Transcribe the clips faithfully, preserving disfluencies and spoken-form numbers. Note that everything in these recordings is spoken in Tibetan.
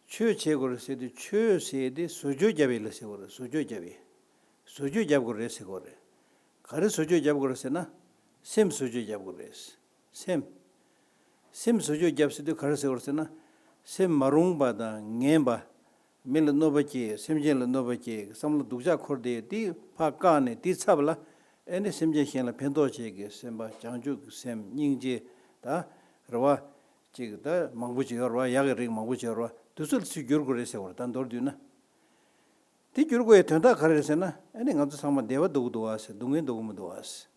ཆོས་བྱེད་དགོས་རེད་ཟེར་དུས་ཆོས་ཟེར་དེ་བཟོ་བཅོས་རྒྱབ་ཡས་ལ་ཟེར་དགོས་རེད། བཟོ་བཅོས་རྒྱབ་ཡས། བཟོ་བཅོས་རྒྱབ་དགོས་རེད་ཟེར་དགོས་རེད། ག་རེ་བཟོ་བཅོས་རྒྱབ་དགོས་རེད་ཟེར་ན། སེམས་བཟོ་བཅོས་རྒྱབ་དགོས་རེད། སེམས། སེམས་བཟོ་བཅོས་རྒྱབ་ཟེར་དུས་ག་རེ་ཟེར་དགོས་རེད་ཟེར་ན། སེམས་མ་རུངས་པ་དང་ངན་པ། མི་ལ་གནོད་པ་སྐྱེལ། སེམས་ཅན་ལ་གནོད་པ་སྐྱེལ། བསམ་བློ་སྡུག་ཅག་འཁོར་དེ་དེ་ཕར་བཀག་ནས་དེའི་ཚབ་ལ། ཨེ་ནི་སེམས་ཅན་གཞན་ལ་ཕན་ཐོགས་བྱེད་ཀྱི་སེམས་པ། བྱང་ཆུབ་ཀྱི་སེམས། སྙིང་རྗེ། ད་རེ་བ། ཅིག་ད་མང་པོ་ཅིག་ཡོད་རེད་བ། ཡག་གི་རིགས་མང་པོ་ཅིག་ཡོད་རེད་བ། དེ་ཚོ་ལ་ཚུར་བསྒྱུར་དགོས་རེད་ཟེར་བ་རེད། ད་མདོར་བསྡུས་ན། དེ་བསྒྱུར་དགོས་ཡའི་དོན་དག་ག་རེ་རེད་ཟེར་ན། ཨེ་ནི་ང་ཚོ་ཚང་མ་བདེ་བ་འདོད་ཀྱི་འདུག་བ་ཟེར། སྡུག་བསྔལ་འདོད་ཀྱི་མི་འདུག་བ་ཟེར།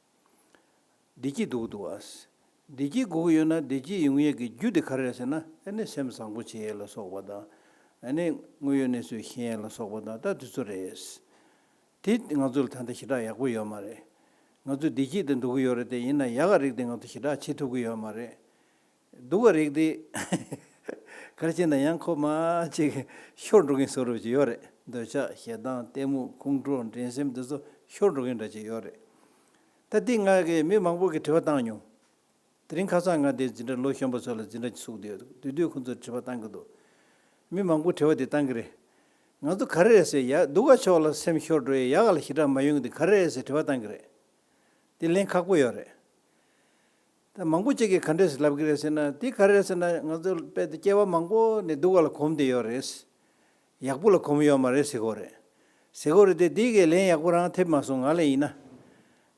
བདེ་སྐྱིད་འདོད་ཀྱི་འདུག་བ་ཟེར། བདེ་སྐྱིད་དགོས་ཀྱི་ཡོད་ན་བདེ་སྐྱིད་ཡོང་ཡས་ཀྱི་རྒྱུ་དེ་ག་རེ་རེད་ཟེར་ན། ཨེ་ནི་སེམས་བཟང་པོ་བྱེད་ཡས་ལ་སོགས་པ་དང་། ཨེ་ནི་དངོས་ཡོད་གནས་ཚུལ་ཤེས་ཡས་ལ་སོགས་པ་དང་། ད་དེ་ཚོ་རེད། དེ་ང་ཚོ་ལ་ད་ལྟ་ཞེ་དྲག་ཡག་པོ་ཡོད་མ་རེད། ང་ཚོ་བདེ་སྐྱིད་དེ་འདོད་ཀྱི་ཡོད་རེད་དེ། ཡིན་ན་ཡག་ག་རིགས་དེ་ང་ཚོ་ཞེ་དྲག་བྱེད་ཐུབ་ཀྱི་ཡོད་མ་རེད། སྡུག་ག་རིགས་དེ་ག་རེ་བྱས་ན་ཡང་ཁོ་མ་ཅིག་ཤོར་འགྲོ་གིན་བཟོ་འདྲ་ཅིག་ཡོད་རེད། འདོད་ཆགས། ཞེ་སྡང་། གཏི་མུག་ཁོང་ཁྲོ། འགྲན་སེམས་དེ་ཚོ་ཤོར་འགྲོ་གིན་འདྲ་ཅིག་ཡོད་རེད། ད་འདི་ང་གིས་མི་མང་པོ་གིས་དྲི་བ་བཏང་མྱོང་། དེ་རིང་ཁ་སང་ང་དེ་འཛིན་གྲྭ་ལོ་གཞོན་པ་ཚོ་ལ་འཛིན་གྲྭ་ཅིག་ཚུགས་བསྡད་ཡོད། དེ་དུས་ཁོང་ཚོས་དྲི་བ་བཏང་གི་འདུག་མི་མང་པོ་དྲི་བ་དེ་བཏང་གི་རེད། ང་ཚོ་ག་རེ་རེད་ཟེར། ཡ། སྡུག་ག་ཕྱོགས་ལ་སེམས་ཤོར་འགྲོ་ཡས། ཡག་ག་ལ་ཞེ་དྲག་མ་ཡོང་གི་འདི་ག་རེ་རེད་ཟེར་དྲི་བ་བཏང་གི་རེད། དེ་ལན་ཁག་པོ་ཡོད་རེད། ད་མང་པོ་ཅིག་གིས་ག་འདྲས་ལབ་ཀྱི་རེད་ཟེར་ན། དེ་ག་རེ་རེད་ཟེར་ན། ང་ཚོ་དཔེ་དེ་སྐྱེ་བ་མང་པོ་ནས་སྡུག་ག་ལ་གོམས་བསྡད་ཡོད་རེད། ཡག་པོ་ལ་གོམས་ཡོད་མ་རེད་ཟེར་གྱི་ཡོད་རེད། ཟེར་གྱི་ཡོད་རེད་དེ། དེ་གའི་ལན་ཡག་པོ་རང་ཐེབས་མ་སོང་ང་ལ་ཡིན་ན།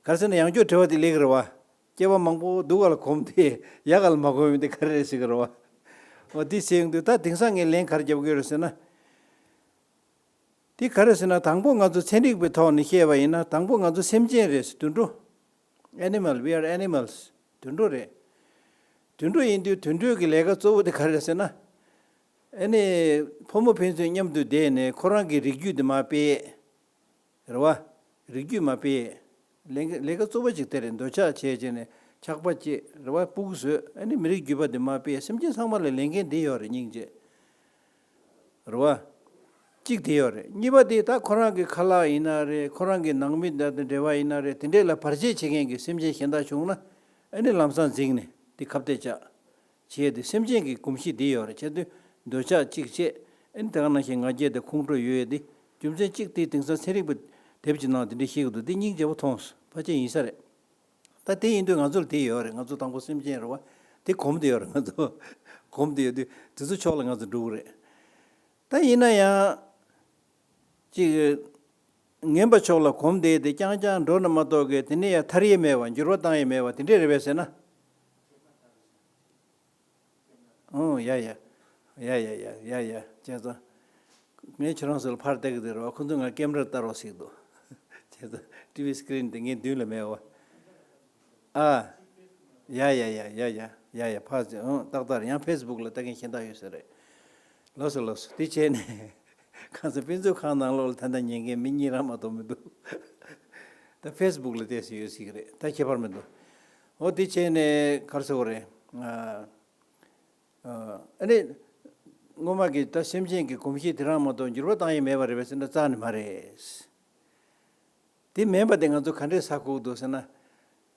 ག་རེ་ཟེར་ན། ཡང་བསྐྱར་དྲི་བ་དེ་སླེབས་ཀྱི་རེད་བ། སྐྱེ་བ་མང་པོ་སྡུག་ག་ལ་གོམས་ཏེ་ཡག་ག་ལ་མ་གོམས་ཡོད་དེ་ག་རེ་རེད་ཟེར་གྱི་རེད་བ། འོ་དེ་ཟེར་ཡོང་དུས་ད་དེང་སང་ངས་ལན་ག་རེ་རྒྱབ་ཀྱི་ཡོད་རེད་ཟེར་ན། དེ་ག་རེ་ཟེར་ན། དང་པོ་ང་ཚོ་ཚན་རིག་པའི་ཐོག་ནས་བཤད་པ་ཡིན་ན། དང་པོ་ང་ཚོ་སེམས་ཅན་རེད། དུད་འགྲོ། Animal, we are animals. དུད་འགྲོ་རེད། དུད་འགྲོ་ཡིན་དུས་དུད་འགྲོའི་གི་ལས་ཀ་གཙོ་བོ་དེ་ག་རེ་རེད་ཟེར་ན། ཨ་ནི་ཕོ་མོ་ཕན་ཚུན་མཉམ་དུ་བསྡད་ནས་ཁོ་རང་གི་རིགས་རྒྱུད་དེ་མར་སྤེལ་ཡས། རེད་བ། རིགས་རྒྱུད་མར་སྤེལ་ཡས། ལས་ཀ་ལས་ཀ་གཙོ་བོ་ཅིག་དེ་རེད། འདོད་ཆགས་བྱས་བྱས་ནས་ཆགས་པ་སྐྱེ། རེད་བ། ཕྲུ་གུ་བཟོས། ཨ་ནི་མི་རིགས་རྒྱུད་པ་དེ་མར་སྤེལ་ཡས། སེམས་ཅན་ཚང་མ་ལ་ལས་འགན་དེ་ཡོད་རེད། སྙིང་རྗེ། རེད་བ། གཅིག་དེ་ཡོད་རེད། གཉིས་པ་དེ་ད་ཁོ་རང་གི་ཁ་ལག་ཡིན་ན་རེད། ཁོ་རང་གི་ནང་མི་དང་འབྲེལ་བ་ཡིན་ན་རེད། དེ་འདྲས་ལ་བར་ཆད་བྱེད་མཁན་གྱི་སེམས་ཅན་གཞན་དག་བྱུང་ན། ཨ་ནི་ལམ་སང་འཛིང་ནས་དེ་ཁ་གཏད་བཅག་བྱས་ཏེ། སེམས་ཅན་གྱི་གོམས་གཤིས་དེ་ཡོད་རེད། བྱས་དུས་འདོད་ཆགས་གཅིག་བྱས། ཨ་ནི་དེ་ག་ནང་བཞིན་ང་རྒྱལ་དང་ཁོང་ཁྲོ་ཡོད་ཡས་དེ་རྒྱུ་མཚན་གཅིག་དེ། དེང་སང་ཚན་རིག་པ་དེབ་ཀྱི་ནང་དེ་འདྲས་བཤད་ཀྱི་འདུག་དེ་སྙིང་རྗེ་པོ་མཐོང་སོང་། ཕལ་ཆེར་ཡིན་ས་རེད། ད་དེ་ཡིན་དུས་ང་ཚོ་ལ་དེ་ཡོད་རེད། ང་ཚོ་དང་པོ་སེམས་ཅན་རེད་བ། དེ་གོམས་བསྡད་ཡོད་རེད། ང་ཚོ་གོམས་བསྡད་ཡོད་དུས་དེ་ཚོ་ཕྱོགས་ལ་ང་ཚོ་འགྲོ་གི་རེད། ད་ཡིན་ན་ཡང་ཅིག་ངན་པ་ཕྱོགས་ལ་གོམས་བསྡད་དེ་རྐྱང་རྐྱང་འགྲོ་ན་མ་གཏོགས་གི། དེ་ནས་ཡང་ཐར་ཡས་མེད་བ། འགྱུར་བ་བཏང་ཡས་མེད་བ། དེ་འདྲས་རེད་པས་ཟེར་ན། ཨོ་ཡ་ཡ། ཡ་ཡ་ཡ་ཡ་ཡ། བྱས་ཙང་། ངས་ཁྱེད་རང་ཚོ་ལ་ཕར་བལྟ་གི་འདུག་རེད་བ། ཁོ་ཚོས་ང་ཀེམ་ར་ལྟ་རོགས་ཟེར་གི་འདུག་བྱས་ཙང་ཊི་ཝི་སི་ཀི་རིན་དེ་ངའི་མདུན་ལ་མེད་བ། ཨ། ཡ་ཡ་ཡ་ཡ་ཡ་ཡ་ཡ། ཕར་ཙམ། ཨང་། ཏག་ཏག་རེད། ཡང་ཕེ་སི་བུག་ལ་ལྟ་མཁན་གཞན་དག་ཡོད་ས་རེད། ལགས་སོ་ལགས་སོ། དེ་བྱས་ནས་གང་ཟེར། དཔེ་མཛོད་ཁང་ནང་ལོགས་ལ་ད་ལྟ་ཉན་མཁན་མི་གཉིས་རང་མ་གཏོགས་མི་འདུག་ད་ཕེ་སི་བུག་ལ་བལྟས་ས་ཡོད་སྲིད་ཀྱི་རེད། ད་ཁྱད་པར་མི་འདུག་འོ་དེ་བྱས་ནས་ག་རེ་ཟེར་དགོས་རེད། ཨ། ཨ་ནི་སྔོན་མ་གི་ད་སེམས་ཅན་གྱི་གོམས་གཤིས་དེ་རང་མ་གཏོགས་འགྱུར་བ་བཏང་ཡས་མེད་པ་རེད་པས་ཟེར་ན་རྩ་ནས་མ་རེད། དེ་མིན་པ་དེ་ང་ཚོ་ག་འདྲས་ཧ་གོ་གི་འདུག་ཟེར་ན།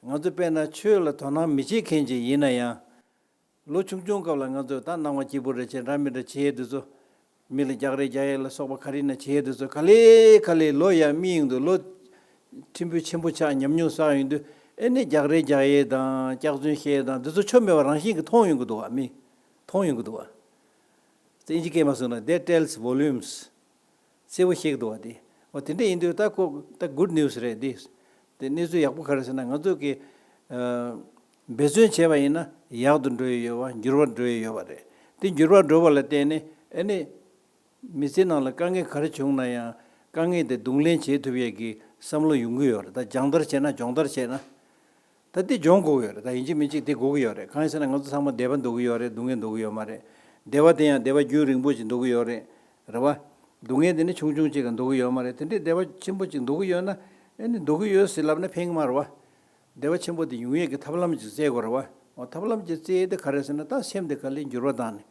ང་ཚོ་དཔེར་ན་ཆོས་ལ་དོ་སྣང་མི་བྱེད་མཁན་ཅིག་ཡིན་ན་ཡང་། ལོ་ཆུང་ཆུང་སྐབས་ལ་ང་ཚོས་ད་སྣང་བ་སྐྱིད་པོ་རེ་བྱས། འདྲ་མི་འདྲ་བྱེད་ཡས་དེ་ཚོ། མི་ལ་རྒྱག་རེས་རྒྱག་ཡས་ལ་སོགས་པ་ག་རེ་ཡིན་ན་བྱེད་ཡས་དེ་ཚོ། ག་ལེ་ག་ལེ་ལོ་ཡར་སྨིན་ཡོང་དུས། ལོ་ཕྲན་བུ་ཆེན་པོ་ཆགས། ཉམས་མྱོང་བསགས་ཡོང་དུས། ཨེ་ནི་རྒྱག་རེས་རྒྱག་ཡས་དང་སྐྱག་རྫུན་བཤད་ཡས་དང་དེ་ཚོ་ཆོ་མེད་པ་རང་བཞིན་གྱིས་མཐོང་ཡོང་གི་འདུག་བ། མི་མཐོང་ཡོང་གི་འདུག་བ། དེ་ཨིན་ཇི་སྐད་མ་སོང་ན། That tells volumes. གསལ་པོ་ཤེས་ཀྱི་འདུག་བ། དེ་འོ་དེ་འདྲ་ཡིན་དུས་ད་ཁོ་ད་good news རེད་འདི། དེ་གནས་ཚུལ་ཡག་པོ་ག་རེ་ཟེར་ན། ང་ཚོ་གི་ཨ་འབད་བརྩོན་བྱས་པ་ཡིན་ན་ཡག་ཏུ་འགྲོ་ཡི་ཡོད་པ། འགྱུར་བ་འགྲོ་ཡི་ཡོད་པ་རེད། དེ་འགྱུར་བ་འགྲོ་བ་ལ་བརྟེན་ནས་ཨ་ནི་མི་ཚེ་ནང་ལ་དཀའ་ངལ་ག་རེ་བྱུང་ན་ཡང་དཀའ་ངལ་དེ་གདོང་ལེན་བྱེད་ཐུབ་ཡས་ཀྱི་བསམ་བློ་ཡོང་གི་ཡོད་རེད། ད་སྦྱོང་བརྡར་བྱས་ན། སྦྱོང་བརྡར་བྱས་ན། ད་འདི་སྦྱོང་དགོས་ཀྱི་ཡོད་རེད། ད་ཡིན་གཅིག་མིན་གཅིག་འདི་དགོས་ཀྱི་ཡོད་རེད། གང་ཡིན་ཟེར་ན་ང་ཚོ་ཚང་མ་བདེ་བ་འདོད་ཀྱི་ཡོད་རེད། སྡུག་བསྔལ་འདོད་ཀྱི་ཡོད་མ་རེད། བདེ་བ་དེ་ཡང་བདེ་བ་རྒྱུན་རིང་པོ་ཅིག་འདོད་ཀྱི་ཡོད་རེད། རེད་བ། སྡུག་བསྔལ་དེ་ནི་ཆུང་ཆུང་ཅིག་ག་འདོད་ཀྱི་ཡོད་མ་རེད། དེ་འདྲའི་བདེ་བ་ཆེན་པོ་ཅིག་འདོད་ཀྱི་ཡོད་ན། ཨེ་ནི་འདོད་ཀྱི་ཡོད་ཟེར་ལབ་ན་ཕན་གྱི་མ་རེད་བ། བདེ་བ་ཆེན་པོ་དེ་ཡོང་ཡས་ཀྱི་ཐབས་ལམ་ཅིག་བཙལ་དགོས་རེད་བ། འོ་ཐབས་ལམ་ཅིག་བཙལ་ཡས་དེ་ག་རེ་ཟེར་ན། ད་སེམས་དེ་ག་ལེར་འགྱུར་བ་བཏང་ནས།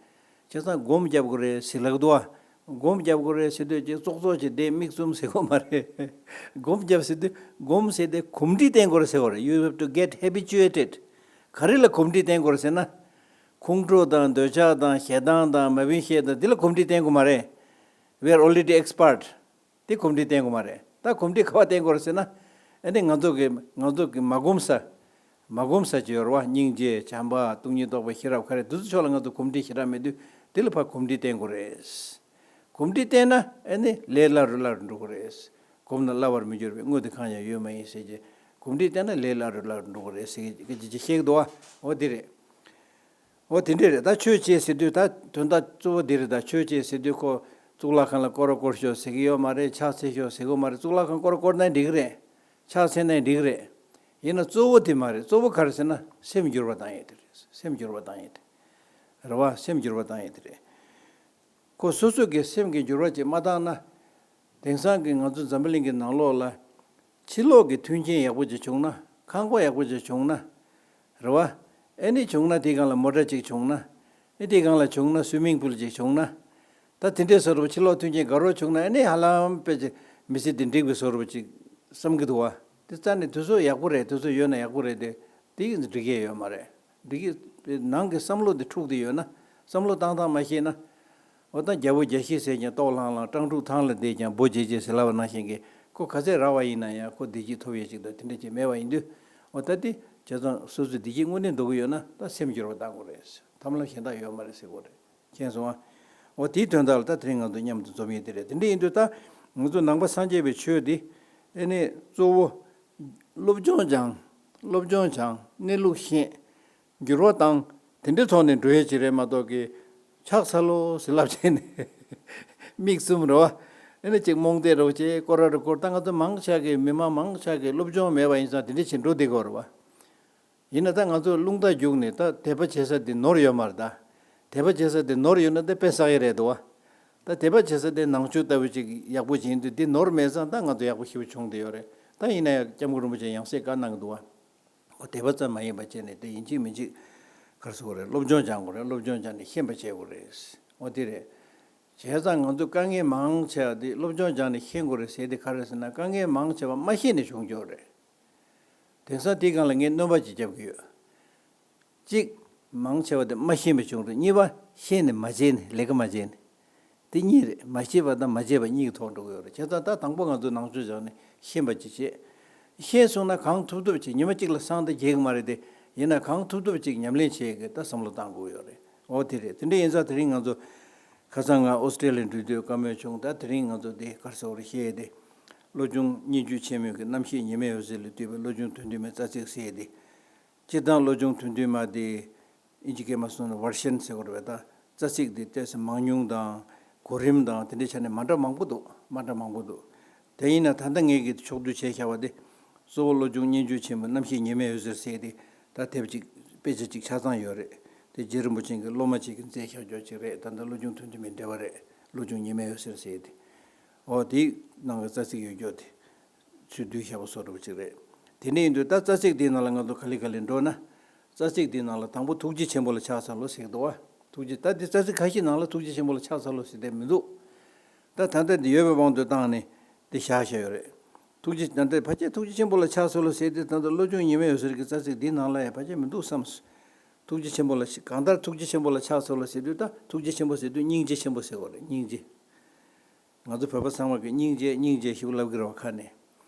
བྱས་ཙང་སྒོམ་རྒྱབ་དགོས་རེད་ཟེར་ལབ་ཀྱི་འདུག་བ། སྒོམ་རྒྱབ་དགོས་རེད་ཟེར་དུས་ཅིག་ཙོག་ཙོག་ཅིག་བསྡད་མིག་བཙུམ་ཟེར་དགོས་མ་རེད། སྒོམ་རྒྱབ་ཟེར་དུས་གོམས་འདྲིས་བསྟེན་དགོས་རེད་ཟེར་བ་རེད། You have to get habituated. ག་རེ་ལ་གོམས་འདྲིས་བསྟེན་དགོས་རེད་ཟེར་ན། ཁོང་ཁྲོ་དང་འདོད་ཆགས་དང་ཞེ་སྡང་དང་མ་བིན་ཤེས་དང་འདི་ལ་གོམས་འདྲིས་བསྟེན་དགོས་མ་རེད། We are already expert. དེ་གོམས་འདྲིས་བསྟེན་དགོས་མ་རེད། ད་གོམས་འདྲིས་ག་པར་བསྟེན་དགོས་རེད་ཟེར་ན། ཨ་ནི་ང་ཚོ་གི་ང་ཚོ་གི་མ་གོམས་ས། མ་གོམས་ས་ཅིག་ཡོད་རེད་བ། སྙིང་རྗེ། བྱམས་པ། སྟོང་ཉིད་རྟོགས་པ། ཤེས་རབ། ག་རེ་འདི་ཚོ་ཕྱོགས་ལ་ང་ཚོ་གོམས་འདྲིས་ཞེ་དྲག་མེད་དུས་དེ་ལ་ཕར་གོམས་འདྲིས་བསྟེན་དགོས་རེད། གོམས་འདྲིས་བསྟེན་ན་ཨ་ནི་ལས་སླ་རུ་སླ་རུ་འགྲོ་གི་རེད། གོམས་ན་སླ་བར་མི་འགྱུར་བའི་དངོས་དེ་གང་ཡང་ཡོད་མ་ཡིན་ཟེར་གྱི། གོམས་འདྲིས་བསྟེན་ན་ལས་སླ་རུ་སླ་རུ་འགྲོ་གི་རེད་ཟེར་གྱི་ཅིག་བཤད་ཀྱི་འདུག་བ། འོ་དེ་རེད། འོ་དེ་འདྲས་རེད། ད་ཆོས་བྱེད་ཟེར་དུས་ད་དོན་དག་གཙོ་བོ་འདི་རེད། ད་ཆོས་བྱེད་ཟེར་དུས་ཁོ་གཙུག་ལག་ཁང་ལ་སྐོར་ར་སྐོར་ཤོག་ཟེར་གྱི་ཡོད་མ་རེད། ཕྱག་འཚལ་ཤོག་ཟེར་གྱི་ཡོད་མ་རེད། གཙུག་ལག་ཁང་སྐོར་ར་སྐོར་ན་འགྲིག་གི་རེད། ཕྱག་འཚལ་ན་འགྲིག་གི་རེད། ཡིན་ན་གཙོ་བོ་དེ་མ་རེད། གཙོ་བོ་ག་རེ་ཟེར་ན་སེམས་འགྱུར་བ་བཏང་ཡས་དེ་རེད། སེམས་འགྱུར་བ་བཏང་ཡས་དེ་རེད་བ། སེམས་འགྱུར་བ་བཏང་ཡས་དེ་རེད། ཁོ་སོ་སོ་གི་སེམས་ཀྱི་འགྱུར་བ་ཅིག་མ་བཏང་ན། དེང་སང་གི་ང་ཚོ་འཛམ་བུ་གླིང་གི་ནང་ལོགས་ལ། ཕྱི་ལོགས་ཀྱི་མཐུན་རྐྱེན་ཡག་པོ་ཅིག་བྱུང་ན། ཁང་པ་ཡག་པོ་ཅིག་བྱུང་ན། རེད་བ། ཨེ་ནི་བྱུང་ན་དེའི་སྒང་ལ་མོ་ཊ་ཅིག་བྱུང་ན། ཨེ་དེའི་སྒང་ལ་བྱུང་ན་སུའི་མིང་པུལ་ཅིག་བྱུང་ན། ད་དེ་འདྲའི་བཟོ་འདྲ་པོ་ཕྱི་ལོགས་མཐུན་རྐྱེན་དགའ་རབ་བྱུང་ན་ཨེ་ནི་ཧ་ལམ་དཔེ་ཅིག་མི་ཚེ་འདི་འགྲིག་པའི་བཟོ་འདྲ་པོ་ཅིག་བསམ་གྱི་འདུག་བ། དེ་རྩ་ནས་དེ་ཚོ་ཡག་པོ་རེད། དེ་ཚོ་ཡོད་ན་ཡག་པོ་རེད་དེ། དེ་འགྲིག་གི་ཡོད་མ་རེད། འདི་གི་ནང་གི་བསམ་བློ་འདི་འཁྲུགས་ཏེ་ཡོད་ན། བསམ་བློ་བཏང་སྟངས་མ་ཤེས་ན། འོ་ད་རྒྱལ་པོ་རྒྱལ་བཞི་ཟེར་ཀྱང་ལྟོགས་ལྷང་ལྷང་། སྤྲང་ཕྲུག་ཐང་ལ་བསྡད་ཀྱང་འབོ་བྱེད་བྱེད་ཟེར་ལབ་པ་ནང་བཞིན་གྱི། ཁོ་ག་ཚད་རག་པ་ཡིན་ན་ཡང་ཁོ་བདེ་སྐྱིད་ཐོབ་ཡས་ཅིག་དང་དེ་འདྲ་ཅིག་མེད་པ་ཡིན་དུས། འོ་ད་དེ་བྱས་ཙང་སོ་སོའི་བདེ་སྐྱིད་དངོས་གནས་འདོད་ཀྱི་ཡོད་ན་ད་སེམས་འགྱུར་བ་བཏང་དགོས་རེད། ཐབས་ལམ་གཞན་དག་ཡོད་མ་རེད་ཟེར་དགོས་རེད། མཁྱེན་སོང་ཨ། འོ་དེའི་དོན་དག་ལ་ད་དེ་རིང་ང་ཚོ་མཉམ་དུ་འཛོམས་ཡས་དེ་རེད། དེ་འདྲ་ཡིན་དུས་ད་ང་ཚོ་ནང་པ་སངས་རྒྱས་པའི་ཆོས་འདི་ཨེ་ནི་གཙོ་བོ་སློབ་སྦྱོང་སྦྱང་། སློབ་སྦྱོང་སྦྱང་། གནས་ལུགས་ཤེས། འགྱུར་བ་བཏང་། དེ་འདྲའི་ཐོག་ནས་འགྲོ་ཡས་ཅིག་རེད་མ་གཏོགས་ཀྱི། ཕྱག་འཚལ་ལོ་ཟེར་ལབ་བྱས་ནས་མིག་བཙུམ་རེད་བ། ཨེ་ནི་ཅིག་རྨོངས་དད་རེད་བ་བྱས་སྐོར་ར་རེ་སྐོར། ད་ང་ཚོ་མང་ཆེ་གི་མི་མང་མང་ཆེ་གི་སློབ་སྦྱོང་མེད་པ་ཡིན་ཙང་དེ་འདྲ་བྱས་འགྲོ་བསྡད་ཀྱི་ཡོད་རེད་བ། ཡིན་ན་ད་ང་ཚོ་རླུང་རྟ་རྒྱུག་ནས་ད་དད་པ་བྱེད་ས་དེ་ནོར་ཡོད་མ་རེད་ད། དད་པ་བྱེད་ས་དེ་ནོར་ཡོད་ན་དེ་དཔེ་བསགས་ཡས་རེད་དོ། ད་དད་པ་བྱེད་ས་དེ་ནང་ཆོས་ལྟ་བུ་ཅིག་ཡག་པོ་ཅིག་ཡིན་དུས་དེ་ནོར་མེད་ཙང་ད་ང་ཚོ་ཡག་པོ་ཞེ་པོ་བྱུང་བསྡད་ཡོད་རེད། ད་ཡིན་ན་ཡང་སྐྱབས་མགོན་རིན་པོ་ཆེ་ཡང་སེ་བཀའ་གནང་གི་འདུག་བ། འོ་དད་པ་ཙམ་མ་ཡིན་པ་བྱས་ནས་དེ་ཡིན་གཅིག་མིན་གཅིག་ག་རེ་ཟེར་དགོས་རེད། སློབ་སྦྱོང་སྦྱང་དགོས་རེད། སློབ་སྦྱོང་སྦྱངས་ནས་ཤེས་པ་བྱེད་དགོས་རེད། འོ་དེ་རེད། བྱས་ཙང་ང་ཚོ་དཀའ་ངལ་མང་ཆེ་བ་དེ་སློབ་སྦྱོང་སྦྱངས་ནས་ཤེས་དགོས་རེད་ཟེར་དེ་ག་རེ་ཟེར་ན་དཀའ་ངལ་མང་ཆེ་བ་མ་ཤེས་ནས་བྱུང་ཀྱི་ཡོད་རེད། དེང་སང་དེའི་སྒང་ལ་ངས་སྣོན་པ་ཅིག་བརྒྱབ་ཀྱི་ཡོད། གཅིག་མང་ཆེ་བ་དེ་མ་ཤེས་པས་བྱུང་རེད། གཉིས་པ་ཤེས་ནས་མ་བྱས་ནས་ལས་ཀ་མ་བྱས་ནས། དེ་གཉིས་རེད། མ་ཤེས་པ་དང་མ་བྱས་པ་གཉིས་ཀྱི་ཐོག་འགྲོ་གི་ཡོད་རེད། བྱས་ཙང་ད་དང་པོ་ང་ཚོས་ནང་ཆོས་སྦྱངས་ནས་ཤེས་པ་ཅིག་བྱེད། ཤེས་སོང་ན་གང་ཐུབ་ཐུབ་ཅིག་ཉི་མ་གཅིག་ལ་སང་ད་རྒྱས་ཀྱི་མ་རེད་དེ། ཡིན་ན་གང་ཐུབ་ཐུབ་ཅིག་ཉམས་ལེན་བྱེད་ཀྱི་ད་བསམ་བློ་བཏང་དགོས་ཡོད་རེད། འོ་དེ་རེད། དེ་འདྲ་ཡིན་ཙང་དེ་རིང་ང་ཚོ་ཁ་སང་ང་ཨོ་སི་ཀྲེ་ལི་ཡ་འགྲུལ་དུས་བཀའ་མོལ་བྱུང་། ད་དེ་རིང་ང་ཚོ་དེ་ག་རེ་ཟེར་དགོས་རེད། བཤད་ཡས་དེ། བློ་སྦྱོང་སྙན་བརྒྱུད་ཆེན་མོའི་གི་རྣམ་བཤད་ཉི་མའི་འོད་ཟེར་ལས་བཏུས་པའི་བློ་སྦྱོང་དོན་བདུན་མའི་རྩ་ཚིག་ཟེར་ཡས་དེ། སྤྱིར་བཏང་བློ་སྦྱོང་དོན་བདུན་མ་དེ། ཨིན་ཇི་སྐད་མ་སོང་ན་བར་ཤན་ཟེར་བ་རེད་པས། ད་རྩ་ཚིག་འདི་ཏོག་ཙམ་མང་ཉུང་དང་གོ་རིམ་དང་དེ་འདྲའི་ཆ་ནས་མ་འདྲ་མང་པོ་འདུག་མ་འདྲ་མང་པོ་འདུག་དེ་ཡིན་ན་ད་ལྟ་ངས་ཀྱི་ཕྱོགས་བསྡུས་བྱས་བཞག་པ་དེ། གཙོ་བོ་བློ་སྦྱོང་སྙན་བརྒྱུད་ཆེན་མོའི་རྣམ་བཤད་ཉི་མའི་འོད་ཟེར་ཟེར་ཏེ། ད་དེབ་ཅིག་དཔེ་ཆ་ཅིག་ཆ་ཚང་ཡོད་རེད། དེ་རྗེ་རིན་པོ་ཆེ་གི་སློབ་མ་ཅིག་གིས་མཛད་བཞག་ཆོག་ཅིག་རེད། ད་ལྟ་བློ་སྦྱོང་དོན་བདུན་མའི་འགྲེལ་པ་རེད། བློ་སྦྱོང་ཉི་མའི་འོད་ཟེར་ཟེར་ཏེ། འོ་དེའི་ནང་གི་རྩ་ཚིག་ཡོད་ཆོག་དེ། ཚུར་བསྡུས་བཞག་པ་བཟོ་འདྲ་པོ་ཅིག་རེད། དེ་འདྲ་ཡིན་དུས་ད་རྩ་ཚིག་དེའི་ནང་ལ་ང་ཚོ་ག་ལེ་ག་ལེ་འགྲོ་ན། རྩ་ཚིག་དེའི་ནང་ལ་དང་པོ་ཐུགས་རྗེ་ཆེན་པོ་ལ་ཕྱག་འཚལ་ལོ་ཟེར་གྱི་འདུག་བ། ཐུགས་རྗེ། ད་འདི་རྩ་ཚིག་ཁ་ཤས་ནང་ལ་ཐུགས་རྗེ་ཆེན་པོ་ལ་ཕྱག་འཚལ་ལོ་ཟེར་དེ་མི་འདུག་ད་ད་ལྟ་འདི་ཡོད་པའི་དབང་དུ་བཏང་ནས་འདི་བཞག་བཞག་ཡོད་རེད། ཐུགས་རྗེ། ད་ལྟ་ཕལ་ཆེར་ཐུགས་རྗེ་ཆེན་པོ་ལ་ཕྱག་འཚལ་ལོ་ཟེར་དེ་ད་ལྟ་བློ་སྦྱོང་ཉི་མའི་འོད་ཟེར་གྱི་རྩ་ཚིག་འདིའི་ནང་ལ་ཡང་ཕལ་ཆེར་མི་འདུག་བསམ། ཐུགས་རྗེ་ཆེན་པོ་ལ། གང་ལྟར་ཐུགས་རྗེ་ཆེན་པོ་ལ་ཕྱག་འཚལ་ལོ་ཟེར་དུས་ད་ཐུགས་རྗེ་ཆེན་པོ་ཟེར་དུས་སྙིང་རྗེ་ཆེན་པོ་ཟེར་བ་རེད། སྙིང་རྗེ། ང་ཚོ་བོད་པ་ཚང་མ་གིས་སྙིང་རྗེ་སྙིང་རྗེ་ཞེས་ལབ་ཀྱི་རེད་བ་ཁ་ནས།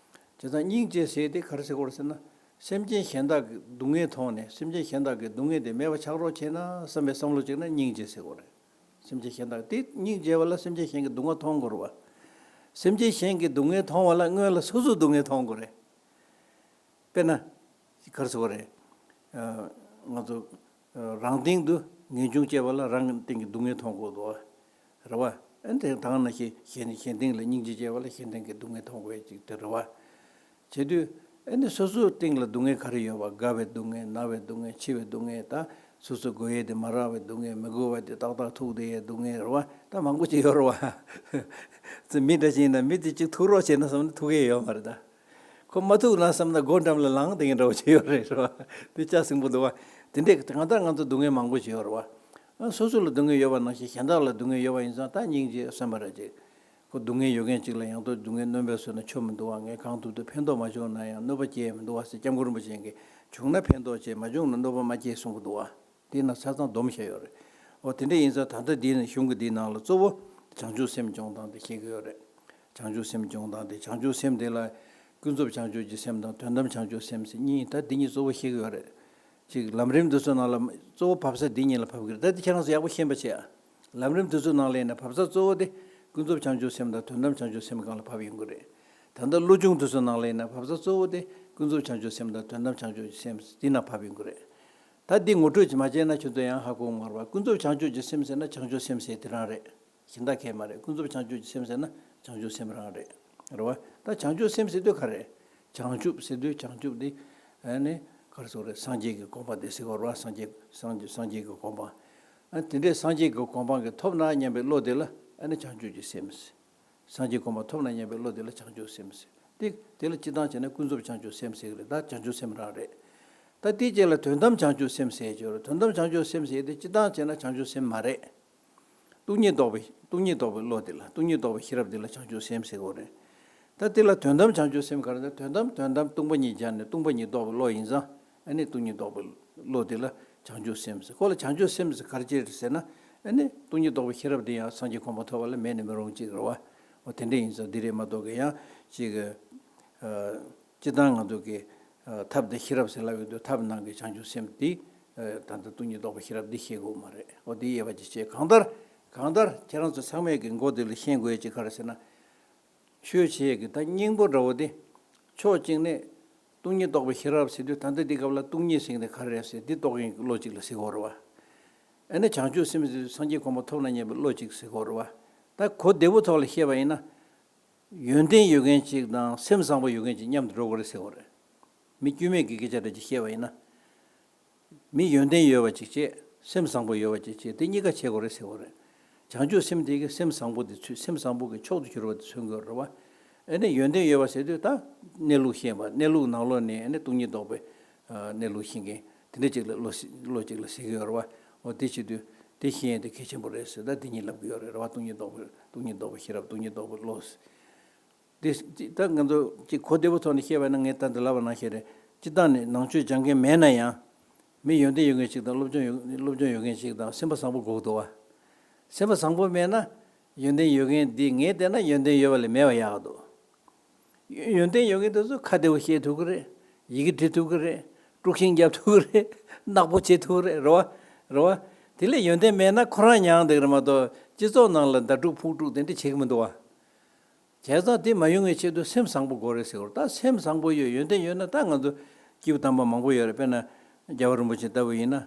བྱས་ཙང་སྙིང་རྗེ་ཟེར་དེ་ག་རེ་ཟེར་དགོས་རེད་ཟེར་ན། སེམས་ཅན་གཞན་དག་གི་སྡུག་བསྔལ་མཐོང་ནས་སེམས་ཅན་གཞན་དག་གི་སྡུག་བསྔལ་དེ་མེད་པ་ཆགས་རོགས་བྱས་ན་བསམ་པའི་བསམ་བློ་ཅིག་ན་སྙིང་རྗེ་ཟེར་དགོས་རེད། སེམས་ཅན་གཞན་དག་དེ་སྙིང་རྗེ་བ་ལ་སེམས་ཅན་གཞན་གྱི་སྡུག་བསྔལ་མཐོང་དགོས་རེད་བ། སེམས་ཅན་གཞན་གྱི་སྡུག་བསྔལ་མཐོང་བ་ལ་སྔོན་ལ་སོ་སོའི་སྡུག་བསྔལ་མཐོང་དགོས་རེད། དཔེར་ན། ག་རེ་ཟེར་བ་རེད། ཨ། ང་ཚོ། ཨ། རང་སྟེང་དུ་ངེས་འབྱུང་སྐྱེ་བ་ལ་རང་སྟེང་གི་སྡུག་བསྔལ་མཐོང་དགོས་འདུག་བ། རེད་བ། ཨ་ནི་དེ་དང་ན་ཞེས་གཞན་གཞན་སྟེང་ལ་སྙིང་རྗེ་སྐྱེ་བ་ལ་གཞན་སྟེང་གི་སྡུག་བསྔལ་མཐོང་དགོས་ཅིག་དེ་རེད་བ། བྱེད་དུས་ཨ་ནི་སོ་སོའི་སྟེང་ལ་སྡུག་བསྔལ་ག་རེ་ཡོད་བ། རྒ་བའི་སྡུག་བསྔལ། ན་བའི་སྡུག་བསྔལ། འཆི་བའི་སྡུག་བསྔལ། ད་སོ་སོ་དགོས་ཡས་དེ་མ་རག་པའི་སྡུག་བསྔལ། མི་དགོས་པ་དེ་ཏག་ཏག་ཐུག་བསྡད་ཡས་སྡུག་བསྔལ་རེད་བ། ད་མང་པོ་ཅིག་ཡོད་རེད་བ། ཙི་མི་འདྲ་ཅིག་ཡིན་ན་མི་དེ་གཅིག་ཐུག་རོགས་བྱས་ན་བསམ་ན་ཐུག་ཡས་ཡོད་མ་རེད་ད། ཁོ་མ་ཐུག་ན་བསམ་ན་སྒོ་འགྲམ་ལ་ལངས་བསྡད་མཁན་འདྲ་བོ་ཅིག་ཡོད་རེད། རེད་བ། དེ་ལྕགས་སྲིན་པོ་འདུག་བ། དེ་འདྲས་གང་ལྟར་ང་ཚོ་སྡུག་བསྔལ་མང་པོ་ཅིག་ཡོད་རེད་བ། ཨ། སོ་སོ་ལ་སྡུག་བསྔལ་ཡོད་པ་ནང་བཞིན་གཞན་དག་ལ་སྡུག་བསྔལ་ཡོད་པ་ཡིན་ཙང་ད་སྙིང་རྗེ་བསམ་པ་ར་ཅིག་ཁོ་སྡུག་བསྔལ་ཡོད་མཁན་ཅིག་ལ་ཡང་དུ་སྡུག་བསྔལ་གནོན་པས་བཟོས་ན་ཆོ་མི་འདུག་བ། ངས་གང་ཐུབ་ཐུབ་ཕན་ཐོགས་མ་བྱུང་ན་ཡང་གནོད་པ་སྐྱེལ་མི་འདུག་བ་ཟེར་སྐྱབས་མགོན་རིན་པོ་ཆེ་གིས་བྱུང་ན་ཕན་ཐོགས་བྱེད། མ་བྱུང་ན་གནོད་པ་མ་སྐྱེལ་གསུང་གི་འདུག་བ། དེའི་ནང་ཆ་ཚང་སྡོམ་བཞག་ཡོད་རེད། འོ་དེ་འདྲ་ཡིན་ཙང་ད་ལྟ་འདིའི་གཞུང་གི་འདིའི་ནང་ལ་གཙོ་བོ་བྱང་ཆུབ་སེམས་སྦྱོང་སྟངས་དེ་བཤད་ཀྱི་ཡོད་རེད། བྱང་ཆུབ་སེམས་སྦྱོང་སྟངས་དེ་བྱང་ཆུབ་སེམས་དེ་ལ་ཀུན་རྫོབ་བྱང་ཆུབ་ཀྱི་སེམས་དང་དོན་དམ་བྱང་ཆུབ་སེམས་ཟེར་གཉིས། ད་འདི་གཉིས་གཙོ་བོ་བཤད་ཀྱི་ཡོད་རེད། ཅིག་ལམ་རིམ་འདི་ཚོ་ནང་ལ་གཙོ་བོ་བབས་ས་འདི་གཉིས་ལ་བབས་ཀྱི་རེད། ད་འདི་ཁྱེད་རང་ཚོ་ཡག་པོ་ཤེས་པ་བྱེད་ཨ། ལམ་རིམ་འདི་ཚོ་ནང་ལ་ཡིན་ན་བབས་ས་གཙོ་བོ་དེ་ཀུན་རྫོབ་བྱང་ཆུབ་སེམས་དང་དོན་དམ་བྱང་ཆུབ་སེམས་སྒང་ལ་བབས་ཡོང་གི་རེད། ད་ལྟ་བློ་སྦྱོང་འདི་ཚོ་ནང་ལ་ཡིན་ན་བབས་ས་གཙོ་བོ་དེ་ཀུན་རྫོབ་བྱང་ཆུབ་སེམས་དང་དོན་དམ་བྱང་ཆུབ་སེམས་འདི་ནང་བབས་ཡོང་གི་རེད། ད་འདི་ངོ་སྤྲོད་ཅིག་མ་བྱས་ན་ཁྱོད་ཚོ་ཡང་ཧ་གོ་མ་རེད་པ། ཀུན་རྫོབ་བྱང་ཆུབ་ཀྱི་སེམས་ཟེར་ན་བྱང་ཆུབ་སེམས་ཟེར་དེ་རང་རེད། གཞན་དག་གས་མ་རེད། ཀུན་རྫོབ་བྱང་ཆུབ་ཀྱི་སེམས་ཟེར་ན་བྱང་ཆུབ་སེམས་རང་རེད། རེད་བ། ད་བྱང་ཆུབ་སེམས་ཟེར་དུས་ག་རེ། བྱང་ཆུབ་ཟེར་དུས་བྱང་ཆུབ་འདི་ཨ་ནི་ག་རེ་ཟེར་དགོས་རེད། སངས་རྒྱས་ཀྱི་གོ་འཕང་དེ་ཟེར་གྱི་ཡོད་རེད་བ། སངས་རྒྱས་སངས་རྒྱས་སངས་རྒྱས་ཀྱི་གོ་འཕང་། ཨ་དེ་འདྲའི་སངས་རྒྱས་ཀྱི་གོ་འཕང་གི་ཐོབ་ན་སྙམ་པའི་བློ་དེ་ལ་ཨ་ནི་བྱང་ཆུབ་ཀྱི་སེམས། སངས་རྒྱས་གོ་འཕང་ཐོབ་ན་སྙམ་པའི་བློ་དེ་ལ་བྱང་ཆུབ་སེམས་ཟེར་ཏེ། དེ་ལ་སྤྱིར་བཏང་བྱས་ན་ཀུན་རྫོབ་བྱང་ཆུབ་སེམས་ཟེར་གྱི་རེད། ད་བྱང་ཆུབ་སེམས་རང་རེད། ད་དེའི་རྗེས་ལ་དོན་དམ་བྱང་ཆུབ་སེམས་ཟེར་གྱི་ཡོད་རེད། དོན་དམ་བྱང་ཆུབ་སེམས་ཟེར་དེ་སྤྱིར་བཏང་བྱས་ན་བྱང་ཆུབ་སེམས་མ་རེད། སྟོང་ཉིད་རྟོགས་པའི་སྟོང་ཉིད་རྟོགས་པའི་བློ་དེ་ལ། སྟོང་ཉིད་རྟོགས་པའི་ཤེས་རབ་དེ་ལ་བྱང་ཆུབ་སེམས་ཟེར་གྱི་ཡོད་རེད། ད་དེ་ལ་དོན་དམ་བྱང་ཆུབ་སེམས་ག་རེ་ཟེར། དོན་དམ་དོན་དམ་སྟོང་པ་ཉིད་སྦྱར་ནས་སྟོང་པ་ཉིད་རྟོགས་པའི་བློ་ཡིན་ཙང་ཨ་ནི་སྟོང་ཉིད་རྟོགས་པའི་བློ་དེ་ལ་བྱང་ཆུབ་སེམས་ཟེར། ཁོ་ལ་བྱང་ཆུབ་སེམས་ཟེར་ག་རེ་བྱས་ཟེར་ན་ཨ་ནི་སྟོང་ཉིད་རྟོགས་པའི་ཤེས་རབ་དེ་ཡང་སངས་རྒྱས་གོ་འཕང་ཐོབ་པ་ལ་མེད་ནས་མི་རུང་གཅིག་རེད་བ། འོ་དེ་འདྲ་ཡིན་ཙང་འདི་རེད་མ་གཏོགས་ཀྱི་ཡང་ཅིག་ཨ། སྤྱིར་བཏང་ང་ཚོ་གི་ཨ་ཐབས་དང་ཤེས་རབ་ཟེར་ལབ་ཡོང་དུས་ཐབས་ནང་གི་བྱང་ཆུབ་སེམས་དེ་ཨ་ད་ལྟ་སྟོང་ཉིད་རྟོགས་པའི་ཤེས་རབ་འདི་ཤེས་དགོས་མ་རེད། འོ་དེ་དབྱེ་བ་ཅིག་བྱས། གང་ལྟར་གང་ལྟར་ཁྱེད་རང་ཚོ་ཚང་མས་ཀྱི་མགོ་དེ་ལ་ཤེས་དགོས་ཡ་ཅིག་ག་རེ་ཟེར་ན། ཆོས་བྱེད་ཀྱི་ད་སྙིང་པོ་འདྲ་བོ་དེ་ཕྱོགས་གཅིག་ནས་སྟོང་ཉིད་རྟོགས་པའི་ཤེས་རབ་ཟེར་དུས་ད་ལྟ་འདི་སྐབས་ལ་སྟོང་ཉིད་ཟེར་མཁན་དེ་ག་རེ་རེད་ཟེར་འདི་རྟོགས་མཁན་གྱི་བློ་གཅིག་ལ་ཟེར་གྱི་ཡོད་རེད་བ། ཨ་ནི་བྱང་ཆུབ་སེམས་ཟེར་དུས་སངས་རྒྱས་གོ་འཕང་ཐོབ་ན་སྙམ་པའི་བློ་གཅིག་ཟེར་གྱི་ཡོད་རེད་བ། ད་གོ་བདེ་པོ་ཐོག་ལ་བཤད་པ་ཡིན་ན། ཡོན་ཏན་ཡོད་མཁན་གཅིག་དང་སེམས་བཟང་པོ་ཡོད་མཁན་གཅིག་མཉམ་དུ་འགྲོ་དགོས་རེད་ཟེར་བ་རེད། མི་དཀྱུས་མའི་གི་སྐད་ཆ་འདྲ་ཅིག་བཤད་པ་ཡིན་ན། མི་ཡོན་ཏན་ཡོད་པ་ཅིག་བྱས། སེམས་བཟང་པོ་ཡོད་པ་ཅིག་བྱས། དེ་གཉིས་ཀ་བྱེད་དགོས་རེད་ཟེར་བ་རེད། བྱང་ཆུབ་སེམས་དེ་གི་སེམས་བཟང་པོ་དེ་ཚུད། སེམས་བཟང་པོ་གི་མཆོག་ཏུ་གྱུར་པ་དེ་མཚོན་དགོས་རེད་བ། ཨ་ནི་ཡོན་ཏན་ཡོད་པ་ཟེར་དུས་ད་གནས་ལུགས་ཤེས་པ། གནས་ལུགས་ནང་ལོགས་ནས་ཨ་ནི་སྟོང་ཉིད་རྟོགས་པའི་ཨ་གནས་ལུགས་ཤེས་མཁན་དེ་འདྲ་ཅིག་ལ་བློ་ཞིག་བློ་ཅིག་ལ་ཟེར་གྱི་ཡོད་རེད་བ། འོ་དེ་བྱེད་དུས་དེ་ཤེས་ཡས་དེ་གལ་ཆེན་པོ་རེད་ཟེར། ད་དེ་གཉིས་ལབ་ཀྱི་ཡོད་རེད་རེད་བ། སྟོང་ཉིད་རྟོགས་པའི་སྟོང་ཉིད་རྟོགས་པའི་ཤེས་རབ། སྟོང་ཉིད་རྟོགས་པའི་བློ། དེ་ད་ང་ཚོ་ཅིག་གོ་བདེ་པོ་ཐོག་ནས་བཤད་པ་ན། ངས་ད་འདི་ལབ་པ་ནང་བཞིན་རེད། སྤྱིར་བཏང་ནས་ནང་ཆོས་སྦྱང་མཁན་མེད་ན་ཡང་། མི་ཡོན་ཏན་ཡོད་མཁན་ཞིག་དང་སློབ་སྦྱོང་ཡོད་སློབ་སྦྱོང་ཡོད་མཁན་ཞིག་དང་སེམས་པ་བཟང་པོ་དགོས་འདུག་བ། སེམས་པ་བཟང་པོ་མེད་ན། ཡོན་ཏན་ཡོད་མཁན་འདི་ངས་བལྟས་ན་ཡོན་ཏན་ཡོད་པ་ལས་མེད་པ་ཡག་འདུག་ཡོན་ཏན་ཡོད་མཁན་དེ་ཚོ་ཁ་བདེ་པོ་བཤད་ཐུབ་ཀྱི་རེད། ཡི་གེ་འབྲི་ཐུབ་ཀྱི་རེད། དཀྲུག་ཤིང་རྒྱབ་ཐུབ་ཀྱི་རེད། ནག་པོ་བྱེད་ཐུབ་ཀྱི་རེད། རེད་བ། རེད་བ། དེ་ལས་ཡོན་ཏན་མེད་ན་ཁོ་རང་མྱངས་བསྡད་ཀྱི་རེད་མ་གཏོགས་སྤྱི་ཚོགས་ནང་ལ་ཟླ་དཀྲུག་ཕུག་དཀྲུག་དེ་འདྲ་བྱེད་ཀྱི་མི་འདུག་བ། བྱས་ཙང་དེ་མ་ཡོང་བའི་ཆེད་དུ་སེམས་བཟང་པོ་དགོས་རེད་ཟེར་བ་རེད། ད་སེམས་བཟང་པོ་ཡོད། ཡོན་ཏན་ཡོད་ན། ད་ང་ཚོ་སྐྱེས་བུ་དམ་པ་མང་པོ་ཡོད་རེད། དཔེར་ན་རྒྱལ་བ་རིན་པོ་ཆེ་ལྟ་བུ་ཡིན་ན།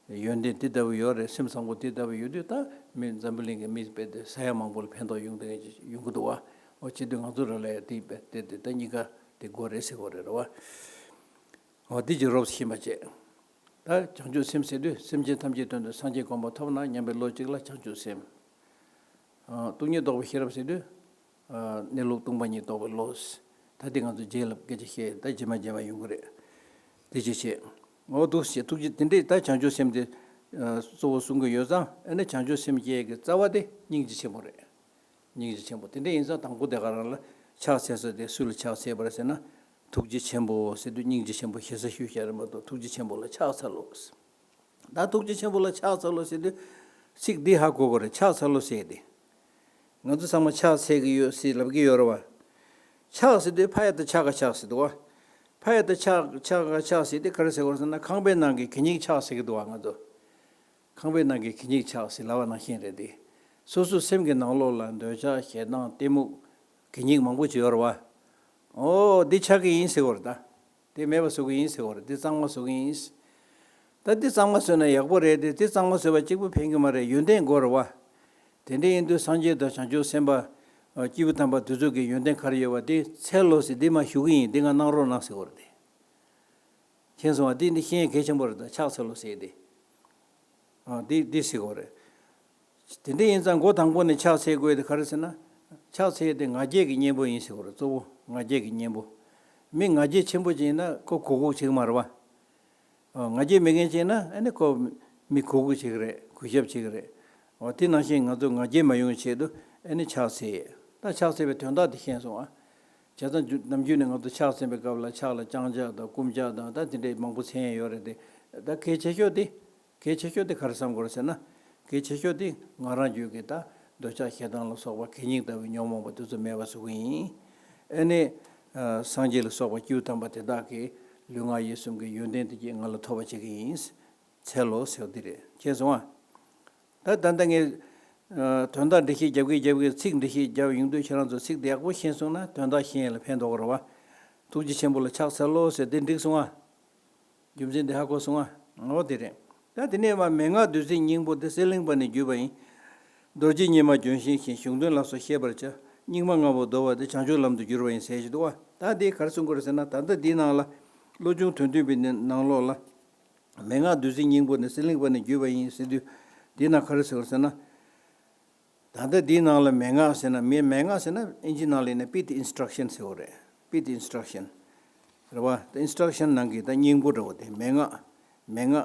ཡོན་ཏན་དེ་ལྟ་བུ་ཡོད་རེད། སེམས་བཟང་པོ་དེ་ལྟ་བུ་ཡོད་དུས་ད་མི་འཛམ་བུ་གླིང་གི་མི་དཔེ་དེ་ས་ཡ་མང་པོ་ལ་ཕན་ཐོགས་ཡོང་དེ་ཡོང་གི་འདུག་བ། འོ་བྱེད་དུས་ང་ཚོ་རང་ལ་ཡང་དེ་དཔེ་དེ་དེ་ད་གཉིས་ཀ་དེ་དགོས་རེད་ཟེར་བ་རེད། རེད་བ། འོ་དེ་ཅིག་རོབ་ཙམ་ཤེས་པ་བྱས། ད་བྱང་ཆུབ་སེམས་ཟེར་དུས་སེམས་ཅན་ཐམས་ཅད་དོན་དུ་སངས་རྒྱས་གོ་འཕང་ཐོབ་ན་སྙམ་པའི་བློ་གཅིག་ལ་བྱང་ཆུབ་སེམས། ཨ་སྟོང་ཉིད་རྟོགས་པའི་ཤེས་རབ་ཟེར་དུས། ཨ་གནས་ལུགས་སྟོང་པ་ཉིད་རྟོགས་པའི་བློ། ད་དེ་ང་ཚོ་རྗེས་ལ་སྐད་ཆ་བཤད། ད་རྗེས་མ་རྗེས་མ་ཡོང་གི་རེད། དེ་ཅི་བྱེད། འོ་འདུག་སེ་ཐུགས་རྗེ། དེ་འདྲས་ད་བྱང་ཆུབ་སེམས་དེ་ཨ་གཙོ་བོ་གསུང་གི་ཡོད་ཙང་། ཨ་ནི་བྱང་ཆུབ་སེམས་བསྐྱེད་ཀྱི་རྩ་བ་དེ་སྙིང་རྗེ་ཆེན་པོ་རེད། སྙིང་རྗེ་ཆེན་པོ། དེ་འདྲ་ཡིན་ཙང་དང་པོ་དེ་ག་རང་ལ་ཕྱག་འཚལ་ས་དེ་སུ་ལ་ཕྱག་འཚལ་བ་རེད་ཟེར་ན། ཐུགས་རྗེ་ཆེན་པོ་ཟེར་དུས་སྙིང་རྗེ་ཆེན་པོ་ཞེ་ས་ཞུ་བྱ་རེད་མ་གཏོགས། ཐུགས་རྗེ་ཆེན་པོ་ལ་ཕྱག་འཚལ་ལོ། ད་ཐུགས་རྗེ་ཆེན་པོ་ལ་ཕྱག་འཚལ་ལོ་ཟེར་དུས། ཚིག་འདི་ཧ་གོ་དགོས་རེད། ཕྱག་འཚལ་ལོ་ཟེར་ཏེ། ང་ཚོ་ཚང་མ་ཕྱག་འཚལ་གྱི་ཡོད་ཟེར་ལབ་ཀྱི་ཡོད་རེད་བ། ཕྱག་ཟེར་དུས་ཕ་ཡ་བཏགས་ཕྱ་ག་ཕྱག་ཟེར་འདུག་བ། ཕ་ཡ་བཏགས་ཕྱ་ག་ཕྱག་ཟེར་དེ་ག་རེ་ཟེར་དགོས་རེད་ཟེར་ན། ཁང་པའི་ནང་གི་གད་སྙིགས་ཕྱག་ཟེར་གྱི་འདུག་བ་ང་ཚོ། ཁང་པའི་ནང་གི་གད་སྙིགས་ཕྱག་ཟེར་ལབ་པ་ནང་བཞིན་རེད་དེ། སོ་སོའི་སེམས་ཀྱི་ནང་ལོགས་ལ་འདོད་ཆགས་ཞེ་སྡང་གཏི་མུག་གད་སྙིགས་མང་པོ་ཅིག་ཡོད་རེད་བ། འོ་འདི་ཕྱག་གི་ཡིན་ཟེར་གྱི་ཡོད་རེད་ད། དེ་མེད་པ་བཟོ་གི་ཡིན་ཟེར་བ་རེད། དེ་གཙང་མ་བཟོ་གི་ཡིན། ད་འདི་གཙང་མ་བཟོས་ན་ཡག་པོ་རེད་དེ། འདི་གཙང་མ་བཟོས་པ་གཅིག་པུ་ཕན་གི་མ་རེད། ཡོན་ཏན་དགོས་རེད་བ། དེ་འདྲ་ཡིན་དུས་སངས་རྒྱས་དང་བྱང་ཆུབ་སེམས་དཔའ། སྐྱེས་བུ་དམ་པ་དེ་ཚོ་གི་ཡོན་ཏན་ག་རེ་ཡོད་པ་དེ་འཚལ་ལོ་ཟེར། འདི་མར་ཞུ་གི་ཡིན། འདི་ང་གནང་རོགས་གནང་ཟེར་བ་རེད་དེ། མཁྱེན་སོང་བ། འདི་འདི་ཤེས་ཡ་གལ་ཆེན་པོ་རེད་ད། ཕྱག་འཚལ་ལོ་ཟེར་དེ། ཨ་འདི་འདི་ཟེར་བ་རེད། དེ་འདྲ་ཡིན་ཙང་མགོ་དང་པོ་ནས་ཕྱག་འཚལ་དགོས་དེ་ག་རེ་ཟེར་ན། ཕྱག་འཚལ་དེ་ང་རྒྱལ་གྱི་གཉེན་པོ་ཡིན་ཟེར་བ་རེད། གཙོ་བོ་ང་རྒྱལ་གྱི་གཉེན་པོ། མི་ང་རྒྱལ་ཆེན་པོ་ཅིག་ཡིན་ན་ཁོ་གུས་གུས་བྱེད་ཀྱི་མ་རེད་བ། ཨ་ང་རྒྱལ་མེད་མཁན་ཅིག་ཡིན་ན་ཨ་ནི་ཁོ་མི་གུས་གུས་བྱེད་ཀྱི་རེད། གུས་ཞབས་བྱེད་ཀྱི་རེད། འོ་དེ་ནང་བཞིན་ང་ཚོ་ང་རྒྱལ་མ་ཡོང་བའི་ཆེད་དུ་ཨ་ནི་ཕྱག་འཚལ། ད་ཕྱག་འཚལ་བའི་དོན་དག་དེ་ཤེས་སོང་ཨ། བྱས་ཙང་རྒྱུ་ནམ་རྒྱུན་ནས་ང་ཚོ་ཕྱག་འཚལ་བའི་སྐབས་ལ་ཕྱག་ལ་བརྐྱང་ཕྱག་དང་བསྐུམ་ཕྱག་དང་ད་དེ་འདྲའི་མང་པོ་འཚལ་ཡ་ཡོད་རེད་དེ། ད་གལ་ཆེ་ཤོས་དེ། གལ་ཆེ་ཤོས་དེ་ག་རེ་བསམ་དགོས་རེད་ཟེར་ན། གལ་ཆེ་ཤོས་དེ་ང་རང་རྒྱུད་ཀྱི་ད་འདོད་ཆགས་ཞེ་སྡང་ལ་སོགས་པ་གད་སྙིགས་ལྟ་བུའི་ཉོན་མོངས་པ་དེ་ཚོ་མེད་པ་བཟོ་གི་ཡིན། ཨ་ནི། ཨ། སངས་རྒྱས་ལ་སོགས་པ་སྐྱེས་བུ་དམ་པ་དེ་དག་གི་ལུས་ངག་ཡིད་གསུམ་གྱི་ཡོན་ཏན་དེ་གྱིས་ང་ལ་ཐོབ་པ་བྱེད་ཀྱི་ཡིན། འཚལ་ལོ་ཟེར་བ་འདི་རེད། མཁྱེན་སོང་ཨ། ད་ད་ལྟ་ངས། ཨ། དོན་དག་འགྲེལ་བཤད་རྒྱབ་ཀྱི་རྒྱབ་ཀྱི་ཚིག་འགྲེལ་བཤད་རྒྱབ་ཡོང་དུས་ཁྱེད་རང་ཚོ་ཚིག་དེ་ཡག་པོ་ཤེས་སོང་ན་དོན་དག་ཤེས་ཡས་ལ་ཕན་ཐོགས་ཀྱི་རེད་བ། ཐུགས་རྗེ་ཆེན་པོ་ལ་ཕྱག་འཚལ་ལོ་ཟེར་དེ་འགྲིག་སོང་ཨ། རྒྱུ་མཚན་དེ་ཧ་གོ་སོང་ཨ། འོ་དེ་རེད། ད་དེ་ནས་མ་མན་ངག་བདུད་རྩིའི་སྙིང་པོ་དེ་སེར་ལིང་པ་ནས་བརྒྱུད་པ་ཡིན། རྡོ་རྗེ་སྙེ་མ་ལྗོན་ཤིང་བཞིན་གཞུང་དོན་ལ་སོགས་ཤེས་པར་བྱ། སྙིགས་མ་ལྔ་པོ་བདོ་བ་དེ་བྱང་ཆུབ་ལམ་དུ་བསྒྱུར་བ་ཡིན་ཟེར་བཞིན་འདུག་བ། ད་དེ་ག་རེ་གསུང་གི་རེད་ཟེར་ན། ད་ལྟ་འདིའི་ནང་ལ་བློ་ཆུང་དོན་བདུན་པའི་ནང་ལོགས་ལ། མན་ངག་བདུད་རྩིའི་སྙིང་པོ་ནི་སེར་ལིང་པ་ནས་བརྒྱུད་པ་ཡིན་ཟེར་དུས། འདིའི་ནང་ག་རེ་ཟེར་བ་ཟེར་ན། ད་ལྟ་འདིའི་ནང་ལ་མན་ངག་ཟེར་ན། མི་མན་ངག་ཟེར་ན་ཨིན་ཇི་ནང་ལ་ཡིན་ན་པིད་ཨིན་སི་ཊྲག་ཤན་ཟེར་བ་རེད། པིད་ཨིན་སི་ཊྲག་ཤན་རེད་བ། ད་ཨིན་སི་ཊྲག་ཤན་ནང་གི་ད་སྙིང་པོ་འདྲ་བོ་དེ་མན་ངག་མན་ངག་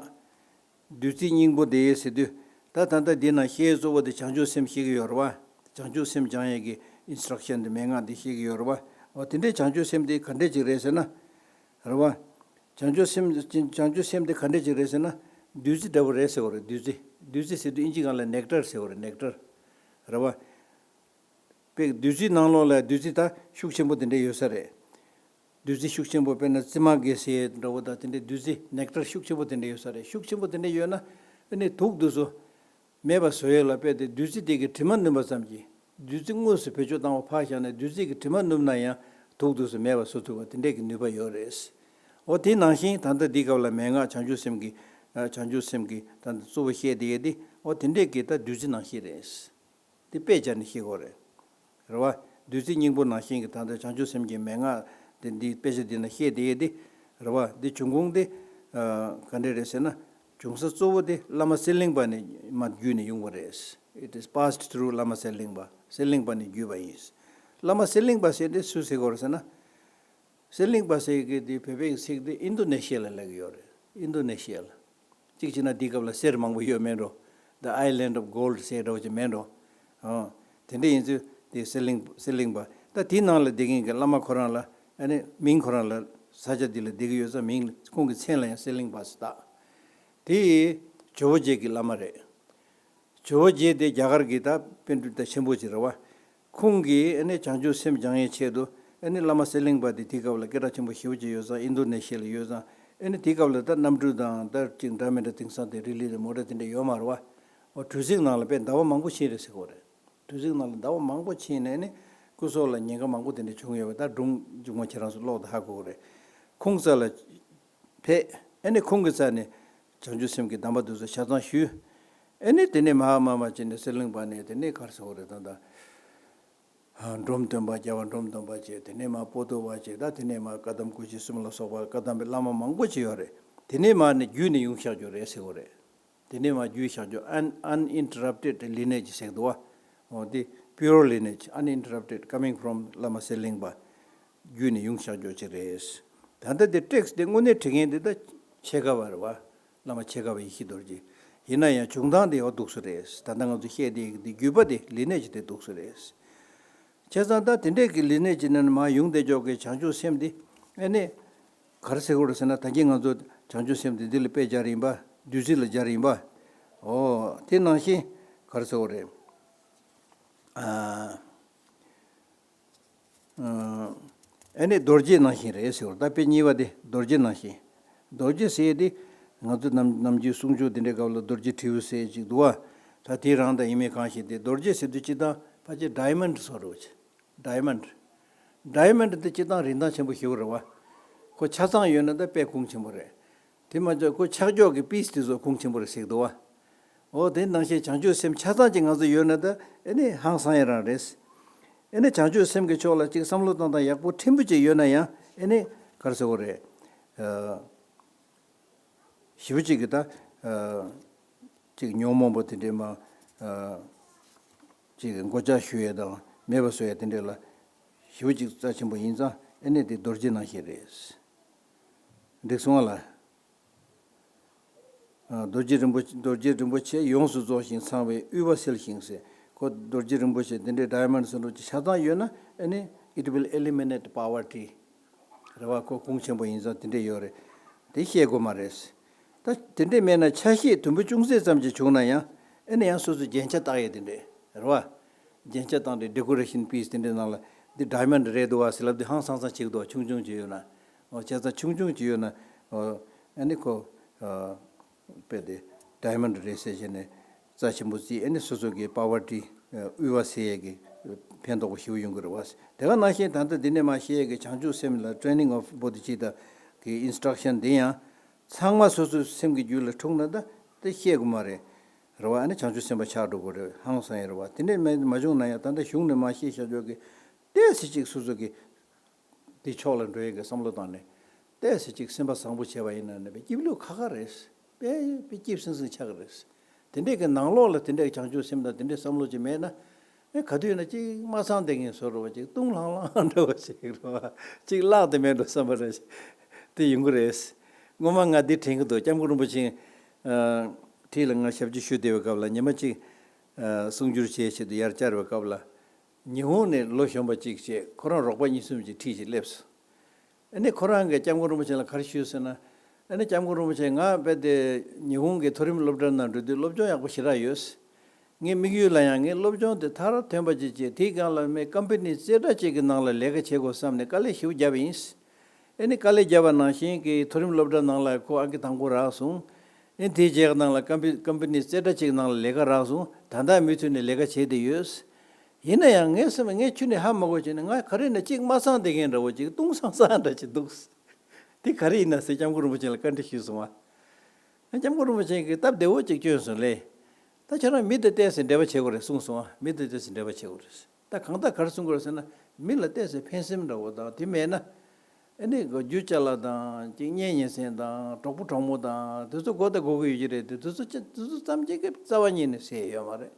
བདུད་རྩིའི་སྙིང་པོ་དེ་ཟེར་དུས། ད་ད་ལྟ་འདི་ན་བཤད་གཙོ་བོ་དེ་བྱང་ཆུབ་སེམས་བཤད་ཀྱི་ཡོད་རེད་བ། བྱང་ཆུབ་སེམས་སྦྱང་ཡས་ཀྱི་ཨིན་སི་ཊྲག་ཤན་དེ་མན་ངག་འདི་བཤད་ཀྱི་ཡོད་རེད་བ། འོ་དེ་འདྲའི་བྱང་ཆུབ་སེམས་དེ་ག་འདྲས་ཅིག་རེད་ཟེར་ན། རེད་བ། བྱང་ཆུབ་སེམས། བྱང་ཆུབ་སེམས་དེ་ག་འདྲས་ཅིག་རེད་ཟེར་ན། བདུད་རྩི་འདྲ་བོ་རེད་ཟེར་བ་རེད། བདུད་རྩི། བདུད་རྩི་ཟེར་དུས་ཨིན་ཇི་སྒང་ལ་ནེག་ཊར་ཟེར་བ་རེད། ནེག་ཊར། རེད་བ། དཔེ་བདུད་རྩིའི་ནང་ལོགས་ལ་བདུད་རྩི་ད་ཤུགས་ཆེན་པོ་དེ་འདྲས་ཡོད་ས་རེད། བདུད་རྩི་ཤུགས་ཆེན་པོ་དཔེར་ན་རྩི་མ་གེ་སེ་འདྲ་བོ་དང་དེ་འདྲའི་བདུད་རྩི་ནེག་ཊར་ཤུགས་ཆེན་པོ་དེ་འདྲ་ཡོད་ས་རེད། ཤུགས་ཆེན་པོ་དེ་འདྲ་ཡོད་ན་ཨ་ནི་དུག་དེ་ཚོ་མེད་པ་བཟོ་ཡས་ལ། དཔེ་དེ་བདུད་རྩི་དེ་གི་དྲི་མ་བསྣུན་པ་ཙམ་གྱིས། བདུད་རྩི་དངོས་སུ་བེད་སྤྱོད་བཏང་བ་ཕར་བཞག་ནས་བདུད་རྩི་གི་དྲི་མ་བསྣུན་ན་ཡང་དུག་དེ་ཚོ་མེད་པ་བཟོ་ཐུབ་པ་དེ་འདྲས་ཀྱི་ནུས་པ་ཡོད་རེད། འོ་དེ་ནང་བཞིན་ད་ལྟ་འདི་སྐབས་ལ་མན་ངག་བྱང་ཆུབ་སེམས་ཀྱི། ཨ། བྱང་ཆུབ་སེམས་ཀྱི་ད་ལྟ་གཙོ་བོ་བཤད་བསྡད་ཡས་དེ་འོ་དེ་འདྲས་ཀྱི་ད་བདུད་རྩི་ནང་བཞིན་རེད། དེ་དཔེ་སྦྱར་ནས་ཤེས་དགོས་རེད། རེད་བ། བདུད་རྩི་སྙིང་པོ་ནང་བཞིན་གྱི་ད་ལྟ་བྱང་ཆུབ་སེམས་ཀྱི་མན་ངག་དེ་འདི་དཔེ་ཆ་འདི་ན་བཤད་བསྡད་ཡས་དེ། རེད་བ། འདི་འབྱུང་ཁུངས་དེ། ཨ། ག་འདྲས་རེད་ཟེར་ན། འབྱུང་ས་གཙོ་བོ་དེ་བླ་མ་གསེར་གླིང་པ་ནས་མར་བརྒྱུད་ནས་ཡོང་བ་རེད། It is passed through བླ་མ་གསེར་གླིང་པ། གསེར་གླིང་པ་ནས་བརྒྱུད་པ་ཡིན། བླ་མ་གསེར་གླིང་པ་ཟེར་དེ་སུ་ཟེར་དགོས་རེད་ཟེར་ན། གསེར་གླིང་པ་ཟེར་གི་དེ་བོད་པའི་ཚིག་དེ་ཨིན་དོ་ནེ་ཤི་ཡ་ལ་སླེབས་ཀྱི་ཡོད་རེད། ཨིན་དོ་ནེ་ཤི་ཡ་ལ། གཅིག་བྱས་ན་འདི་སྐབས་ལ་གསེར་མང་པོ་ཡོད་མེད་འགྲོ། The island of gold ཟེར་འདྲ་བོ་ཅིག་མེད་འགྲོ། ཨོ། དེ་འདྲ་ཡིན་ཚུལ་དེ་གསེར་གླིང་། གསེར་གླིང་པ། ད་དེའི་ནང་ལ་བསྡད་མཁན་གྱི་བླ་མ་ཁོ་རང་ལ་ཨ་ནི་མིང་ཁོ་རང་ལ་ས་ཆ་འདི་ལ་བསྡད་ཀྱི་ཡོད་ཙང་མིང་ཁོང་གི་མཚན་ལ་ཡང་གསེར་གླིང་པ་ཟེར་བཏགས། དེ་ཇོ་བོ་རྗེ་གི་བླ་མ་རེད། ཇོ་བོ་རྗེ་དེ་རྒྱ་གར་གྱི་ད་པཎ་གྲུབ་ད་ཆེན་པོ་ཅིག་རེད་བ། ཁོང་གིས་ཨ་ནི་བྱང་ཆུབ་སེམས་སྦྱང་ཡའི་ཆེད་དུ་ཨ་ནི་བླ་མ་གསེར་གླིང་པ་དེ་དེའི་སྐབས་ལ་སྐད་གྲགས་ཆེན་པོ་ཞེ་པོ་ཅིག་ཡོད་ཙང་། ཨིན་དོ་ནེ་ཤི་ཡ་ལ་ཡོད་ཙང་། ཨ་ནི་དེའི་སྐབས་ལ་ད་གནམ་གྲུ་དང་ད་ཅིག་འདྲ་མི་འདྲ་དེང་སང་དེ་རི་ལི་རེད་མོ་ཊ་དེ་འདྲ་ཡོད་མ་རེད་བ། འོ་གྲུ་གཟིངས་ནང་ལ་དཔེ་ཟླ་བ་མང་པོ་ཕྱིན་རེད་ཟེར་གོ་རེད། གྲུ་གཟིངས་ནང་ལ་ཟླ་བ་མང་པོ་ཕྱིན་ནས་ནི་སྐུ་སྲོག་ལ་ཉེན་ཁ་མང་པོ་དེ་འདྲ་བྱུང་ཡོད་པ་ད་སྒྲུང་མཇུག་མ་ཁྱེད་རང་ཚོ་ཀློག་དང་ཧ་གོ་གི་རེད། ཁོང་རྩ་ལ་ཕེབས། ཨ་ནི་ཁོང་གི་རྩ་ནས་བྱང་ཆུབ་སེམས་ཀྱི་གདམས་པ་དེ་ཚོ་ཆ་ཚང་ཞུས། ཨ་ནི་དེ་ནས་མར་མར་མར་བྱས་ནས་གསེར་གླིང་པ་ནས་དེ་ནས་ག་རེ་ཟེར་དགོས་རེད་ད་ལྟ། ཨ། འབྲོམ་སྟོན་པ། རྒྱལ་བ་འབྲོམ་སྟོན་པ་བྱས། དེ་ནས་མར་པོ་ཏོ་བ་བྱས། ད་དེ་ནས་མར་བཀའ་གདམས་སྐུ་མཆེད་གསུམ་ལ་སོགས་པ་བཀའ་གདམས་པའི་བླ་མ་མང་པོ་ཅིག་ཡོད་རེད། དེ་ནས་མར་ནི་བརྒྱུད་ནས་ཡོང་བཞག་རྒྱུ་རེད་ཟེར་དགོས་རེད། དེ་ནས་མར་བརྒྱུད་བཞག་རྒྱུ་un- uninterrupted lineage ཟེར་གི་འདུག་བ། འོ་དེ་pure lineage, uninterrupted, coming from བླ་མ་གསེར་གླིང་པ། བརྒྱུད་ནས་ཡོང་བཞག་རྒྱུ་ཅིག་རེད། ད་ལྟ་དེ་ཊེག་སི་དེ་དངོས་གནས་བྲིས་མཁན་དེ་ད་ཕྱེད་ཀ་བ་རེད་བ། བླ་མ་ཕྱེད་ཀ་བ་ཡེ་ཤེས་རྡོ་རྗེ། ཡིན་ན་ཡང་བྱུང་སྟངས་དེ་ཡང་འདུག་སེ་རེད། ད་ལྟ་ང་ཚོ་བཤད་དེ་དེ་བརྒྱུད་པ་དེ་ལི་ནེ་ཇི་དེ་འདུག་སེ་རེད། བྱས་ཙང་ད་དེ་འདྲས་ཀྱི་ལི་ནེ་ཇི་ནས་མར་ཡོང་བསྡད་ཀྱོག་གི་བྱང་ཆུབ་སེམས་དེ་ཨ་ནི་ག་རེ་ཟེར་དགོས་རེད་ཟེར་ན། ད་གིན་ང་ཚོ་བྱང་ཆུབ་སེམས་དེ་འདི་ལ་དཔེ་སྦྱར་ཡིན་པ། བདུད་རྩི་ལ་སྦྱར་ཡིན་པ། འོ་དེ་ནང་བཞིན་ག་རེ་ཟེར་དགོས་རེད། ཨ། ཨ་ནི་རྡོ་རྗེ་ནང་བཞིན་རེད་ཟེར་བ། ད་དཔེ་གཉིས་པ་དེ་རྡོ་རྗེ་ནང་བཞིན། རྡོ་རྗེ་ཟེར་དེ་ང་ཚོ་ནམ་ནམ་རྒྱུན་གསུང་ཆོས་དེ་འདྲའི་སྐབས་ལ་རྡོ་རྗེ་དྲིལ་བུ་ཟེར་ཅིག་འདུག་བ། ད་དེ་རང་དང་ཡིན་མིན་གང་ཞིག་དེ། རྡོ་རྗེ་ཟེར་དུས་སྤྱིར་བཏང་ཕལ་ཆེར་ཌའི་མོན་ཌི་བཟོ་འདྲ་བོ་ཅིག་ཌའི་མོན་ཌི། ཌའི་མོན་ཌི་དེ་སྤྱིར་བཏང་རིན་ཐང་ཆེན་པོ་ཞེ་པོ་རེད་བ། ཁོ་ཆ་ཚང་ཡོད་ན་ད་དཔེ་གོང་ཆེན་པོ་རེད། དེ་མ་ཚད་ཁོ་ཆག་ཀྱོག་གི་པིས་དེ་ཚོ་གོང་ཆེན་པོ་རེད་ཟེར་གི་འདུག་བ། འོ་དེ་ནང་བཞིན་བྱང་ཆུབ་སེམས་ཆ་ཚང་ཅིག་ང་ཚོ་ཡོད་ན་ད་ཨེ་ནི་ཧང་སང་ཡ་རང་རེད། ཨེ་ནི་བྱང་ཆུབ་སེམས་ཀྱི་ཕྱོགས་ལ་ཅིག་བསམ་བློ་བཏང་སྟངས་ཡག་པོ་ཕྲན་བུ་ཅིག་ཡོད་ན་ཡང་ཨེ་ནི་ག་རེ་ཟེར་དགོས་རེད། ཨ། ཞེ་པོ་ཅིག་གི་ད། ཨ། ཅིག་ཉོན་མོངས་པ་དེ་འདྲས་མ། ཨ། ཅིག་མགོ་ལྕག་གཞུ་ཡས་དང་མེད་པ་བཟོ་ཡས་དེ་འདྲས་ལ་ཞེ་པོ་ཅིག་རྩ་ཆེན་པོ་ཡིན་ཙང་ཨེ་ནི་དེ་རྡོ་རྗེ་ནང་བཞིན་རེད། འགྲིག་སོང་ང་ལ། ཨ། རྡོ་རྗེ་རིན་པོ་ཆེ། རྡོ་རྗེ་རིན་པོ་ཆེ་ཡོངས་སུ་རྫོགས་ཤིང་ཚང་བའི་དབུལ་བ་སེལ་ཞིང་ཟེར། ཁོ་རྡོ་རྗེ་རིན་པོ་ཆེ་དེ་འདྲའི་ཌའི་མོན་ཌི་བཟོ་འདྲ་ཅིག་ཆ་ཚང་ཡོད་ན་ཨེ་ནི་it will eliminate poverty རེད་བ། ཁོ་གོང་ཆེན་པོ་ཡིན་ཙང་དེ་འདྲས་ཡོད་རེད། དེ་བཤད་དགོས་མ་རེད། ད་དེ་འདྲས་མེད་ན་ཆ་ཤས་དུམ་བུ་ཅུང་ཟད་ཙམ་ཅིག་བྱུང་ན་ཡང་ཨེ་ནི་ཡང་སོ་སོའི་རྒྱན་ཆ་བཏགས་ཡས་དེ་འདྲས་རེད་བ། རྒྱན་ཆ་བཏང་སྟེ་ཌེ་ཀོ་རེ་ཤན་པི་སི་དེ་འདྲས་ནང་ལ་འདི་ཌའི་མོན་ཌི་རེད་འདུག་བ་ཟེར་ལབ་དུས་ཧང་སང་སང་བྱེད་ཀྱི་འདུག་བ། ཆུང་ཆུང་ཅིག་ཡོད་ན། འོ་བྱས་ཙང་ཆུང་ཆུང་ཅིག་ཡོད་ན། འོ་ཨེ་ནི་ཁོ། དཔེ་དེ་ཌའི་མོན་ཌི་རེད་ཟེར་བྱས་ནས་རྩ་ཆེན་པོ་བརྩིས། ཨེ་ནི་སོ་སོ་གི་པ་ཝར་ཊི་དབུལ་བ་སེལ་ཡས་ཀྱི་ཕན་ཐོགས་པོ་ཞེ་པོ་ཡོང་གི་རེད་བ། དེ་ག་ནང་བཞིན་ད་ལྟ་འདི་ནས་མར་བཤད་ཡས་ཀྱི་བྱང་ཆུབ་སེམས་ལ་ཊེ་ནིང་ཨོཕ་བོ་དྷི་ཙིཏྟ་གི་ཨིན་སི་ཊྲག་ཤན་འདི་ཡང་ཚང་མ་སོ་སོའི་སེམས་ཀྱི་རྒྱུད་ལ་འཁྲུངས་ན་ད་དེ་ཤེས་དགོས་མ་རེད། རེད་བ། ཨ་ནི་བྱང་ཆུབ་སེམས་དཔའ་ཆགས་འགྲོ་དགོས་རེད། ཧང་སང་ཡས་རེད་བ། དེ་འདྲས་མ་མ་བྱུང་ན་ཡང་ད་ལྟ་གཞུང་ནས་མར་བཤད་བཞག་ཆོག་གི་ཏོག་ཙམ་ཅིག་སོ་སོ་གི་དེ་ཕྱོགས་ལ་འགྲོ་ཡས་ཀྱི་བསམ་བློ་བཏང་ནས་ཏོག་ཙམ་ཅིག་སེམས་པ་བཟང་པོ་བྱས་པ་ཡིན་ན་ནི་དཔེ་སྐྱིད་ལུགས་ཁ་ཁ་རེད། དཔེ་དཔེ་སྐྱིད་སིང་སིང་ཆགས་ཀྱི་རེད། དེ་འདྲས་ཀྱི་ནང་ལོགས་ལ་དེ་འདྲས་ཀྱི་བྱང་ཆུབ་སེམས་དང་དེ་འདྲས་བསམ་བློ་ཅིག་མེད་ན། ཨེ་ག་དུས་ཡིན་ན་ཅིག་མ་སངས་བསྡད་མཁན་བཟོ་འདྲ་བ་ཅིག་ལྟུང་ལྷང་ལྷང་འདྲ་བ་ཅིག་རེད་བ། ཅིག་བརླག་དེ་མེད་འགྲོ་བསམ་པ་རེད། དེ་ཡོང་གི་རེད། སྔོན་མ་ང་འདི་དྲན་གྱི་འདུག་སྐྱབས་མགོན་རིན་པོ་ཆེ་ཁྲིད་ལ་ང་ཞབས་ཕྱི་ཞུ་བསྡད་པའི་སྐབས་ལ་ཉི་མ་གཅིག་གསུང་སྒྱུར་བྱེད་ཆེད་དུ་ཡར་བཅར་བའི་སྐབས་ལ། ཉི་ཧོང་ནས་ལོ་གཞོན་པ་གཅིག་བྱས། ཁོ་རང་རོགས་པ་གཉིས་གསུམ་གྱིས་ཁྲིད་བྱས་སླེབས་སོང་། ཨ་ནི་ཁོ་རང་གིས་སྐྱབས་མགོན་རིན་པོ་ཆེ་ལ་ག་རེ་ཞུས་ཟེར་ན། ཨ་ནི་སྐྱབས་མགོན་རིན་པོ་ཆེ་ང་རྦད་དེ་ཉི་ཧོང་གི་མཐོ་རིམ་སློབ་གྲྭ་ནང་འགྲོ་དུས་སློབ་སྦྱོང་ཡག་པོ་ཞེ་དྲག་ཡོད། ངའི་དམིགས་ཡུལ་ལ་ཡང་ངའི་སློབ་སྦྱོང་དེ་མཐར་ཐོན་པ་ཅིག་བྱས། དེའི་སྒང་ལ་མི་ཀམ་པ་ནི་རྩེ་གྲས་ཅིག་གི་ནང་ལ་ལས་ཀ་བྱེད་དགོས་བསམ་ནས་དཀའ་ལས་ཞེ་པོ་བརྒྱབ་པ་ཡིན། ཨ་ནི་དཀའ་ལས་བརྒྱབ་པ་ནང་བཞིན་གྱི་མཐོ་རིམ་སློབ་གྲྭ་ནང་ལ་ཁོ་ཨང་ཀི་དང་པོ་རག་སོང་། ཨ་ནི་དེའི་རྗེས་ནང་ལ་ཀམ་པ་ཀམ་པ་ནི་རྩེ་གྲས་ཅིག་ནང་ལ་ལས་ཀ་རག་སོང་། ད་ལྟ་མུ་མཐུད་ནས་ལས་ཀ་བྱས་བསྡད་ཡོད། ཡིན་ན་ཡང་ངའི་སེམས་ངས་ཁྱོན་ནས་ཧ་མ་གོ་བྱས་ནས། ང་ག་རེ་ན་གཅིག་མ་སངས་བསྡད་མཁན་འདྲ་བོ་ཅིག་ལྟུང་སང་སང་འདྲ་ཅིག་འདུག་དེ་ག་རེ་ཡིན་ན་ཟེར་སྐྱབས་མགོན་རིན་པོ་ཆེ་ལ་བཀའ་འདྲི་ཞུས་སོང་བ། སྐྱབས་མགོན་རིན་པོ་ཆེ་གིས་སྟབས་བདེ་བོ་ཅིག་བསྐྱོན་སོང་ལེ། ད་ཁྱོད་རང་མི་དེ་བལྟས་ཟིན་འབྲེལ་བ་བྱེད་དགོས་རེད་གསུངས་སོང་བ། མི་དེ་བལྟས་ཟིན་འབྲེལ་བ་བྱེད་དགོས་རེད། ད་གང་ལྟར་ག་རེ་གསུང་དགོས་རེད་ཟེར་ན། མི་ལ་བལྟས་ཟིན་ཕན་སེམས་འདྲ་བོ་དང་དེ་མེད་ན། ཨ་ནི་རྒྱུ་ཅ་ལག་དང་ཅིག་གཉེན་ཉེ་ཚན་དང་གྲོགས་པོ་གྲོགས་མོ་དང་དེ་ཚོ་དགོས་དང་དགོས་ཀྱི་ཡོད་ཀྱི་རེད་དེ། དེ་ཚོ་ཅི་དེ་ཚོ་ཙམ་ཅིག་གི་རྩ་བ་ཉིད་ནས་ཟེར་ཡོད་མ་རེད།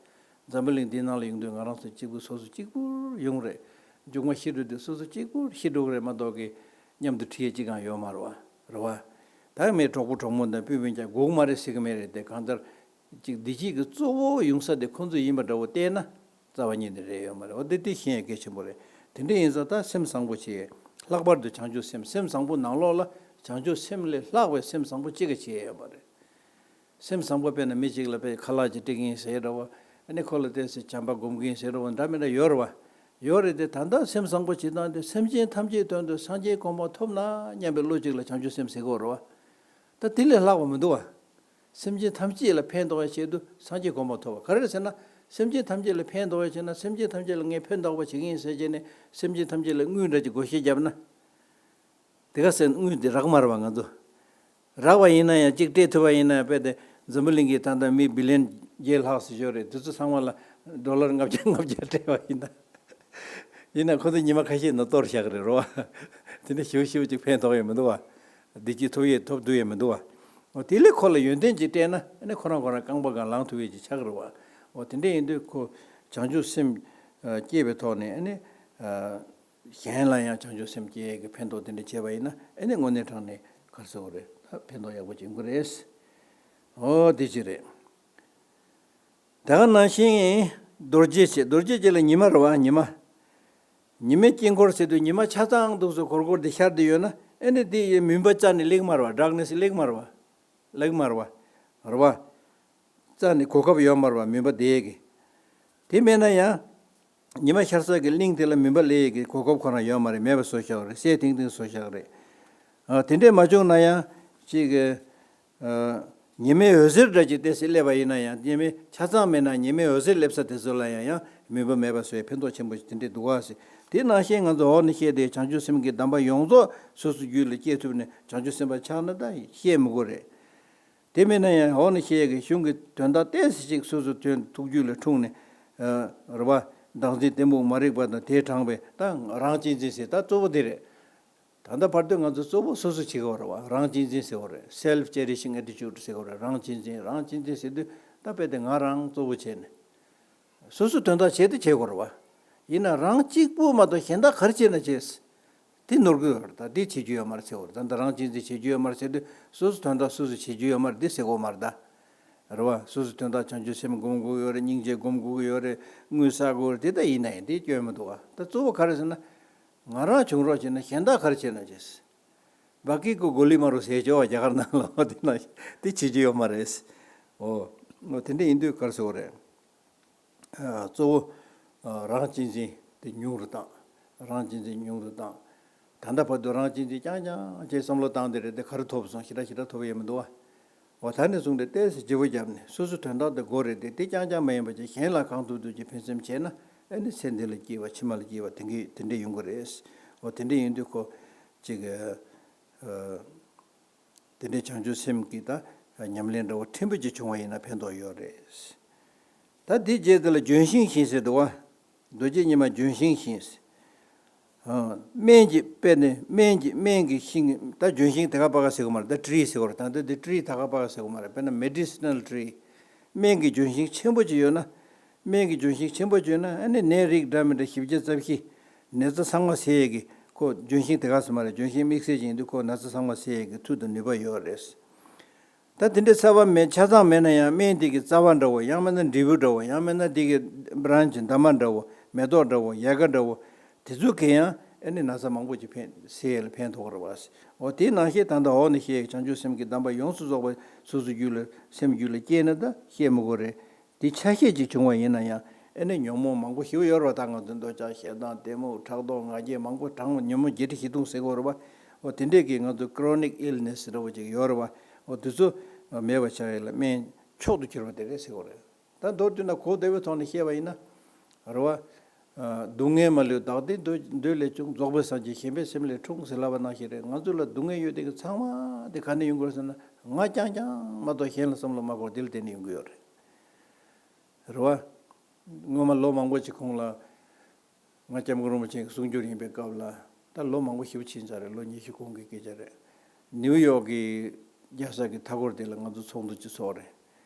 འཛམ་བུ་གླིང་འདིའི་ནང་ལ་ཡོང་དུས་ང་རང་ཚོ་གཅིག་པུ་སོ་སོ་གཅིག་པུར་ཡོང་རེད། མཇུག་མ་ཤི་འགྲོ་དུས་སོ་སོ་གཅིག་པུར་ཤི་འགྲོ་གི་རེད་མ་གཏོགས་ཀྱི་མཉམ་དུ་ཁྲིད་ཡས་གཅིག་ཀྱང་ཡོད་མ་རེད་བ། རེད་བ། ད་མི་གྲོགས་པོ་གྲོགས་མོ་དང་སྤུན་སྤུན་ཀྱང་དགོས་ཀྱི་མ་རེད་ཟེར་གི་མེད་རེད་དེ། གང་ལྟར་ཅིག་བདེ་སྐྱིད་ཀྱི་གཙོ་བོ་ཡོང་ས་དེ་ཁོང་ཚོ་ཡིན་པ་འདྲ་བོ་བལྟས་ན། རྩ་བ་ཉིད་ནས་རེད་ཡོད་མ་རེད། འོ་དེ་དེ་ཤེས་ཡ་གལ་ཆེན་པོ་རེད། དེ་འདྲ་ཡིན་ཙང་ད་སེམས་བཟང་པོ་བྱེད། ལྷག་པར་དུ་བྱང་ཆུབ་སེམས། སེམས་བཟང་པོ་ནང་ལོགས་ལ་བྱང་ཆུབ་སེམས་ལས་ལྷག་པའི་སེམས་བཟང་པོ་གཅིག་ཀྱང་བྱེད་ཡ་ཡོད་མ་རེད། སེམས་བཟང་པོ་དཔེར་ན་མི་གཅིག་ལ་དཔེ་ཁ་ལག་ཅིག་སྤྲད་ཀྱི་ཡིན་ཟེར་འདྲ་བོ། ཨ་ནི་ཁོ་ལ་བལྟས་ཚེ་བྱམས་པ་སྒོམ་གྱི་ཡིན་ཟེར་འདྲ་བོ་འདྲ་མི་འདྲ་ཡོད་རེད་བ། ཡོད་རེད་དེ། ད་ལྟ་སེམས་བཟང་པོ་བྱེད་སྟངས་དེ་སེམས་ཅན་ཐམས་ཅད་དོན་དུ་སངས་རྒྱས་གོ་འཕང་ཐོབ་ན་སྙམ་པའི་བློ་གཅིག་ལ་བྱང་ཆུབ་སེམས་ཟེར་གྱི་ཡོད་རེད་བ། ད་དེ་ལས་ལྷག་པ་མི་འདུག་བ། སེམས་ཅན་ཐམས་ཅད་ལ་ཕན་ཐོགས་པའི་ཆེད་དུ་སངས་རྒྱས་གོ་འཕང་ཐོབ་པ། ག་རེ་རེད་ཟེར་ན། སེམས་ཅན་ཐམས་ཅད་ལ་ཕན་ཐོགས་པའི་ཆེད་ན། སེམས་ཅན་ཐམས་ཅད་ལ་ངས་ཕན་ཐོགས་པ་བྱེད་ཀྱི་ཡིན་ཟེར་བྱས་ནས་སེམས་ཅན་ཐམས་ཅད་ལ་དངུལ་འདྲ་ཅིག་བགོ་བཤའ་བརྒྱབ་ན། དེ་ག་ཟེར་དངུལ་དེ་རག་མ་རེད་བ། ང་ཚོ་རག་པ་ཡིན་ན་ཡང་གཅིག་སྤྲད་ཐུབ་པ་ཡིན་ན། དཔེ་དེ་འཛམ་བུ་གླིང་གི་ད་ལྟ་མི་བི་ལི་ཡན་བརྒྱད་ལྷག་ཙམ་ཡོད་རེད། དེ་ཚོ་ཚང་མ་ལ་ཌོ་ལར་ལྔ་བརྒྱ་ལྔ་བརྒྱ་སྤྲད་པ་ཡིན་ན། ཡིན་ན་ཁོ་ཚོ་ཉི་མ་ཁ་ཤས་ནང་གཏོར་བཞག་གི་རེད་རོ། དེ་འདྲ་ཞིབ་ཞིབ་ཅིག་ཕན་ཐོགས་ཡས་མི་འདུག་བ། བདེ་སྐྱིད་ཐོབ་ཡས་ཐོབ་ཐུབ་ཡས་མི་འདུག་བ། འོ་དེ་ལས་ཁོ་ལ་ཡོན་ཏན་ཅིག་སྤྲད་ན་ཨ་ནི་ཁོ་རང་ཁོ་རང་རྐང་པ་སྒང་ལངས་ཐུབ་ཡས་ཅིག་ཆགས་ཀྱི་རེད་བ། འོ་དེ་འདྲ་ཡིན་དུས་ཁོ་བྱང་ཆུབ་སེམས་ཨ་སྐྱེས་པའི་ཐོག་ནས་ཨ་ནི་ཨ་གཞན་ལ་ཡང་བྱང་ཆུབ་སེམས་སྐྱེ་ཡས་ཀྱི་ཕན་ཐོགས་དེ་འདྲ་བྱས་པ་ཡིན་ན། ཨ་ནི་དངོས་གནས་དྲང་ནས་ག་རེ་ཟེར་དགོས་རེད། ད་ཕན་ཐོགས་ཡག་པོ་ཅིག་ཡོང་གི་རེད། འོ་དེ་ཅིག་རེད། དེ་ག་ནང་བཞིན་རྡོ་རྗེ་ཅན། རྡོ་རྗེ་ཅན་ལ་ཉི་མ་རེད་བ། ཉི་མ། ཉི་མའི་དཀྱིལ་འཁོར་ཟེར་དུས་ཉི་མ་ཆ་ཚང་འདུག་སེ་སྒོར་སྒོར་དེ་ཤར་དེ་ཡོད་ན། ཨ་ནི་དེ་ཡི་མུན་པ་རྩ་ནས་སླེབས་མ་རེད་བ། ཌརཀ་ནེ་སི་སླེབས་མ་རེད་བ། སླེབས་མ་རེད་བ། རེད་བ། རྩ་ནས་གོ་སྐབས་ཡོད་མ་རེད་བ། མུན་པ་དེ་གི། དེ་མེད་ན་ཡང་ཉི་མ་ཤར་ས་གི་གླིང་དེ་ལ་མུན་པ་སླེབས་ཡས་ཀྱི་གོ་སྐབས་ཁོ་རང་ཡོད་མ་རེད། མེད་པ་བཟོས་བཞག་རེད། སེལ་ཐིང་ཐིང་བཟོས་བཞག་རེད། ཨ་དེ་འདྲས་མ་བྱུང་ན་ཡང་ཅིག་གི་ཨ་ཉི་མའི་འོད་ཟེར་འདྲ་ཅིག་ཏོག་ཙམ་སླེབས་པ་ཡིན་ན་ཡང་། ཉི་མའི་ཆ་ཚང་མེད་ན་ཉི་མའི་འོད་ཟེར་སླེབས་ས་དེ་ཚོ་ལ་ཡང་ཡང་མུན་པ་མེད་པ་བཟོས་ཕན་ཐོགས་ཆེན་པོ་ཞིག་དེ་འདྲས་འདུག་ག་ཟེར། དེ་ནང་བཞིན་ང་ཚོ་འོག་ནས་བཤད་དེ་བྱང་ཆུབ་སེམས་ཀྱི་གདམས་པ་ཡོངས་རྫོགས་སོ་སོའི་རྒྱུད་ལ་སྐྱེས་ཐུབ་ནས་བྱང་ཆུབ་སེམས་དཔའ་ཆགས་ན་ད་བཤད་མི་དགོས་རེད། དེ་མིན་ན་ཡང་འོག་ནས་བཤད་ཀྱི་གཞུང་གི་དོན་དག་ཏོག་ཙམ་ཞིག་སོ་སོའི་དོན་ཐུགས་རྒྱུད་ལ་འཁྲུངས་ནས། ཨ་རེད་བ། བདག་འཛིན་གཏི་མུག་མ་རིག་པ་དང་དེས་དྲངས་པའི་ད་རང་གཅེས་འཛིན་ཟེར། ད་གཙོ་བོ་དེ་རེད། ད་ལྟ་བར་དུ་ང་ཚོ་གཙོ་བོ་སོ་སོ་བྱེད་ཀྱི་ཡོད་རེད་བ། རང་གཅེས་འཛིན་ཟེར་བ་རེད། སེལ་ཕི་ཅེ་རི་ཤིང་ཨེ་ཊི་ཅུཌ་ཟེར་བ་རེད། རང་གཅེས་འཛིན། རང་གཅེས་འཛིན་ཟེར་དུས་ད་དཔེ་དེ་ང་རང་གཙོ་བོ་བྱས་ནས། སོ་སོའི་དོན་དག་བྱེད་དེ་བྱེད་དགོས་རེད་བ། ཡིན་ན་རང་གཅིག་པུ་མ་གཏོགས་གཞན་དག་ག་རེ་བྱས་ན་བྱས། དེ་ནོར་གི་ཡོད་རེད། ད་དེ་བྱེད་རྒྱུ་ཡོད་མ་རེད་ཟེར་བ་རེད། ད་ད་རང་གཅེས་འཛིན་བྱེད་རྒྱུ་ཡོད་མ་རེད་ཟེར་དུས་སོ་སོའི་དོན་དག་སོ་སོས་བྱེད་རྒྱུ་ཡོད་མ་རེད་དེ་ཟེར་དགོས་མ་རེད་ད། རེད་བ། སོ་སོའི་དོན་དག་བྱང་ཆུབ་སེམས་སྒོམ་དགོས་ཀྱི་ཡོད་རེད། སྙིང་རྗེ་སྒོམ་དགོས་ཀྱི་ཡོད་རེད། དངུལ་བསགས་དགོས་རེད། དེ་ད་ཡིན་ན་ཡིན། དེ་སྐྱོན་མི་འདུག་བ། ད་གཙོ་བོ་ག་རེ་ཟེར་ན། ང་རང་བྱུང་རོགས་བྱས་ན་གཞན་དག་ག་རེ་བྱས་ན་བྱས། བ་ཀི་ཀོ་གོ་ལི་མ་རུ་ཟེར་ཆོག་པ། རྒྱ་གར་ནང་ལ་འོ་དེ་ན་དེ་བྱེད་རྒྱུ་ཡོད་མ་རེད། འོ་འོ་དེ་འདྲ་ཡིན་དུས་ག་རེ་ཟེར་དགོས་རེད། ཨ་གཙོ་བོ་ཨ་རང་གཅེས་འཛིན་དེ་ཉུང་རུ་བཏང་། རང་གཅེས་འཛིན་ཉུང་རུ་བཏང་། ད་ལྟ་བར་དུ་རང་གཅེས་འཛིན་རྐྱང་རྐྱང་བྱས་བསམ་བློ་བཏང་དེ་རེད། དེ་ག་རེ་ཐོབ་སོང་། ཞེ་དྲག་ཞེ་དྲག་ཐོབ་ཡོད་མི་འདུག་བ། འོ་ད་ནས་བཟུང་སྟེ་ཏོག་ཙམ་ལྗིད་པོ་བརྒྱབ་ནས་སོ་སོའི་དོན་དག་དེ་དགོས་རེད་དེ། དེ་རྐྱང་རྐྱང་མ་ཡིན་པ་ཅིག་གཞན་ལ་གང་ཐུབ་ཐུབ་ཀྱིས་ཕན་སེམས་བྱས་ན། ཨ་ནི་ཚེ་འདི་ལ་སྐྱིད་པ་ཕྱི་མ་ལ་སྐྱིད་པ་དེ་འདྲ་དེ་འདྲ་ཡོང་གི་རེད། འོ་དེ་འདྲ་ཡིན་དུས་ཁོ་ཅིག་ཨ་དེ་འདྲའི་བྱང་ཆུབ་སེམས་ཀྱི་ད་ཉམས་ལེན་འདྲ་བོ་ཕྲན་བུ་ཅིག་བྱུང་བ་ཡིན་ན་ཕན་ཐོགས་ཡོད་རེད། ད་དེའི་རྗེས་དེ་ལ་ལྗོན་ཤིང་བཞིན་ཟེར་འདུག་བ། རྡོ་རྗེ་ཉི་མ་ལྗོན་ཤིང་བཞིན། ཨ་སྨན་གྱི་དཔེ་ནི་སྨན་གྱི་སྨན་གྱི་ཤིང་། ད་ལྗོན་ཤིང་དེ་ག་པ་ག་ཟེར་གི་མ་རེད། ད་ཏྲི་ཟེར་གི་རེད། ད་ལྟ་དེ་ཏྲི་ད་ག་པ་ག་ཟེར་གི་མ་རེད། དཔེར་ན་མེ་ཌི་སི་ནལ་ཏྲི། སྨན་གྱི་ལྗོན་ཤིང་ཆེན་པོ་ཅིག་ཡོད་ན། སྨན་གྱི་ལྗོན་ཤིང་ཆེན་པོ་ཅིག་ཡོད་ན་ཨ་ནི་ནད་རིགས་འདྲ་མི་འདྲ་བཞི་བརྒྱ་རྩ་བཞི། ནད་རྩ་ཚང་མ་སེལ་ཡས་ཀྱི་ཁོ་ལྗོན་ཤིང་དེ་ག་ཟེར་མ་རེད། ལྗོན་ཤིང་དམིགས་བསལ་ཅན་དུ་ཁོ་ན་ཚ་ཚང་མ་སེལ་ཡས་ཀྱི་མཐུ་དང་ནུས་པ་ཡོད་རེད། ད་དེ་འདྲའི་རྩ་བ་མེད་ཆ་ཚང་མེད་ན་ཡང་སྨན་དེ་གི་རྩ་བ་འདྲ་བོ། ཡང་མིན་ན་འབྲས་བུ་འདྲ་བོ། ཡང་མིན་ན་དེ་གི་བྲན་གྱི་འདབ་མ་འདྲ་བོ། མེ་ཏོག་འདྲ་བོ། ཡལ་ག་འདྲ་བོ། དེ་ཚོ་གིས་ཡང་ཨ་ནི་ན་ཚ་མང་པོ་ཅིག་ཕན་སེལ་ལ་ཕན་ཐོགས་རེད་བ། འོ་དེའི་ནང་བཞིན་ད་ལྟ་འོག་ནས་བཤད་བྱང་ཆུབ་སེམས་ཀྱི་གདམས་པ་ཡོངས་སུ་རྫོགས་པ་སོ་སོ་རྒྱུད་ལ་སེམས་རྒྱུད་ལ་སྐྱེས་ན་ད་བཤད་མི་དགོས་རེད། དེ་ཆ་ཤས་ཅིག་བྱུང་བ་ཡིན་ན་ཡང་ཨ་ནི་ཉོན་མོངས་མང་པོ་ཞིག་ཡོད་རེད་བ། ད་ང་ཚོ་འདོད་ཆགས་ཞེ་སྡང་གཏི་མུག་ཕྲག་དོག་ང་རྒྱལ་མང་པོ་གྲངས་ཉོན་མོངས་བརྒྱད་ཁྲི་བཞི་སྟོང་ཟེར་གོ་རེད་བ། འོ་དེ་འདྲས་ཀྱི་ང་ཚོ་ཀྲོ་ནིག་ཨིལ་ནེ་སི་འདྲ་བོ་ཅིག་ཡོད་རེད་བ། འོ་དེ་ཚོ་མེད་པ་བྱ་ཡས་ལ་སྨན་མཆོག་ཏུ་གྱུར་པ་དེ་རེད་ཟེར་གོ་རེད། ད་མདོར་བསྡུས་ན་གོ་བདེ་བའི་ཐོག་ནས་བཤད་པ་ཡིན་ན། རེད་བ། ཨ་སྡུག་བསྔལ་མ་ལུས་བདག་བདེ་འདོད་འདོད་ལས་བྱུང་། རྫོགས་པའི་སངས་རྒྱས་ཞེན་པས་སེམས་ལས་འཁྲུངས་ཟེར་ལབ་པ་ནང་བཞིན་རེད། ང་ཚོ་ལ་སྡུག་བསྔལ་ཡོད་དེ་གི་ཚང་མ་དེ་ག་ནས་ཡོང་གི་རེད་ཟེར་ན། ང་རྐྱང་རྐྱང་མ་གཏོགས་གཞན་ལ་བསམ་བློ་མ་འཁོར་དེ་ལ་བརྟེན་ནས་ཡོང་གི་ཡོད་རེད། རེད་བ། སྔོན་མ་ལོ་མང་པོ་ཅིག་གོང་ལ། ང་སྐྱབས་མགོན་རིན་པོ་ཆེ་གི་གསུང་སྒྱུར་ཡིན་པའི་སྐབས་ལ། ད་ལོ་མང་པོ་ཞེ་པོ་ཕྱིན་ཚར་རེད། ལོ་ཉི་ཤུ་གོང་གི་སྐད་ཆ་རེད། ནིའུ་ཡོག་གི་རྒྱལ་ས་གི་མཐའ་འཁོར་དེ་ལ་ང་ཚོ་ཚོགས་འདུ་ཅིག་ཚོགས་རེད།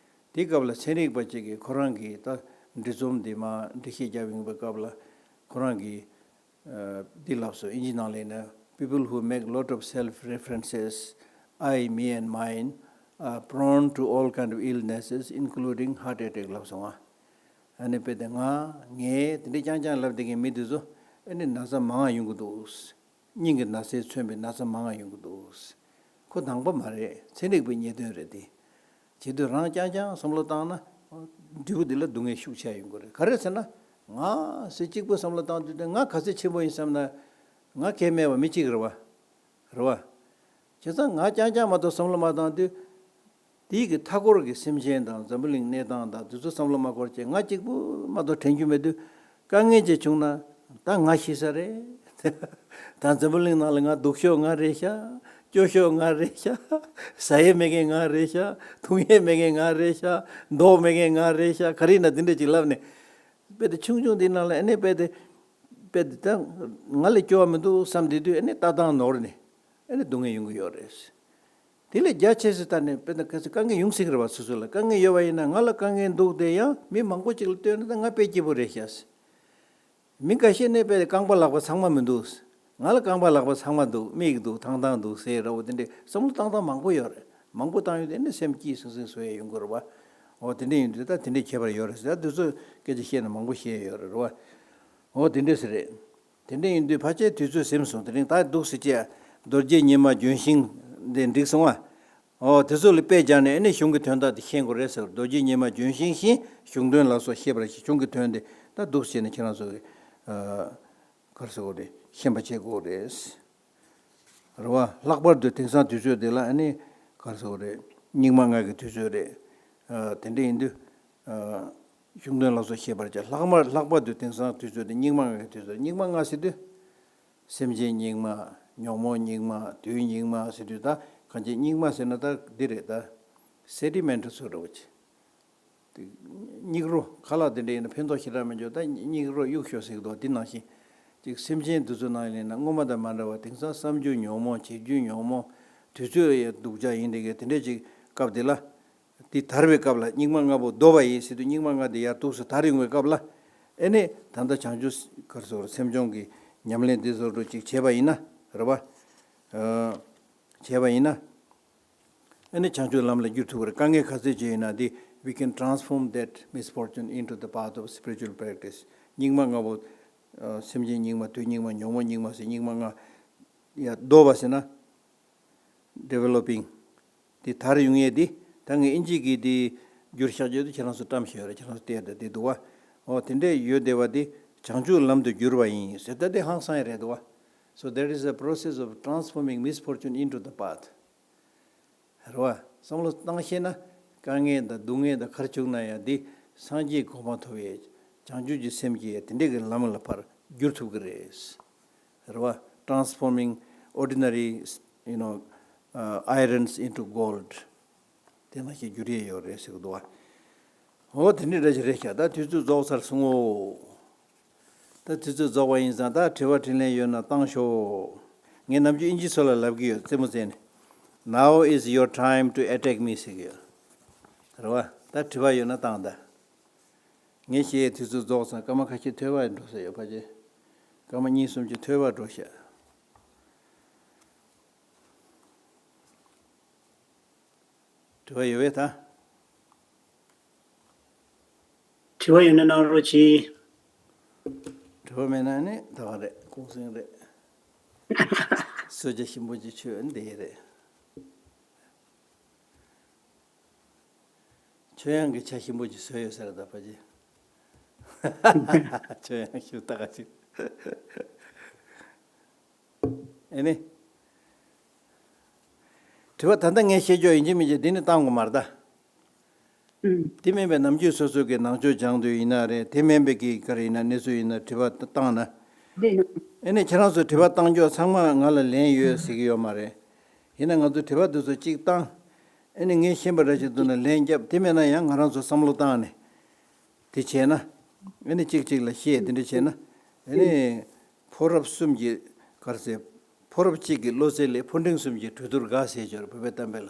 དེའི་སྐབས་ལ་ཚན་རིག་པ་ཅིག་གིས་ཁོ་རང་གི་ད་འབྲི་རྩོམ་འདི་མར་འགྲེལ་བཤད་རྒྱབ་ཡོང་པའི་སྐབས་ལ། ཁོ་རང་གིས་ཨ་འདི་ལབ་སོང་། ཨིན་ཇི་ནང་ལ་ཡིན་ན། People who make lot of self references, I, me and mine, are prone to all kind of illnesses, including heart attack ལབ་སོང་ང་། ཨ་ནི་དཔེ་དེ་ང་ངས་དེ་འདྲ་རྐྱང་རྐྱང་ལབ་བསྡད་མཁན་མི་དེ་ཚོ་ཨ་ནི་ན་ཚ་མང་ང་ཡོང་གི་འདུག་སྙིང་གི་ན་ཚས་མཚོན་པའི་ན་ཚ་མང་ང་ཡོང་གི་འདུག་ཁོ་ནང་པ་མ་རེད། ཚན་རིག་པའི་རྙེད་དོན་རེད་དེ། བྱེད་དུས་རང་རྐྱང་རྐྱང་བསམ་བློ་བཏང་ན། འབྲས་བུ་འདི་ལ་སྡུག་བསྔལ་ཤུགས་ཆེ་ཡོང་གི་རེད། ག་རེ་ཟེར་ན། ང་ཟེར་གཅིག་པུ་བསམ་བློ་བཏང་དུས་དེ་ང་ག་ཚོད་ཆེན་པོ་ཡིན་བསམ་ན། ང་གལ་མེད་པ་མི་གཅིག་རེད་བ། རེད་བ། བྱས་ཙང་ང་རྐྱང་རྐྱང་མ་གཏོགས་བསམ་བློ་མ་བཏང་དུས། དེའི་གི་མཐའ་འཁོར་གྱི་སེམས་ཅན་དང་འཛམ་བུ་གླིང་གནས་སྟངས་དང་དེ་ཚོ་བསམ་བློ་མ་འཁོར་བྱས་ང་གཅིག་པུ་མ་གཏོགས་དྲན་རྒྱུ་མེད་དུས། དཀའ་ངལ་ཅིག་བྱུང་ན་ད་ང་ཤི་ས་རེད། ད་འཛམ་བུ་གླིང་ནང་ལ་ང་སྡུག་ཤོས་ང་རེད་ཤག་སྐྱོ་ཤོས་ང་རེད་ཤག་ཟ་ཡས་མེད་མཁན་ང་རེད་ཤག་འཐུང་ཡས་མེད་མཁན་ང་རེད་ཤག་མདོག་མེད་མཁན་ང་རེད་ཤག་ག་རེ་ཡིན་ན་དེ་འདྲ་ཅིག་ལབ་ནས། དཔེ་དེ་ཆུང་ཆུང་འདི་ནང་ལ་ཨ་ནི་དཔེ་དེ། དཔེ་དེ་ད་ང་ལས་སྐྱོ་བ་མི་འདུག་བསམ་བསྡད་དུས་ཨ་ནི་ལྟ་སྟངས་ནོར་ནས་ཨ་ནི་སྡུག་བསྔལ་ཡོང་གི་ཡོད་རེད། དེ་ལས་རྒྱ་ཆེ་སུ་ལྟ་ནས་དཔེ་ད་གལ་སྲིད་དཀའ་ངལ་ཡོང་སྲིད་ཀྱི་རེད་བ། སོ་སོ་ལ་དཀའ་ངལ་ཡོད་པ་ཡིན་ན། ང་ལ་དཀའ་ངལ་འདུག་དེ་ཡང་མི་མང་པོ་ཅིག་ལ་ལྟོས་ན་ད་ང་དཔེ་སྐྱིད་པོ་རེད་ཤག་མི་འགའ་ཤས་ནས་དཔེ་རྐང་པ་ལག་པ་ཚང་མ་མི་འདུག་ང་ལ་རྐང་པ་ལག་པ་ཚང་མ་འདུག་མིག་འདུག་ཐང་ཐང་འདུག་ཟེར་ར་བོ་དེ་འདྲའི་བསམ་བློ་བཏང་སྟངས་མང་པོ་ཡོད་རེད། མང་པོ་བཏང་ཡོད་དེ་ནི་སེམས་སྐྱིད་སིང་སིང་བཟོ་ཡས་ཡོང་གི་རེད་བ། འོ་དེ་འདྲ་ཡིན་དུས་ད་དེ་འདྲའི་ཁྱད་པར་ཡོད་རེད་ཟེར། ད་དེ་ཚོ་སྐད་ཆ་བཤད་ན་མང་པོ་བཤད་ཡོད་རེད་རེད་བ། འོ་དེ་འདྲ་ཟེར་རེད། དེ་འདྲ་ཡིན་དུས་ཕལ་ཆེར་དུས་ཚོད་ཟིན་སོང་། དེ་རིང་ད་འདུག་ཟེར་བྱས། རྡོ་རྗེ་ཉི་མ་ལྗོན་ཤིང་འདི་འགྲིག་སོང་ང་། ཨོ་དེ་ཚོ་ལ་དཔེ་སྦྱར་ནས་ཨ་ནི་གཞུང་གི་དོན་དག་དེ་ཤེས་དགོས་རེད་ཟེར། རྡོ་རྗེ་ཉི་མ་ལྗོན་ཤིང་བཞིན་གཞུང་དོན་ལ་སོགས་ཤེས་པར་བྱེད། གཞུང་གི་དོན་དེ་ད་འདུག་བྱས་ནས་ཁྱེད་རང་ཚོ་གི་ཨ་ག་རེ་ཟེར་དགོས་རེད། ཤེས་པ་བྱེད་དགོས་རེད། རེད་བ། ལྷག་པར་དུ་དེང་སང་དུས་ཚོད་འདི་ལ་ཨ་ནི་ག་རེ་ཟེར་དགོས་རེད། སྙིགས་མ་ལྔ་གི་དུས་ཚོད་རེད། ཨ་དེ་འདྲ་ཡིན་དུས་ཨ་གཞུང་དོན་ལ་སོགས་ཤེས་པར་བྱ། ལྷག་མ་ལྷག་པར་དུ་དེང་སང་དུས་ཚོད་འདི་སྙིགས་མ་ལྔ་གི་དུས་ཚོད། སྙིགས་མ་ལྔ་ཟེར་དུས། སེམས་ཅན་སྙིགས་མ། ཉོན་མོངས་སྙིགས་མ། དུས་སྙིགས་མ་ཟེར་དུས་ད་གང་ཅི་སྙིགས་མ་ཟེར་ན་ད་འདི་རེད། ད་སེ་ཌི་མེན་ཊི་ཚོ་འདྲ་བོ་ཅིག་དེ་སྙིགས་རོ་ཁ་ལག་དེ་འདྲ་ཡིན་ན་ཕན་ཐོགས་ཞེ་དྲག་མི་འཇོག་ད་སྙིགས་རོ་གཡུག་ཤོག་ཟེར་གི་འདུག་འདི་ནང་བཞིན་ཅིག་སེམས་ཅན་འདི་ཚོ་ནང་ཡིན་ན་སྔོན་མ་དང་མ་འདྲ་བ། དེང་སང་བསམ་རྒྱུ་ཉོན་མོངས། བྱེད་རྒྱུ་ཉོན་མོངས། དུས་ཚོད་ཡང་སྡུག་ཅག་ཡིན། དེ་གའི་དེ་འདྲ་ཅིག་སྐབས་དེ་ལ། དེ་དར་བའི་སྐབས་ལ། སྙིགས་མ་ལྔ་པོ་བདོ་བ་ཡིན་ཟེར་དུས་སྙིགས་མ་ལྔ་དེ་ཡར་འདུག་སེ་དར་ཡོང་བའི་སྐབས་ལ། ཨེ་ནས་ད་ལྟ་བྱང་ཆུབ་ག་རེ་ཟེར་སེམས་སྦྱོང་གི་ཉམས་ལེན་འདི་ཚོ་འདྲ་ཅིག་བྱས་པ་ཡིན་ན་རེད་བ། ཨ་བྱས་པ་ཡིན་ན། ཨེ་ནས་བྱང་ཆུབ་ལམ་ལ་བསྒྱུར་ཐུབ་ཀྱི་རེད། དཀའ་ངལ་ག་ཚོད་ཅིག་ཡོད་ན་དེ། We can transform that misfortune into the path of spiritual practice. སྙིགས་མ་ལྔ་པོ། ཨ་སེམས་ཅན་སྙིགས་མ། དུས་སྙིགས་མ། ཉོན་མོངས་སྙིགས་མ་ཟེར་སྙིགས་མ་ལྔ་ཡར་བདོ་བ་ཟེར་ན། developing དེ་དར་ཡོང་ཡས་དེ། ད་ངས་ཨིན་ཇི་གི་དེ་བསྒྱུར་བཞག་རྒྱུ་དེ་ཁྱེད་རང་ཚོ་བཀྲམ་བཞག་ཡོད་རེད། ཁྱེད་རང་ཚོ་བལྟས་དང་དེ་འདུག་བ། འོ་དེ་འདྲས་ཡོད་བསྡད་པ་དེ་བྱང་ཆུབ་ལམ་དུ་བསྒྱུར་བ་ཡིན་ཟེར། ད་དེ་ཧང་སང་ཡ་རེད་འདུག་བ། So there is a process of transforming misfortune into the path. རེད་བ། བསམ་བློ་བཏང་ཤེས་ན་དཀའ་ངལ་དང་སྡུག་བསྔལ་དང་ག་རེ་བྱུང་ན་ཡང་འདི་སངས་རྒྱས་གོ་འཕང་ཐོབ་པའི་བྱང་ཆུབ་ཀྱི་སེམས་ཀྱི་དེ་འདྲས་ཀྱི་ལམ་ལ་ཕར་བསྒྱུར་ཐུབ་ཀྱི་རེད། རེད་བ། Transforming ordinary, you know, uh, irons into gold. དེ་ནང་བཞིན་འགྱུར་ཡས་ཡོད་རེད་ཟེར་གི་འདུག་བ། འོ་དེ་འདྲ་འདྲ་ཞིག་རེད་ཤག་ད་དུས་ཚོད་རྫོགས་ཚར་སོང་ངོ་། ད་དུས་ཚོད་རྫོགས་པ་ཡིན་ཙང་ད་དྲི་བ་དྲིས་ལན་ཡོད་ན་བཏང་ཤོག་ངས་ནམ་རྒྱུན་ཨིན་ཇི་ཚོ་ལ་ལབ་ཀྱི་ཡོད། རྩེད་མོ་རྩེ་ནས། Now is your time to attack me ཟེར་གྱི་ཡོད། རེད་བ། ད་དྲི་བ་ཡོད་ན་བཏང་ད། ངས་བཤད་དུས་ཚོད་རྫོགས་ཙང་སྐར་མ་ཁ་ཤས་ཐོལ་པ་འགྲོ་ས་ཡོད་ཕ་ཆེ། སྐར་མ་གཉིས་གསུམ་ཅིག་ཐོལ་པ་འགྲོ་ཤག་དྲི་བ་ཡོད་པས་ད། དྲི་བ་ཡོད་ན་གནང་རོགས་གྱིས། དྲི་བ་མེད་ན་ནི་ད་ག་རེད། ཁུངས་སེང་རེད། གསོལ་ཇ་ཞིམ་པོ་ཅིག་མཆོད་འདི་རེད། ཆོས་དབྱངས་ཀྱི་ཇ་ཞིམ་པོ་ཅིག་བཟོས་ཡོད་ས་རེད་ད་ཕ་ཆེ། ཆོས་དབྱངས་ཞུ་ད་ག་ཅིག་ཨེ་ནི། དྲི་བ་ད་ལྟ་ངས་བཤད་ཆོག་ཡིན་གཅིག་མིན་གཅིག་འདི་ནི་བཏང་དགོས་མ་རེད་ད། དེ་མིན་པའི་ནམ་རྒྱུན་སོ་སོ་གི་ནང་ཆོས་སྦྱང་དུས་ཡིན་ན་རེད། དེ་མིན་པའི་གི་ག་རེ་ཡིན་ན་གནས་ཚུལ་ཡིན་ན་དྲི་བ་བཏང་ན། ཨེ་ནི་ཁྱེད་རང་ཚོ་དྲི་བ་བཏང་ཆོག་ཚང་མ་ང་ལ་ལན་ཡོད་ཟེར་གི་ཡོད་མ་རེད། ཡིན་ན་ང་ཚོ་དྲི་བ་འདི་ཚོ་གཅིག་བཏང་། ཨེ་ནི་ངས་ཤེས་པ་འདྲ་ཞིག་འདུག་ན་ལན་རྒྱབ། དེ་མེད་ན་ཡང་ང་རང་ཚོ་བསམ་བློ་བཏང་ནས། དེ་བྱས་ན། ཨེ་ནི་གཅིག་གཅིག་ལ་བཤད་དེ་འདྲ་བྱས་ན། ཨེ་ནི། ཕོ་རབ་གསུམ་གྱི་གར་ཟེར། ཕོ་རབ་གཅིག་གི་བློ་རྩེ་ལས་ཕོ་འབྲིང་གསུམ་གྱི་གྲོས་བསྡུར་དགའ་ཟེར་ཅོར་བོད་པའི་གཏམ་དཔེ་ལ།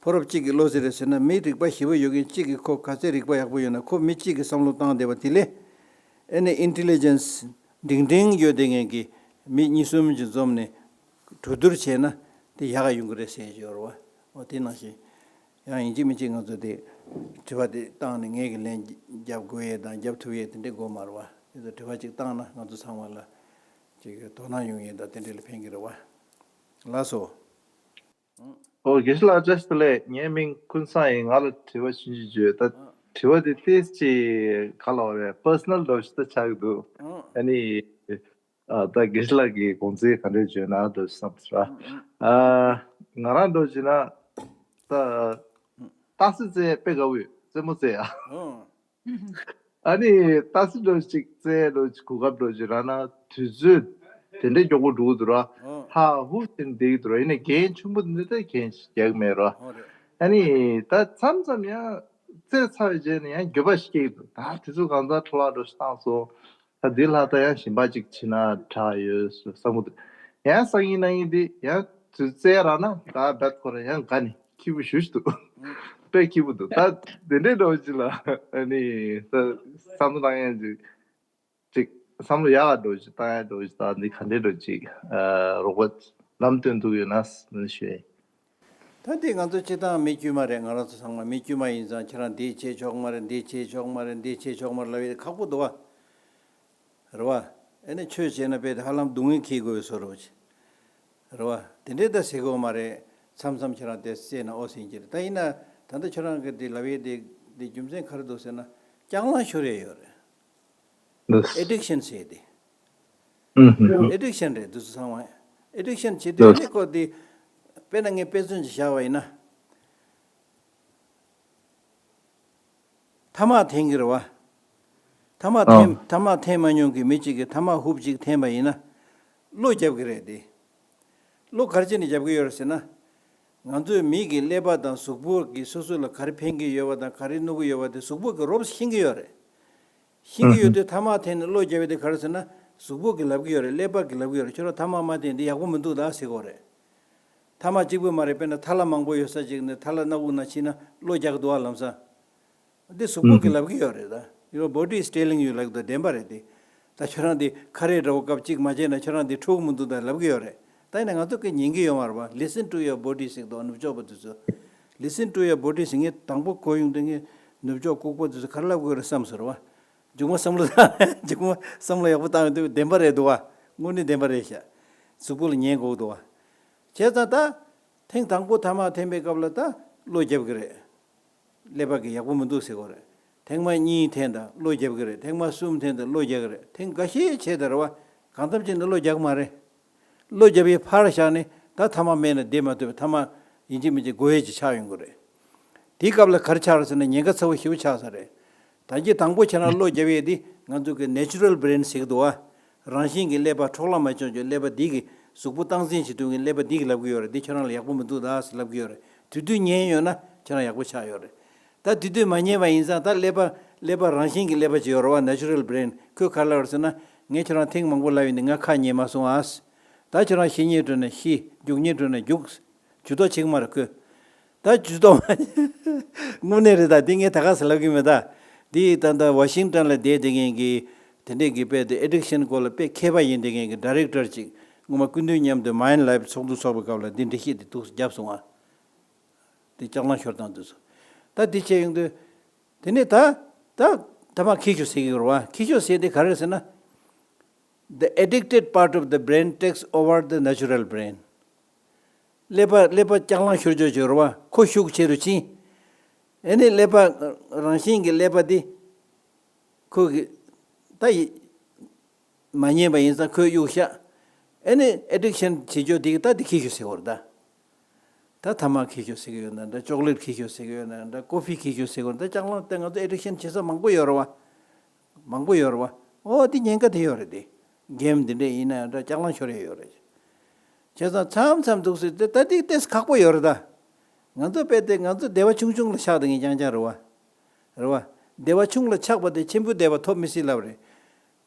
ཕོ་རབ་གཅིག་གི་བློ་རྩེ་རེད་ཟེར་ན་མི་རིག་པ་ཞེ་པོ་ཡོད་མཁན་གཅིག་གིས་ཁོ་ག་ཚད་རིག་པ་ཡག་པོ་ཡོད་ན་ཁོ་མི་གཅིག་གི་བསམ་བློ་བཏང་བསྡད་པ་དེ་ལས། ཨེ་ནི་ཨིན་ཊེ་ལི་ཇེན་སི་འབྲིང་འབྲིང་ཡོད་བསྡད་མཁན་གྱི་མི་གཉིས་གསུམ་གྱིས་འཛོམས་ནས་གྲོས་བསྡུར་བྱས་ན་དེ་ཡག་ག་ཡོང་གི་རེད་ཟེར་ཅོར་བ། འོ་དེ་ནང་བཞིན། ཡང་ཡིན་གཅིག་མིན་གཅིག་ང་ཚོ་དེ་དྲི་བ་དེ་བཏང་ནས་ངས་ཀྱི་ལན་རྒྱབ་དགོས་ཡས་དང་རྒྱབ་ཐུབ་ཡས་དེ་འདྲས་དགོས་མ་རེད་བ། དེ་ཚོ་དྲི་བ་གཅིག་བཏང་ན་ང་ཚོ་ཚང་མ་ལ་ཅིག་དོ་སྣང་ཡོང་ཡས་དང་དེ་འདྲས་ལ་ཕན་གྱི་རེད་བ། ལགས་སོ། ཨོ་དགེ་བཤེས་ལགས་བཀྲ་ཤིས་བདེ་ལེགས། ངའི་མིང་ཀུན་བཟང་ཡིན། ང་ལ་དྲི་བ་ཆུང་ཆུང་བརྗོད་ད། དྲི་བ་དེ་ཏོག་ཙམ་ག་ལབ་རེད། པར་སོ་ནལ་འདྲ་ཞིག་ད་ཆགས་ཀྱི་འདུག་ཨ་ནི། ཨ་ད་དགེ་བཤེས་ལགས་ཀྱིས་དགོངས་ཚུལ་ག་འདྲས་བརྗོད་ན་འདྲ་བསམ་སོང་། ཨ་ང་རང་འདྲ་བྱས་ན་ད་ཏ་སི་རྩེད་དཔེ་དགའ་བོ་ཡོད། རྩེད་མོ་རྩེ་ཡ། ཨ་ནི་ཏ་སི་འདྲ་ཅིག་རྩེད་འདྲ་ཅིག་གོ་སྐབས་འདྲ་ཅིག་རག་ན་དུས་ཚོད་དེ་འདྲས་མགྱོགས་པོ་འགྲོ་གི་འདུག་ར། ཧ་ཧུ་ཟེར་ནས་བསྡད་ཀྱི་འདུག་ར། ཡིན་ནའི་འགན་ཆེན་པོ་འདི་འདྲ་འགན་ཞིག་རྒྱག་གི་མེད་ར། ཨ་ནི་ད་མཚམས་མཚམས་ཡང་རྩེད་ཚར་བའི་རྗེས་ནས་ཡང་འགྱོད་པ་ཞིག་སྐྱེ་གི་འདུག་ད་དུས་ཚོད་གང་ཙམ་འཕྲོ་བརླག་འདྲ་ཞིག་བཏང་སོང་། ད་འདི་ལྷག་ད་ཡང་གཞན་པ་ཅིག་བྱེད་ན་དྲག་ཡོད་བསམ་གི་འདུག་ཡང་སང་ཉིན་གནངས་ཉིན་འདི་ཡང་དུས་ཚོད་རག་ན་ད་རྦད་ཁོ་རང་ཡང་དགའ་ནས་སྐྱིད་པོ་ཞེ་པོ་ཅིག་འདུག་དཔེ་སྐྱིད་པོ་འདུག་ད་དེ་འདྲའི་འདྲ་བོ་ཅིག་ལ་ཨ་ནི་ད་བསམ་བློ་བཏང་ཡང་ཅིག་ཅིག་བསམ་བློ་ཡག་ག་འདྲ་བོ་ཅིག་བཏང་ཡང་འདྲ་བོ་ཅིག་ད་འདི་ག་འདྲའི་འདྲ་བོ་ཅིག་རོགས་པ་ལམ་སྟོན་ཐུབ་ཡོད་ན་ཞུ་ཡ་ཡིན། ད་འདི་ང་ཚོ་སྤྱིར་བཏང་མི་དཀྱུས་མ་རེད། ང་རང་ཚོ་ཚང་མ་མི་དཀྱུས་མ་ཡིན་ཙང་ཁྱེད་རང་འདི་བྱེད་ཆོག་མ་རེད། འདི་བྱེད་ཆོག་མ་རེད། འདི་བྱེད་ཆོག་མ་རེད་ལབ་ཡས་ཁག་པོ་འདུག་བ། རེད་བ། ཨེ་ནི་ཆོས་བྱས་ན་དཔེ་དེ་ཧ་ལམ་སྡུག་བསྔལ་འཁྱེར་དགོས་པའི་བཟོ་འདྲ་བོ་ཅིག་རེད་བ། དེ་འདྲའི་ད་ཟེར་གི་ཡོད་མ་རེད། མཚམས་མཚམས་ཁྱེད་རང་དེ་བསད་ན་ཨོ་ཟིན་གྱི་རེད། ད་ཡིན་ན་ད་ལྟ་ཁྱོད་རང་གི་དེ་ལབ་ཡས་དེ་དེ་རྒྱུ་མཚན་ག་རེ་འདུག་ཟེར་ན་རྐྱང་ལངས་ཤོར་ཡས་ཡོད་རེད། ཨེ་ཌིག་ཤན་ཟེར་ཏེ། ཨེ་ཌིག་ཤན་རེད་འདུག་སེ་ཚང་མ། ཨེ་ཌིག་ཤན་བྱེད་དུས་ཨ་ནི་ཁོ་དེ་དཔེར་ན་ངས་དཔེ་མཚོན་ཅིག་བཞག་པ་ཡིན་ན། ཐ་མག་འཐེན་གྱི་རེད་བ། ཐ་མག་འཐེན་ཐ་མག་འཐེན་མ་མྱོང་གི་མི་གཅིག་གིས་ཐ་མག་ཧུབ་གཅིག་འཐེན་པ་ཡིན་ན། གློ་རྒྱབ་ཀྱི་རེད་དེ། གློ་ག་རེ་བྱས་ནས་རྒྱབ་ཀྱི་ཡོད་རེད་ཟེར་ན། ང་ཚོའི་མི་གི་ཀླད་པ་དང་གཟུགས་པོ་གི་སོ་སོ་ལ་ག་རེ་ཕན་གྱི་ཡོད་པ་དང་ག་རེ་གནོད་ཀྱི་ཡོད་པ་དེ་གཟུགས་པོ་གི་རོབ་ཤེས་ཀྱི་ཡོད་རེད། ཤེས་ཀྱི་ཡོད་དུས་ཐ་མག་འཐེན་ནས་གློ་རྒྱབ་པ་དེ་ག་རེ་ཟེར་ན། གཟུགས་པོ་གི་ལབ་ཀྱི་ཡོད་རེད། ཀླད་པ་གི་ལབ་ཀྱི་ཡོད་རེད། ཁྱོད་རང་ཐ་མག་མ་འཐེན་དེ་ཡག་པོ་མི་འདུག་ད་ཟེར་གྱི་ཡོད་རེད། ཐ་མག་གཅིག་པོ་མ་རེད། དཔེར་ན་ཐ་ལ་མང་པོ་ཡོད་ས་ཅིག་ནས་ཐ་ལ་སྣ་ཁུག་ནང་ཕྱིན་ན་གློ་རྒྱག་གི་འདུག་བ་ལམ་སང་། འདི་གཟུགས་པོ་གིས་ལབ་ཀྱི་ཡོད་རེད་ད། Your body is telling you like that. བདེན་པ་རེད་དེ། ད་ཁྱོད་རང་འདི་ཁ་རས་འདྲ་བོ་སྐབས་གཅིག་མ་བྱས་ན་ཁྱོད་རང་འདི་འཁྲུག་མི་འདུག་ད་ལབ་ཀྱི་ཡོད་རེད། ད་ཡིན་ན་ང་ཚོ་གི་ཉན་གྱི་ཡོད་མ་རེད་པ། Listen to your body ཟེར་གྱི་འདུག་ནུབ་ཕྱོགས་པ་དེ་ཚོ། Listen to your body ཟེར། ངས་དང་པོ་གོ་ཡོང་དུས་ངས་ནུབ་ཕྱོགས་ལྐུགས་པ་དེ་ཚོ་ག་རེ་ལབ་དགོས་རེད་བསམ་སོང་རེད་པ། མཇུག་མ་བསམ་བློ་བཏང་མཇུག་མ་བསམ་བློ་ཡག་པོ་བཏང་ཡོང་དུས་བདེན་པ་རེད་འདུག་བ། དངོས་གནས་བདེན་པ་རེད་ཤག་གཟུགས་པོ་ལ་ཉན་དགོས་འདུག་བ། བྱས་ཙང་ད། ཐེངས་དང་པོ་ཐ་མག་འཐེན་པའི་སྐབས་ལ་ད་གློ་རྒྱབ་ཀྱི་རེད། ཀླད་པ་གི་ཡག་པོ་མི་འདུག་ཟེར་གོ་རེད། ཐེངས་མ་གཉིས་འཐེན་ད་གློ་རྒྱབ་ཀྱི་རེད། ཐེངས་མ་གསུམ་འཐེན་ད་གློ་རྒྱབ་ཀྱི་རེད། ཐེངས་འགའ་ཤས་བྱས་ད་རེད་བ། གང་ཐབས་བྱས་ནས་གློ་རྒྱག་གི་མ་རེད། གློ་རྒྱབ་པའི་ཕར་བཞག་ནས་ད་ཐ་མག་མེད་ན་བསྡད་མ་ཐུབ་པའི་ཐ་མག་ཡིན་གཅིག་མིན་གཅིག་དགོས་ཡས་ཅིག་ཆགས་ཡོང་གི་རེད། དེའི་སྐབས་ལ་ག་རེ་ཆགས་རེད་ཟེར་ན་ཉེན་ཁ་ཚ་བོ་ཞེ་པོ་ཆགས་ས་རེད། ད་གི་དང་པོ་ཁྱེད་རང་གློ་རྒྱབ་ཡས་འདི་ང་ཚོ་གི་natural brain་ཟེར་གི་འདུག་བ། རང་བཞིན་གྱི་ཀླད་པ་འཕྲོ་བརླག་མ་བྱུང་རྒྱུ་ཀླད་པ་འདི་གི་གཟུགས་པོ་སྟངས་འཛིན་བྱེད་ཐུབ་མཁན་ཀླད་པ་འདི་གི་ལབ་གི་ཡོད་རེད། འདི་ཁྱེད་རང་ལ་ཡག་པོ་མི་འདུག་ད་ཟེར་ལབ་གི་ཡོད་རེད། དེ་དུས་ཉན་ཡོད་ན་ཁྱེད་རང་ཡག་པོ་ཆགས་ཡོད་རེད། ད་དེ་དུས་མ་ཉན་པ་ཡིན་ཙང་ད་ཀླད་པ་ཀླད་པ་རང་བཞིན་གྱི་ཀླད་པ་ཅིག་ཡོད་རེད་བ། natural brain་ཁོས་ག་རེ་ལབ་རེད་ཟེར་ན། ངས་ཁྱེད་རང་ཐེངས་མང་པོ་ལབ་ཡིན་ནི་ང་ཁ་ཉན་མ་སོང་ཨ། ད་ཁྱེད་རང་ཤི་སྙིང་འདོད་ན་ཤི། རྒྱུག་སྙིང་འདོད་ན་རྒྱུག། ཇུས་གཏོགས་བྱེད་ཀྱི་མ་རེད་ཁོས། ད་ཇུས་གཏོགས་མ། དངོས་གནས་རེད། ད་འདི་ངས་ད་ག་ཟེར་ལབ་ཀྱི་མེད་ད། འདི་ད་ལྟ་ཝ་ཤིང་ཊོན་ལ་བསྡད་བསྡད་མཁན་གྱི་དེ་འདྲས་ཀྱི་དཔེ་དེ་ཨེ་ཌིག་ཤན་སྐོར་ལ་དཔེ་མཁས་པ་ཡིན་བསྡད་མཁན་གྱི་ཌའི་རེག་ཊར་ཅིག་སྔོན་མ་སྐུ་མདུན་མཉམ་དུ་མའིན་ལའིབ་ཚོགས་འདུ་ཚོགས་པའི་སྐབས་ལ་འདི་འགྲེལ་བཤད་དེ་འདུག་སེ་བརྒྱབ་སོང་ང་། དེ་ལྕགས་གླང་ཤོར་སྟངས་འདུག་སོ། ད་འདི་བྱས་ཡོང་དུས། དེ་ནས་ད་ད་ཐ་མག་འཁྱེར་ཤོག་ཟེར་གྱི་ཡོད་རེད་བ། འཁྱེར་ཤོག་ཟེར་དེ་ག་རེ་རེད་ཟེར་ན། The addicted part of the brain takes over the natural brain. ཀླད་པ་ཀླད་པ་ལྕགས་གླང་ཤོར་ཆོག་ཆོག་རེད་བ། ཁོ་ཤུགས་ཆེ་རུ་ཕྱིན། ཨེ་ནི་ཀླད་པ་རང་བཞིན་གྱི་ཀླད་པ་འདི་ཁོ་གི་ད་ཡི་མ་ཉན་པ་ཡིན་ཙང་ཁོས་གཡུག་བཞག་ཨེ་ནི་ཨེ་ཌིག་ཤན་བྱེད་ཆོག་དེ་གི་ད་དེ་འཁྱེར་ཤོག་ཟེར་བ་རེད་ད། ད་ཐ་མག་འཁྱེར་ཤོག་ཟེར་གི་ཡོད་ན་འདྲ། ཅོག་ལེཊ་འཁྱེར་ཤོག་ཟེར་གི་ཡོད་ན་འདྲ། ཀོ་ཕི་འཁྱེར་ཤོག་ཟེར་གི་ཡོད་ན་འདྲ། ལྕགས་གླང་དེ་ང་ཚོ་ཨེ་ཌིག་ཤན་བྱེད་ས་མང་པོ་ཡོད་རེད་བ། མང་པོ་ཡོད་རེད་བ། ཨོ་དེ་ཉེན་ཁ་དེ་ཡོད་རེད་དེ། གེམ་འདི་འདྲས་ཡིན་ན་ཡང་འདྲ་ལྕགས་གླང་ཤོར་ཡས་ཡོད་རེད། བྱས་ཙང་མཚམས་མཚམས་འདུག་སེ་དེ་ད་དེ་ཏོག་ཙམ་ཁག་པོ་ཡོད་རེད་ད། ང་ཚོ་དཔེ་དེ་ང་ཚོ་སྡེ་བ་ཆུང་ཆུང་ལ་ཆགས་བསྡད་མཁན་རྐྱང་རྐྱང་རེད་བ། རེད་བ། སྡེ་བ་ཆུང་ལ་ཆགས་པ་དེ་ཆེན་པོའི་སྡེ་བ་ཐོབ་མི་སྲིད་ལབ་རེད།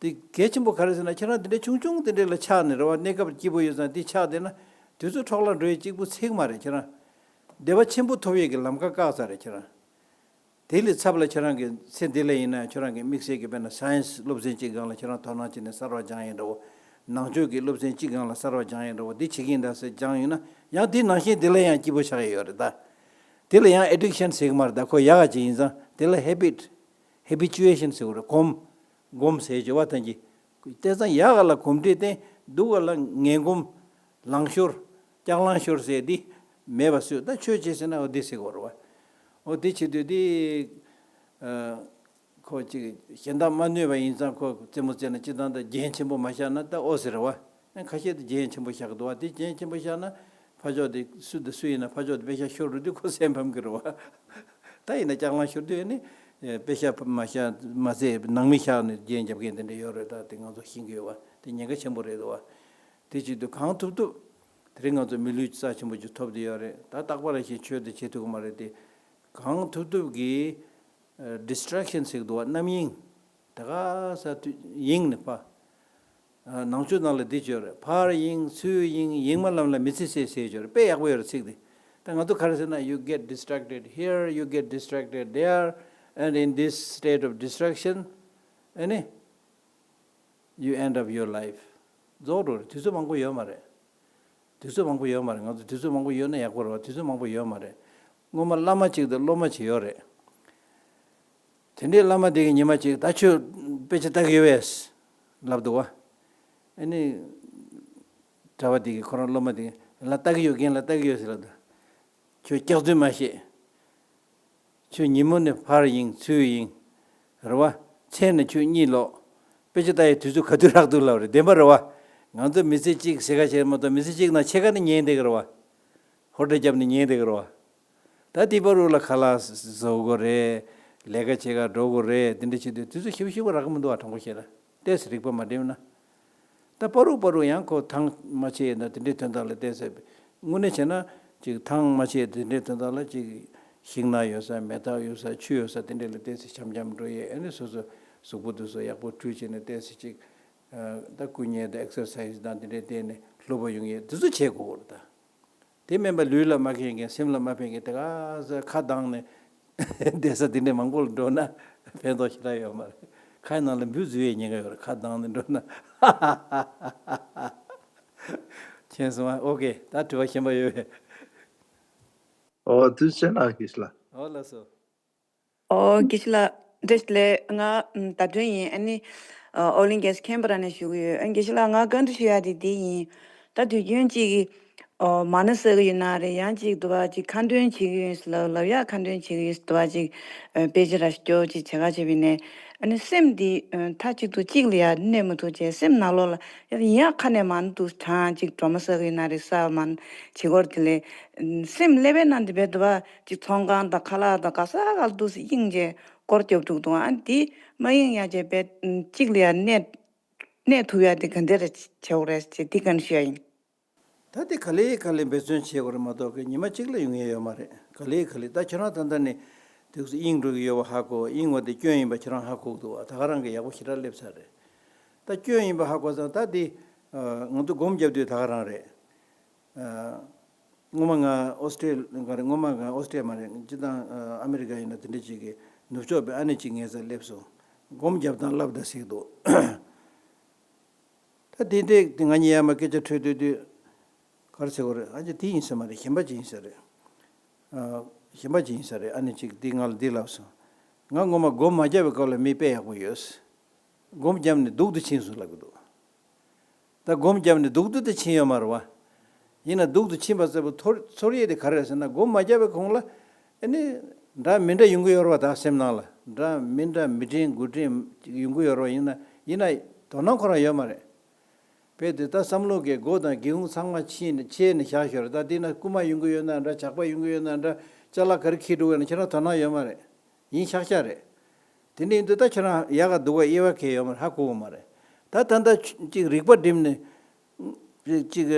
དེ་གལ་ཆེན་པོ་ག་རེ་ཟེར་ན་ཁྱེད་རང་དེ་འདྲའི་ཆུང་ཆུང་དེ་འདྲའི་ལ་ཆགས་ནས་རེད་བ། གནས་སྐབས་སྐྱིད་པོ་ཡོད་ཙང་དེ་ཆགས་བསྡད་ན་དུས་ཚོད་འཕྲོ་བརླག་འགྲོ་ཡས་གཅིག་པུ་ཚིག་མ་རེད་ཁྱེད་རང་། བདེ་བ་ཆེན་པོ་ཐོབ་ཡས་ཀྱི་ལམ་ཁ་བཀག་ཚར་རེད་ཁྱེད་རང་། དེ་ལས་ཚབ་ལ་ཁྱེད་རང་གི་ཚེ་འདི་ལ་ཡིན་ན་ཁྱེད་རང་གི་དམིགས་བསལ་གྱི་དཔེར་ན་སའེན་སི་སློབ་ཚན་གཅིག་སྒང་ལ་ཁྱེད་རང་དོ་སྣང་བྱས་ནས་གསར་བ་སྦྱང་ཡས་འདྲ་བོ། ནང་ཆོས་ཀྱི་སློབ་ཚན་གཅིག་སྒང་ལ་གསར་བ་སྦྱང་ཡས་འདྲ་བོ་འདི་བྱེད་ཀྱི་ཡིན་ད་ཟེར་སྦྱངས་ཡོད་ན་ཡང་དེ་ནང་བཞིན་དེ་ལ་ཡང་སྐྱིད་པོ་ཆགས་ཡས་ཡོད་རེད་ད། དེ་ལ་ཡང་ཨེ་ཌིག་ཤན་ཟེར་གི་མ་རེད་ད། ཁོ་ཡག་ག་ཅིག་ཡིན་ཙང་དེ་ལ་ཧེ་བིཊ། ཧེ་བི་ཅུ་ཨེ་ཤན་ཟེར་གི་རེད། གོམས། གོམས་ཟེར་བྱ་བ་ཐམས་ཅད། བལྟས་ཙང་ཡག་ག་ལ་གོམས་འདྲིས་བསྟེན། སྡུག་ག་ལ་ངན་གོམས། ལང་ཤོར། ལྕགས་ལང་ཤོར་ཟེར་འདི་མེད་པ་བཟོས། ད་ཆོས་བྱེད་ཟེར་ན་འོ་འདི་ཟེར་གི་རེད་བ། འོ་འདི་བྱེད་དུས་འདི། ཨ། ཁོ་ཅིག་གཞན་དག་མ་གནོད་པ་ཡིན་ཙང་ཁོ་རྩེད་མོ་རྩེ་ན་སྤྱིར་བཏང་ད་རྒྱན་ཆེན་པོ་མ་བཞག་ན་ད་ཨོ་ཟེར་བ། ཁ་ཤས་དེ་རྒྱན་ཆེན་པོ་བཞག་གི་འདུག་བ། དེ་རྒྱན་ཆེན་པོ་བཞག་ན་ཕར་ཕྱོགས་དེ་སུ་དང་སུ་ཡིན་ན་ཕར་ཕྱོགས་དེ་པེ་ཤ་ཤོར་འགྲོ་དུས་ཁོ་སེམས་ཕམ་གི་རེད་བ། ད་ཡིན་ན་ལྕགས་ལང་ཤོར་དུས་ནི་པེ་ཤ་མ་བཞག་མ་ཚད་ནང་མི་བཞག་ནས་རྒྱན་རྒྱབ་མཁན་དེ་འདྲ་ཡོད་རེད། ད་དེ་ང་ཚོ་ཤེས་ཀྱི་ཡོད་བ། དེ་ཉེན་ཁ་ཆེན་པོ་རེད་འདུག་བ། དེ་བྱེད་དུས་གང་ཐུབ་ཐུབ་དེ་རིང་ང་ཚོ་མི་ལུས་རྩ་ཆེན་པོ་ཅིག་ཐོབ་བསྡད་ཡོད་རེད། ད་རྟག་པར་ཞིག་ཆོས་དེ་བྱེད་ཐུབ་ཀྱི་མ་རེད་དེ། གང་ཐུབ་ཐུབ་ཀྱིས་ཌིས་ཊེག་ཤན་ཟེར་གི་འདུག་བ། རྣམ་གཡེང་། ད་ག་ས་དུས་གཡེང་ནས་ཕ། ནང་ཆོས་ནང་ལ་འདི་བརྗོད་རེད། ཕར་གཡེང་ཚུར་གཡེང་གཡེང་མ་ལམ་ལ་མི་ཚེ་ཟད་ཟེར་བརྗོད་རེད། དཔེ་ཡག་པོ་ཡོད་རེད་ཚིག་འདི། ད་ང་ཚོ་ག་རེ་ཟེར་ན། you get distracted here, you get distracted there, and in this state of distraction, ཨ་ནི། you end up your life. རྫོགས་འགྲོ་རེད། དུས་ཚོད་མང་པོ་ཡོད་མ་རེད། དུས་ཚོད་མང་པོ་ཡོད་མ་རེད། ང་ཚོ་དུས་ཚོད་མང་པོ་ཡོད་ན་ཡག་པོ་རེད་བ། དུས་ཚོད་མང་པོ་ཡོད་མ་རེད། སྔོན་མ་བླ་མ་གཅིག་དང་སློབ་མ་གཅིག་ཡོད་རེད། དེ་འདྲའི་བླ་མ་དེ་གིས་ཉི་མ་གཅིག་ད་ཁྱོད་དཔེ་ཆ་ལྟ་གི་ཡོད་པས་ལབ་འདུག་བ། ཨ་ནི། གྲྭ་པ་དེ་གིས་ཁོ་རང་སློབ་མ་དེ་གིས་ལ་ལྟ་གི་ཡོད། རྒན་ལགས་ལྟ་གི་ཡོད་ཟེར་ལབ་འདུག་ཁྱོད་སྐྱག་རྫུན་མ་བཤད། ཁྱོད་ཉིན་མོ་ནས་ཕར་གཡེང་ཚུར་གཡེང་། རེད་བ། མཚན་ནས་ཁྱོད་གཉིད་ལོག་དཔེ་ཆ་ལྟ་ཡའི་དུས་ཚོད་ག་དུས་རག་འདུག་ལབ་རེད། བདེན་པ་རེད་བ། ང་ཚོ་མི་ཚེ་གཅིག་ཟེར་ཁ་བྱས་མ་གཏོགས་མི་ཚེ་གཅིག་ནང་ཕྱེད་ཀ་ནི་ཉལ་བསྡད་ཀྱི་རེད་བ། ཧོ་ཊལ་བརྒྱབ་ནས་ཉལ་བསྡད་ཀྱི་རེད་བ། ད་དེ་བར་དུ་ལ་ཁ་ལག་བཟོ་དགོས་རེད། ལས་ཀ་བྱེད་ག་འགྲོ་དགོས་རེད། དེ་འདྲ་བྱེད་དུས་དུས་ཚོད་ཞེ་པོ་ཞེ་པོ་རག་གི་མི་འདུག་བ། དྲང་པོ་བཤད་ན། ཏོག་ཙམ་རིག་པ་མ་བསྒྲིམས་ན། ད་བར་དུ་བར་དུ་ཡང་ཁོ་ཐང་མ་ཆད་ཡིན་ན་དེ་འདྲའི་དོན་དག་ལ་ཏོག་ཙམ། དངོས་གནས་བྱས་ན་ཅིག་ཐང་མ་ཆད་དེ་འདྲའི་དོན་དག་ལ་ཅིག་ཤིང་ནགས་ཡོད་ས། མེ་སྟག་ཡོད་ས། ཆུ་ཡོད་ས། དེ་འདྲ་ལ་ཏོག་ཙམ་འཆམ་འཆམ་འགྲོ་ཡས། ཨ་ནི་སོ་སོ་གཟུགས་པོ་དེ་ཚོ་ཡག་པོ་བཀྲུས་བྱས་ནས་ཏོག་ཙམ་ཅིག་ད་སྐུ་མཉེལ་དང་ཨེག་སར་སའི་ཛི་དང་དེ་འདྲའི་བསྟེན་ནས་ལྷུག་པོ་ཡོང་ཡས་དེ་ཚོ་བྱེད་དགོས་རེད་ད། དེ་མིན་པ་ལུས་ལ་མ་ཕན་མཁན། སེམས་ལ་མ་ཕན་མཁན། དེ་ག་ས་ཁ་གདངས་ནས་བསྡད་ས་དེ་འདྲའི་མང་པོ་ལ་འགྲོ་ན་ཕན་ཐོགས་ཞེ་དྲག་ཡོད་མ་རེད། ཁའི་ནང་ལ་འབུ་འཛུལ་བའི་ཉེན་ཁ་ཡོད་རེད། ཁ་གདངས་ནས་འགྲོ་ན། མཁྱེན་སོང་ཨ། ཨོ་ཀེ། ད་དྲི་བ་གཞན་པ་ཡོད་པས། ཨོ་དུས་ཚོད་ནང་གིས་ལ། ཨོ་ལགས་སོ། ཨོ་དགེ་བཤེས་ལགས་བཀྲ་ཤིས་བདེ་ལེགས། ང་ཨམ་ཟླ་སྒྲོན་ཡིན། ཨ་ནི་ཨོ་ལིང་གེ་སི་ཁེན་བྷ་ར་ནས་ཞུ་གི་ཡོད། ཨ་དགེ་བཤེས་ལགས་ང་བཀའ་འདྲི་ཞུ་ཡ་དེ་འདི་ཡིན། ད་དུས་རྒྱུན་གཅིག་གི་ ཨོ་མ་ཎི་བསགས་ཀྱི་ཡོད་ན་རེད། ཡང་ཅིག་འདུག་པ་ཅིག་ཁ་འདོན་བྱེད་ཀྱི་ཡོད་ལབ་ལབ་ཡག་ཁ་འདོན་བྱེད་ཀྱི་ཡོད་འདུག་པ་ཅིག་ཨ་དཔེ་ཆ་ར་སྐྱོར་ཅིག་བྱེད་ག་བྱེད་པ་ཡིན་ནའི། ཨ་ནི་སེམས་འདི་ཨ་མཐའ་གཅིག་ཏུ་གཅིག་ལ་ཡ་གནས་མི་ཐུབ་བྱས། སེམས་ནང་ལོགས་ལ་ཡ་ཡིན་ཡག་ཁ་ནས་མ་ཎི་འདུག་གྲངས་ཅིག་སྒྲོལ་མ་བསགས་ཀྱི་ཡོད་ན་རེད། བསགས་མ་ཎི་བྱེད་སྐོར་དེ་ལས་སེམས་ཀླད་པའི་ནང་དེ་བས་འདུག་པ་ཅིག་ཚོང་ཁང་དང་ཁ་ལག་དང་ག་ས་ག་ལ་འདུག་སེ་གཡེང་བྱས་སྐོར་རྒྱབ་འདུག་འདུག་ཨ་ནི་དེ་མ་གཡེང་ཡག་བྱས་པས་གཅིག་ལ་ཡ་གནས་གནས་ཐུབ་ཡག་དེ་ག་འདྲ་རེ་བྱེད་དགོས་རེད་ཅེས་འདི་ག་ནས་ཞུ་ཡག་ཡིན། ད་དེ་ག་ལེ་ག་ལེ་འབད་བརྩོན་བྱེད་དགོས་རེད་མ་གཏོགས་ཀྱི་ཉི་མ་གཅིག་ལ་ཡོང་ཡས་ཡོད་མ་རེད། ག་ལེ་ག་ལེ་ད་ཁྱོད་རང་ད་ལྟ་ནས་དུས་སུ་གཡེང་འགྲོ་གི་ཡོད་པ་ཧ་གོ། གཡེང་བ་དེ་སྐྱོན་ཡིན་པ་ཁྱོད་རང་ཧ་གོ་གི་འདུག་བ། ད་ག་རང་གི་ཡག་པོ་ཞེ་དྲག་སླེབས་ཚར་རེད། ད་སྐྱོན་ཡིན་པ་ཧ་གོ་ཙང་ད་དེ་ང་ཚོ་སྒོམ་རྒྱབ་དུས་ད་ག་རང་རེད། སྔོན་མ་ང་ཨོ་སི་ཀྲི་ལི་ག་རེ། སྔོན་མ་ང་ཨོ་སི་ཀྲི་ལི་ཡ་མ་རེད། སྤྱིར་བཏང་ཨ་མེ་རི་ཀ་ཡིན་ན་དེ་འདྲ་ཅིག་གི་ནུབ་ཕྱོགས་པའི་ཨ་ནེ་ཅིག་ངའི་རྩར་སླེབས་སོང་། སྒོམ་རྒྱབ་དང་བསླབ་དང་ཟེར་གི་འདུག་ད་དེ་འདྲས་དེ་ང་གཉིས་ཡར་མར་སྐད་ཆ་འཕྲོད་དུས་དུས་ག་རེ་ཟེར་དགོས་རེད། ཨ་ཅེ་དེ་ཡིན་ས་མ་རེད། གཞན་པ་ཅིག་ཡིན་ས་རེད། ཨ་གཞན་པ་ཅིག་ཡིན་ས་རེད། ཨ་ནེ་ཅིག་དེ་ང་ལ་འདི་ལབ་སོང་། ང་ངོ་མ་སྒོམ་མ་རྒྱབ་པའི་སྐབས་ལ་མི་དཔེ་ཡག་པོ་ཡོད། སྒོམ་བརྒྱབ་ནས་སྡུག་ཏུ་ཕྱིན་སོང་ལབ་གི་འདུག་ད་སྒོམ་བརྒྱབ་ནས་སྡུག་ཏུ་དེ་ཕྱིན་ཡོད་མ་རེད་བ། ཡིན་ན་སྡུག་ཏུ་ཕྱིན་པ་ཟེར་བ་ཚོར་ཚོར་ཡས་དེ་ག་རེ་རེད་ཟེར་ན། སྒོམ་མ་བརྒྱབ་པའི་གོང་ལ་ཨ་ནི་འདྲ་མི་འདྲ་ཡོང་གི་ཡོད་རེད་བ། ད་སེམས་ནང་ལ་འདྲ་མི་འདྲ་མི་དྲན་དགུ་དྲན་ཡོང་གི་ཡོད་རེད་བ། ཡིན་ན་ཡིན་ན་དོ་སྣང་ཁོ་རང་ཡོད་མ་རེད། དཔེ་དེ་ད་བསམ་བློ་གི་སྒོ་དང་སྒེའུ་ཁུང་ཚང་མ་ཕྱེ་ནས་ཕྱེ་ནས་བཞག་ཤོར། ད་དེ་ན་རྐུ་མ་ཡོང་གི་ཡོད་ན་འདྲ། ཇག་པ་ཡོང་གི་ཡོད་ན་འདྲ། ཅ་ལག་ག་རེ་འཁྱེར་འགྲོ་གི་ཡོད་ན་ཁྱེད་རང་དོ་སྣང་ཡོད་མ་རེད། ཡིན་ཤག་ཤག་རེད། དེ་འདྲ་ཡིན་དུས་ད་ཁྱེད་རང་ཡག་ག་སྡུག་ག་དབྱེ་བ་གང་ཡང་ཡོད་མ་རེད། ཧ་གོ་གི་མ་རེད། ད་ད་ལྟ་ཅིག་རིག་པ་བསྒྲིམས་ནས་ཅིག་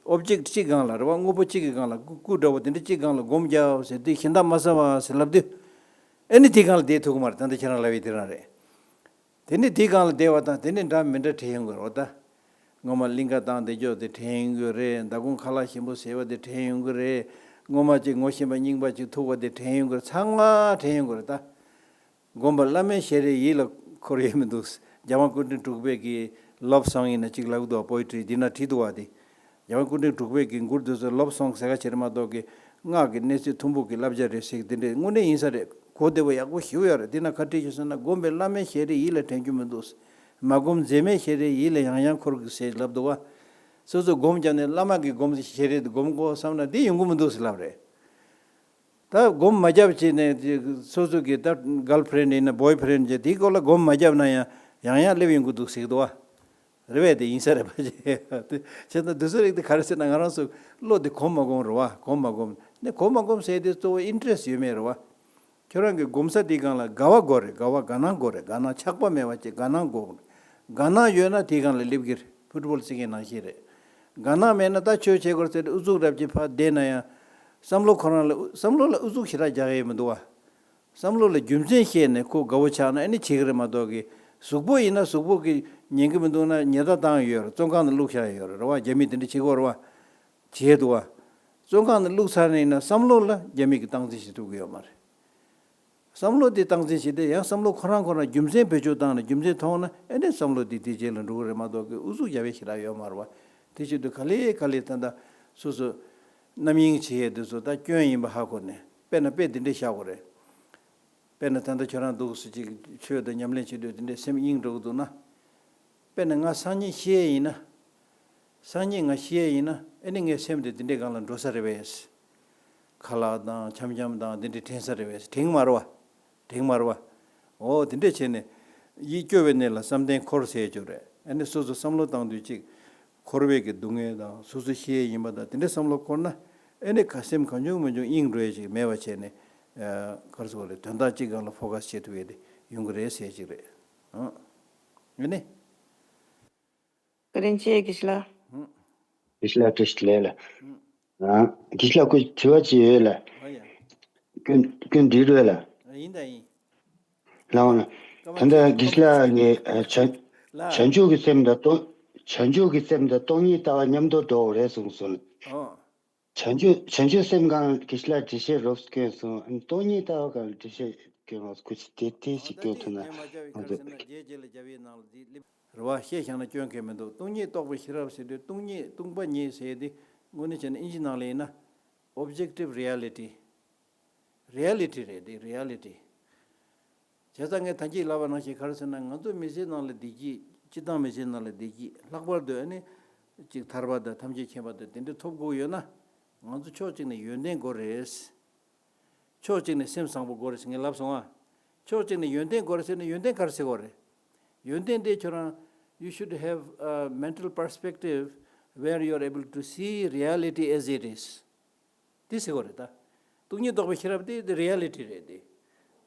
ཨོབ་ཇེག་གཅིག་སྒང་ལ་རེད་བ། དངོས་པོ་གཅིག་གི་སྒང་ལ་སྐུ་སྐུ་འདྲ་བོ་དེ་འདྲ་གཅིག་སྒང་ལ་སྒོམ་རྒྱག་ཟེར་དུས་གཞན་དག་མ་བསམ་པ་ཟེར་ལབ་དུས་ཨ་ནི་དེ་སྒང་ལ་བསྡད་ཐུབ་གི་མ་རེད། ད་ལྟ་ཁྱེད་རང་ལབ་ཡས་དེ་རང་རེད། དེ་ནི་དེའི་སྒང་ལ་བསྡད་པ་དང་དེ་ནི་འདྲ་མི་འདྲ་དྲན་ཡོང་གི་རེད་ད། སྔོན་མ་གླིང་ག་བཏང་བསྡད་ཀྱོག་དེ་དྲན་ཡོང་གི་རེད། མདང་དགོང་ཁ་ལག་ཞིམ་པོ་བཟས་པ་དེ་དྲན་ཡོང་གི་རེད། སྔོན་མ་ཅིག་ངོ་ཤེས་པ་རྙིང་པ་ཅིག་ཐུག་པ་དེ་དྲན་ཡོང་གི་རེད། ཚང་མ་དྲན་ཡོང་གི་རེད་ད། སྒོམ་པ་བླ་མའི་ཞལ་རས་ཡིད་ལ་འཁོར་ཡས་མི་འདུག་རྒྱལ་དབང་སྐུ་ཕྲེང་དྲུག་པའི་གི་ལབ་སོང་ཡིན་ན་ཅིག་ལབ་འདུག་པོ་ཨེ་ཊི་རི་འདི་ན་བྲིས་འདུག་བ་དེ། རྒྱལ་བ་སྐུ་ཕྲེང་དྲུག་པའི་གི་མགུར་འདི་ཚོ་ལབ་སོང་ཟེར་ག་བྱེད་རེད་མ་གཏོགས་ཀི་སྔགས་ཀྱི་གནས་ཚུལ་ཐུང་ཕུག་གི་བསླབ་བྱ་རེད་ཟེར་གི་དེ་འདྲས་དངོས་གནས་ཡིན་ས་རེད། གོ་བདེ་བོ་ཡག་པོ་ཞེ་པོ་ཡོད་རེད། འདི་ན་ག་བྲིས་ཤག་ཟེར་ན། སྒོམ་པས་བླ་མའི་ཞལ་རས་ཡིད་ལ་དྲན་རྒྱུ་མི་འདུག་མ་སྒོམ་མཛེས་མའི་ཞལ་རས་ཡིད་ལ་ཡང་ཡང་འཁོར་གི་ཟེར་ལབ་འདུག་བ། སོ་སོ་སྒོམ་བརྒྱབ་ནས་བླ་མ་གི་སྒོམ་ཞལ་རས་དེ་སྒོམ་དགོས་བསམ་ན་འདི་ཡོང་གི་མི་འདུག་ཟེར་ལབ་རེད། ད་སྒོམ་མ་བརྒྱབ་བྱས་ནས་དེ་སོ་སོ་གི་ད་གརལ་ཕི་རེན་ཌི་ཡིན་ན་བོའི་ཕི་རེན་ཌི་བྱས་དེའི་སྐོར་ལ་སྒོམ་མ་བརྒྱབ་ན་ཡང་ཡང་ཡང་སླེབས་ཡོང་གི་འདུག་ཟེར་གི་འདུག་བ། རེད་བས། དེ་ཡིན་ས་རེད་པ། བྱས་ཙང་དེ་ཚོ་རིགས་དེ་ག་རེ་ཟེར་ན། ང་རང་ཚོ་བློ་དེ་གོམས་མ་གོམས་རེད་བ། གོམས་མ་གོམས་ནས་གོམས་མ་གོམས་ཟེར་དེ་གཙོ་བོ་ཨིན་ཊི་རེ་སི་ཊི་ཡོད་མེད་རེད་བ། ཁྱོད་རང་གི་སྒོམ་ས་དེའི་སྒང་ལ་དགའ་བ་དགོས་རེད། དགའ་བ་དགའ་སྣང་དགོས་རེད། དགའ་སྣང་ཆགས་པ་མེད་པ་ཅིག་དགའ་སྣང་དགོས་རེད། དགའ་སྣང་ཡོད་ན་དེའི་སྒང་ལ་སླེབས་ཀྱི་རེད། ཕུཊ་བོལ་རྩེད་མཁན་ནང་བཞིན་རེད། དགའ་སྣང་མེད་ན་ད་ཆོས་བྱེད་དགོས་ཟེར་ཏེ་ཨུ་ཚུགས་རབ་ཀྱིས་ཕར་བསྡད་ན་ཡང་བསམ་བློ་ཁོ་རང་ལ་བསམ་བློ་ལ་ཨུ་ཚུགས་ཞེ་དྲག་རྒྱག་ཡས་མི་འདུག་བ། བསམ་བློ་ལ་རྒྱུ་མཚན་བཤད་ནས་ཁོ་དགའ་བོ་ཆགས་ན་ཨ་ནི་བྱེད་ཀྱི་རེད་མ་གཏོགས་ཀི། གཟུགས་པོ་ཡིན་ན་གཟུགས་པོ་གི་ཉན་གི་མི་འདུག་ན་ཉལ་ཐ་བཏང་ཡོད་རེད། བཙོན་ཁང་ནང་བླུགས་བཞག་ཡོད་རེད། རེད་བ། རྒྱ་མིས་དེ་འདྲ་བྱེད་ཀྱི་ཡོད་རེད་བ། བྱས་འདུག་བ། བཙོན་ཁང་ནང་བླུགས་ཚར་ནས་ཡིན་ན་བསམ་བློ་ལ་རྒྱ་མི་གིས་སྟངས་འཛིན་བྱེད་ཐུབ་ཀྱི་ཡོད་མ་རེད། བསམ་བློ་དེ་སྟངས་འཛིན་བྱེད་དུས་ཡང་བསམ་བློ་ཁོ་རང་ཁོ་རང་རྒྱུ་མཚན་བེད་སྤྱོད་བཏང་ནས་རྒྱུ་མཚན་མཐོང་ན་ཨ་ནི་བསམ་བློ་དེ་དེ་རྗེས་ལ་འགྲོ་གི་རེད་མ་གཏོགས་ཀི་ཨུ་ཚུགས་རྒྱབ་ཡས་ཞེ་དྲག་ཡོད་མ་རེད་བ། དེ་བྱེད་དུས་ག་ལེ་ག་ལེ་ད་ལྟ་སོ་སོ་རྣམ་གཡེང་བྱེད་ཡས་དེ་ཚོ་ད་སྐྱོན་ཡིན་པ་ཧ་གོ་ནས་དཔེར་ན་དཔེ་དེ་འདྲས་བཞག་དགོས་རེད། དཔེར་ན་ད་ལྟ་ཁྱོད་རང་འདུག་སེ་ཅིག་ཆོས་དང་ཉམས་ལེན་བྱེད་དུས་དེ་འདྲའི་སེམས་གཡེང་འགྲོ་གི་འདུག་ན། དཔེར་ན་ང་སང་ཉིན་ཤི་ཡས་ཡིན་ན། སང་ཉིན་ང་ཤི་ཡས་ཡིན་ན་ཨ་ནི་ངའི་སེམས་དེ་དེ་འདྲའི་སྒང་ལ་འགྲོ་ས་རེད་པས། ཁ་ལག་དང་འཆམ་འཆམ་དང་དེ་འདྲའི་དྲན་ས་རེད་པས། དྲན་མ་རེད་བ། དྲན་མ་རེད་བ། འོ་དེ་འདྲས་བྱས་ནས་ཡིད་སྐྱོ་བའི་གནས་ལ་བསམ་གཏན་འཁོར་ཟེར་ཡས་ཅིག་རེད། ཨ་ནི་སོ་སོ་བསམ་བློ་བཏང་དུས་ཅིག་འཁོར་བའི་གི་སྡུག་བསྔལ་དང་སོ་སོ་ཤི་ཡས་ཡིན་པ་དང་དེ་འདྲའི་བསམ་བློ་འཁོར་ན་ཨ་ནི་ཁ་སེམས་གང་བྱུང་མང་བྱུང་གཡེང་འགྲོ་ཡས་ཅིག་མེད་པ་བྱས་ནས། ཨ་ག་རེ་ཟེར་དགོས་རེད། དོན་དག་གཅིག་སྒང་ལ་ཕོ་ཁ་སི་བྱེད་ཐུབ་ཡས་དེ་ཡོང་གི་རེད་ཟེར་ཅིག་རེད། ཨང་། ཨ་ནི། བཀའ་དྲིན་ཆེ་དགེ་བཤེས་ལགས། ཨང་། དགེ་བཤེས་ལགས་བཀྲ་ཤིས་བདེ་ལེགས་ལགས། ཨང་། ཨ་དགེ་བཤེས་ལགས་ཁོ་དྲི་བ་ཅིག་ཡོད་ལགས། ཨ་ཡ། སྐྱོན་སྐྱོན་འགྲིག་རེད་ལགས། ཨ་ཡིན་ད་ཡིན། ལགས་འོང་ལགས། ད་ལྟ་དགེ་བཤེས་ལགས་ཀྱིས་ཨ་བྱང་ལགས། བྱང་ཆུབ་ཀྱི་སེམས་དང་སྟོང་བྱང་ཆུབ་ཀྱི་སེམས་དང་སྟོང་ཉིད་ལྟ་བ་མཉམ་དུ་འགྲོ་དགོས་རེད་གསུངས་སོང་། ཨང་། བྱང་ཆུབ་བྱང་ཆུབ་སེམས་སྒང་དགེ་བཤེས་ལགས་འགྲེལ་བཤད་རོབ་ཙམ་སྐྱོན་སོང་། སྟོང་ཉིད་ལྟ་བ་སྒང་འགྲེལ་བཤད་སྐྱོན་རོགས། ཁུ་ཆུ་དེ་དེ་ཞིག་སྐྱོན་ཐུབ་ན་ང་ཚོ། རྗེས་རྗེས་ལ་རྒྱབ་ཡས་ནང་ལ་འདི་སླེབས་རེད་བ། བཤད་བཞག་ན་སྐྱོན་གང་མི་འདུག་སྟོང་ཉིད་རྟོགས་པའི་ཤེས་རབ་ཟེར་དུས་སྟོང་ཉིད་སྟོང་པ་ཉིད་ཟེར་དེ་དངོས་གནས་བྱས་ན་ཨིན་ཇི་ནང་ལ་ཡིན་ན་ཨོབ་ཇེག་ཊིབ་རི་ཡ་ལི་ཊི། རི་ཡ་ལི་ཊི་རེད་དེ། རི་ཡ་ལི་ཊི། བྱས་ཙང་ངས་ད་གིན་ལབ་པ་ནང་བཞིན་ག་རེ་ཟེར་ན། ང་ཚོ་མི་ཚེའི་ནང་ལ་བདེ་སྐྱིད། སྤྱིར་བཏང་མི་ཚེའི་ནང་ལ་བདེ་སྐྱིད་ལྷག་པར་དུ་ཨ་ནི་ ཅིག་ཐར་པ་དང་ཐམས་ཅད་མཁྱེན་པ་དང་དེ་འདྲ་ཐོབ་དགོས་ཡོད་ན། ང་ཚོ་ཕྱོགས་གཅིག་ནས་ཡོན་ཏན་དགོས་རེད། ཕྱོགས་གཅིག་ནས་སེམས་བཟང་པོ་དགོས་རེད་ཟེར་ངས་ལབ་སོང་ཨ། ཕྱོགས་གཅིག་ནས་ཡོན་ཏན་དགོས་རེད་ཟེར་ན་ཡོན་ཏན་ག་རེ་ཟེར་དགོས་རེད། ཡོན་ཏན་དེ་ཁྱོད་རང་you should have a mental perspective where you are able to see reality as it is. དེ་ཟེར་དགོས་རེད་ད། སྟོང་ཉིད་རྟོགས་པའི་ཤེས་རབ་དེ་དེ་རི་ཡ་ལི་ཊི་རེད་དེ།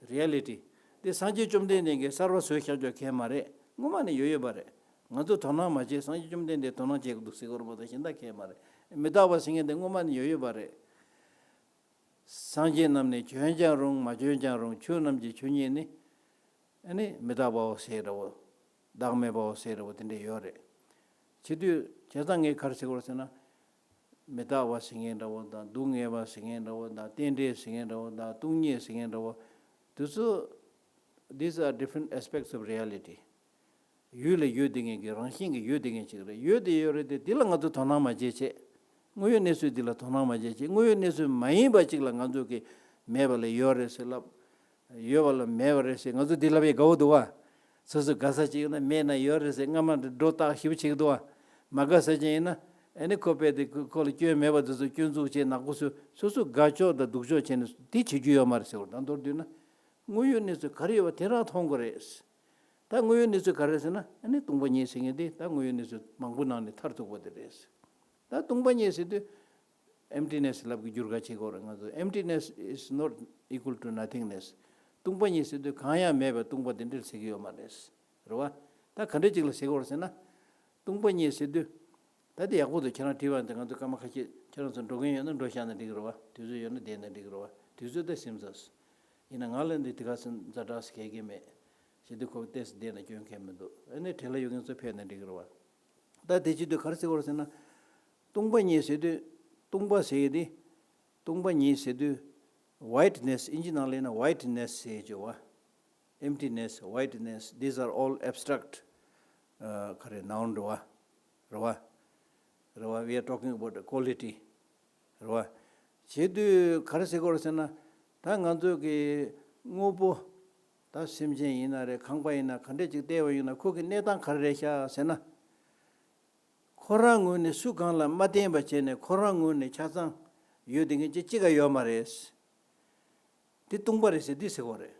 རི་ཡ་ལི་ཊི། དེ་སངས་རྒྱས་བཅོམ་ལྡན་འདས་ཀྱིས་གསར་པ་བཟོས་བཞག་རྒྱུ་གང་ཡང་མ་རེད། སྔོན་མ་ནས་ཡོད་ཡོད་པ་རེད། ང་ཚོ་དོ་སྣང་མ་བྱས། སངས་རྒྱས་བཅོམ་ལྡན་འདས་དོ་སྣང་བྱེད་དགོས་འདུག་ཟེར་དགོས་རེད་མ་གཏོགས་གཞན་དག་གང་ཡང་མ་རེད། མི་རྟག་པ་ཟེར་མཁན་དེ་སྔོན་མ་ནས་ཡོད་ཡོད་པ་རེད། སངས་རྒྱས་རྣམས་ནི་བྱོན་ཀྱང་རུང་མ་བྱོན་ཀྱང་རུང་། ཆོས་རྣམས་ཀྱི་ཆོས་ཉིད་ནི། ཨ་ནི་མི་རྟག་པའོ་ཟེར་འདྲ་བོ། བདག་མེད་པའོ་ཟེར་འདྲ་བོ་དེ་འདྲ་ཡོད་རེད། བྱེད་དུས་བྱས་ཙང་ངས་ག་རེ་ཟེར་དགོས་རེད་ཟེར་ན། མི་རྟག་པ་ཟེར་མཁན་འདྲ་བོ་དང་སྡུག་བསྔལ་བ་ཟེར་མཁན་འདྲ་བོ་དང་རྟེན་འབྲེལ་ཟེར་མཁན་འདྲ་བོ་དང་སྟོང་ཉིད་ཟེར་མཁན་འདྲ་བོ། དེ་ཚོ། These are different aspects of reality. ཡོད་ལ་ཡོད་བསྡད་མཁན་གྱི་རང་བཞིན་གྱི་ཡོད་བསྡད་མཁན་ཅིག་རེད། ཡོད་དེ་ཡོད་རེད་དེ་དེ་ལ་ང་ཚོ་དོ་སྣང་མ་བྱེད་བྱེད། དངོས་ཡོད་གནས་ཚུལ་འདི་ལ་དོ་སྣང་མ་བྱེད་བྱེད། དངོས་ཡོད་གནས་ཚུལ་མ་ཡིན་པ་ཅིག་ལ་ང་ཚོ་གི་མེད་པ་ལ་ཡོད་རེད་ཟེར་ལབ། ཡོད་པ་ལ་མེད་པ་རེད་ཟེར་ང་ཚོ་འདི་ལབ་ཡས་དགའ་བོ་འདུག་བ། སོ་སོ་དགའ་ས་ཅིག་ཡོད་ན་མེད་ན་ཡོད་རེད་ཟེར་སྔ་མ་འདྲ་སྒྲོ་བཏགས་ཞིབ་བྱེད་ཀྱི་འདུག་བ། མ་དགའ་ས་ཅིག་ཡིན་ན་ཨ་ནི་ཁོ་དཔེ་དེ་ཁོ་ཁོ་ལ་སྐྱོན་མེད་པ་དེ་ཚོ་སྐྱོན་འཛུགས་བྱེད་ནག་པོ་བཟོས། སོ་སོ་དགའ་ཕྱོགས་དང་སྡུག་ཕྱོགས་བྱས་ནས་དེ་བྱེད་རྒྱུ་ཡོད་མ་རེད་ཟེར་བ་དང་མདོར་བསྡུས་ན། དངོས་ཡོད་གནས་ཚུལ་ག་རེ་ཡོད་པ་དེ་རང་མཐོང་དགོས་རེད། ད་དངོས་ཡོད་གནས་ཚུལ་ག་རེ་ཟེར་ན་ཨ་ནི་སྟོང་པ་ཉིད་ཟེར་མཁན་དེ་ད་དངོས་ཡོད་གནས་ཚུལ་མང་པོ་ནང་ནས་མཐར་ཐུག་པ་དེ་རེད། ད་སྟོང་པ་ཉིད་ཟེར་དུས་emptiness ལབ་ཀྱི་འགྱུར་ཁ་བྱེད་དགོས་རེད་ང་ཚོ། Emptiness is not equal to nothingness. སྟོང་པ་ཉིད་ཟེར་དུས་གང་ཡང་མེད་པའི་སྟོང་པ་དེ་འདྲ་ཟེར་གྱི་ཡོད་མ་རེད། རེད་བ། ད་ག་འདྲ་ཅིག་ལ་ཟེར་དགོས་རེད་ཟེར་ན། སྟོང་པ་ཉིད་ཟེར་དུས། ད་དེ་ཡག་པོ་འདུག་ཁྱེད་རང་བྲིས་པ་འདི་ང་ཚོ་སྐར་མ་ཁ་ཤས་ཁྱེད་རང་ཚོ་འགྲོ་མཁན་ཡོད་ན་འགྲོ་བཞག་ན་འགྲིག་གི་རེད་བ། དུས་ཚོད་ཡོད་ན་བསྡད་ན་འགྲིག་གི་རེད་བ། དུས་ཚོད་ད་ཟིན་ཚར། ཡིན་ན་ང་ལ་འདི་དེ་ག་ཚོད་ཛ་དྲག་ཟེར་མཁན་གྱི་མེད། བྱེད་དུས་ཁོ་ཏོག་ཙམ་བསྡད་ན་སྐྱོན་གང་ཡང་མི་འདུག་ཨ་ནི་བྲེལ་བ་ཡོད་མཁན་ཚོ་ཕེབས་ན་འགྲིག་གི་རེད་བ། ད་དེ་བྱེད་དུས་ག་རེ་ཟེར་དགོས་རེད་ཟེར་ན། སྟོང་པ་ཉིད་ཟེར་དུས། སྟོང་པ་ཟེར་ཡས་དེ། སྟོང་པ་ཉིད་ཟེར་དུས། Whiteness ཨིན་ཇི་ནང་ལ་ཡིན་ན་whiteness ཟེར་གྱི་བ། Emptiness, whiteness, these are all abstract, uh, ག་རེ་noun རེད་བ། རེད་བ། རེད་བ། We are talking about a quality. རེད་བ། བྱེད་དུས་ག་རེ་ཟེར་དགོས་རེད་ཟེར་ན། ད་ང་ཚོ་གི་དངོས་པོ། ད་སེམས་ཅན་ཡིན་ན་རེད། ཁང་པ་ཡིན་ན་ག་འདྲས་ཅིག་བལྟས་པ་ཡིན་ན་ཁོ་གི་གནས་སྟངས་ག་རེ་རེད་ཤག་ཟེར་ན། ཁོ་རང་ངོས་ནས་སུ་གང་ལ་མ་བརྟེན་པ་བྱས་ནས་ཁོ་རང་ངོས་ནས་ཆ་ཚང་ཡོད་བསྡད་མཁན་ཅིག་གཅིག་ཀ་ཡོད་མ་རེད། འདི་སྟོང་པ་རེད་ཟེར་འདི་ཟེར་དགོས་རེད།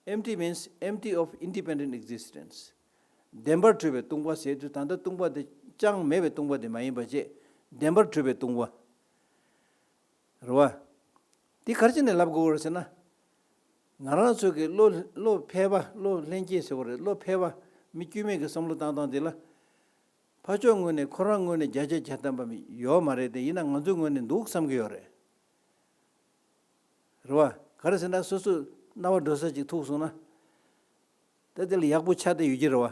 Empty means empty of independent existence. བདེན་པར་གྲུབ་པའི་སྟོང་པ་ཟེར་དུས་ད་ལྟ་སྟོང་པ་དེ་ཅང་མེད་པའི་སྟོང་པ་དེ་མ་ཡིན་པ་བྱས། བདེན་པར་གྲུབ་པའི་སྟོང་པ། རེད་བ། འདི་ག་རེ་བྱས་ནས་ལབ་དགོས་རེད་ཟེར་ན། ང་རང་ཚོ་གི་བློ་བློ་ཕལ་པ་བློ་ལྷན་སྐྱེས་ཟེར་བ་རེད། བློ་ཕལ་པ་མི་དཀྱུས་མའི་གི་བསམ་བློ་བཏང་སྟངས་འདི་ལ། ཕར་ཕྱོགས་ངོས་ནས་ཁོ་རང་ངོས་ནས་བརྒྱ་ཆ་བརྒྱ་ཐམ་པ་ཡོད་མ་རེད་དེ། ཡིན་ན་ང་ཚོའི་ངོས་ནས་འདུག་བསམ་གྱི་ཡོད་རེད། རེད་བ། ག་རེ་ཟེར་ན་སོ་སོ་རྣ་བ་འགྲོ་ས་ཅིག་ཐུག་སོང་ན། ད་དེ་ལ་ཡག་པོ་ཆགས་བསྡད་ཡོད་ཀྱི་རེད་བ།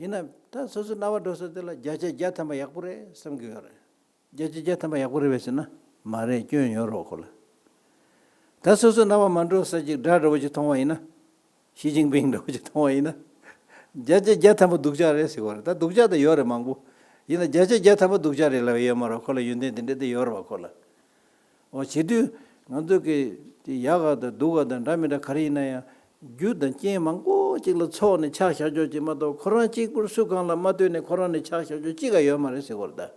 ཡིན་ན་ད་སོ་སོ་རྣ་བ་འགྲོ་ས་དེ་ལ་བརྒྱ་ཆ་བརྒྱ་ཐམ་པ་ཡག་པོ་རེད་བསམ་གྱི་ཡོད་རེད། བརྒྱ་ཆ་བརྒྱ་ཐམ་པ་ཡག་པོ་རེད་བས་ཟེར་ན། མ་རེད། སྐྱོན་ཡོད་རེད་བ་ཁོ་ལ། ད་སོ་སོ་རྣ་བ་མ་འགྲོ་ས་ཅིག་དགྲ་འདྲ་བོ་ཅིག་མཐོང་བ་ཡིན་ན། ཞི་ཅིན་ཕིང་འདྲ་བོ་ཅིག་མཐོང་བ་ཡིན་ན། བརྒྱ་ཆ་བརྒྱ་ཐམ་པ་སྡུག་ཅག་རེད་ཟེར་བ་རེད། ད་སྡུག་ཅག་ད་ཡོད་རེད་མང་པོ། ཡིན་ན་བརྒྱ་ཆ་བརྒྱ་ཐམ་པ་སྡུག་ཅག་རེད་ལབ་ཡོད་མ་རེད། ཁོ་ལ་ཡོན་ཏན་དེ་འདྲ་དེ་ཡོད་རེད་བ་ཁོ་ལ། འོ་བྱེད་དུས་ང་ཚོ་གི་དེ་ཡག་ག་དང་སྡུག་ག་དང་འདྲ་མི་འདྲ་ག་རེ་ཡིན་ན་ཡང་། རྒྱུ་དང་རྐྱེན་མང་པོ་ཅིག་ལ་ཚོགས་ནས་ཆགས་བཞག་ཆོག་ཅིག་མ་གཏོགས་ཁོ་རང་གཅིག་པུར་སུ་གང་ལ་མ་ལྟོས་ནས་ཁོ་རང་ནས་ཆགས་བཞག་ཆོག་ཅིག་ག་ཡོད་མ་རེད་ཟེར་བ་རེད་ད།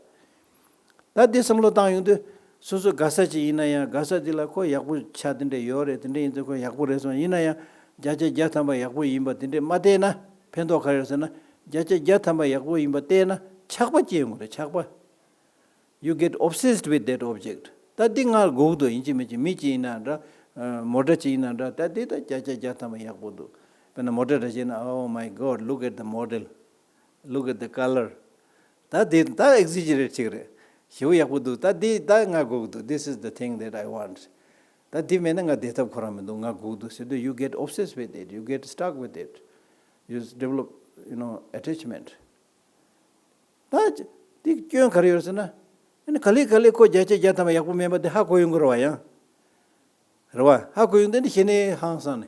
ད་འདི་བསམ་བློ་བཏང་ཡོང་དུས་སོ་སོ་དགའ་ས་ཅིག་ཡིན་ན་ཡང་དགའ་ས་འདི་ལ་ཁོ་ཡག་པོ་ཆགས་དེ་འདྲ་ཡོད་རེད། དེ་འདྲ་ཡིན་ཙང་ཁོ་ཡག་པོ་རེད་སོང་། ཡིན་ན་ཡང་བརྒྱ་ཆ་བརྒྱ་ཐམ་པ་ཡག་པོ་ཡིན་པ་དེ་འདྲས་མ་བལྟས་ན་ཕན་ཐོགས་ག་རེ་ཡོད་ཟེར་ན། བརྒྱ་ཆ་བརྒྱ་ཐམ་པ་ཡག་པོ་ཡིན་པ་བལྟས་ན་ཆགས་པ་སྐྱེ་ཡོང་གི་རེད། ཆགས་པ། You get obsessed with that object. ད་འདི་ང་དགོས་འདུག་ཡིན་གཅིག་མིན་གཅིག་མི་གཅིག་ཡིན་ན་འདྲ། ཨ། མོ་ཊ་གཅིག་ཡིན་ན་འདྲ། ད་འདི་ད་བརྒྱ་ཆ་བརྒྱ་ཐམ་པ་ཡག་པོ་འདུག་དཔེར་ན་མོ་ཊ་འདྲ་བྱས་ན། Oh my God, look at the model, look at the color. ད་འདི་ད་exaggerate བྱེད་ཀྱི་རེད། ཞེ་པོ་ཡག་པོ་འདུག་ད་འདི་ད་ང་དགོས་འདུག This is the thing that I want. ད་འདི་མེད་ན་ང་བསྡད་ཐབས་ཁོ་རང་མི་འདུག་ང་དགོས་འདུག་ཟེར་དུས། You get obsessed with it, you get stuck with it, you develop, you know, attachment. ད་འདི་སྐྱོན་ག་རེ་ཡོད་ཟེར་ན། ཨ་ནི་ག་ལེ་ག་ལེ་ཁོ་བརྒྱ་ཆ་བརྒྱ་ཐམ་པ་ཡག་པོ་མིན་པ་འདི་ཧ་གོ་ཡོང་གི་རེད་བ་ཡང་། རེད་བ། ཧ་གོ་ཡོང་དུས་འདི་གཞི་ནས་ཧང་སངས་ནས།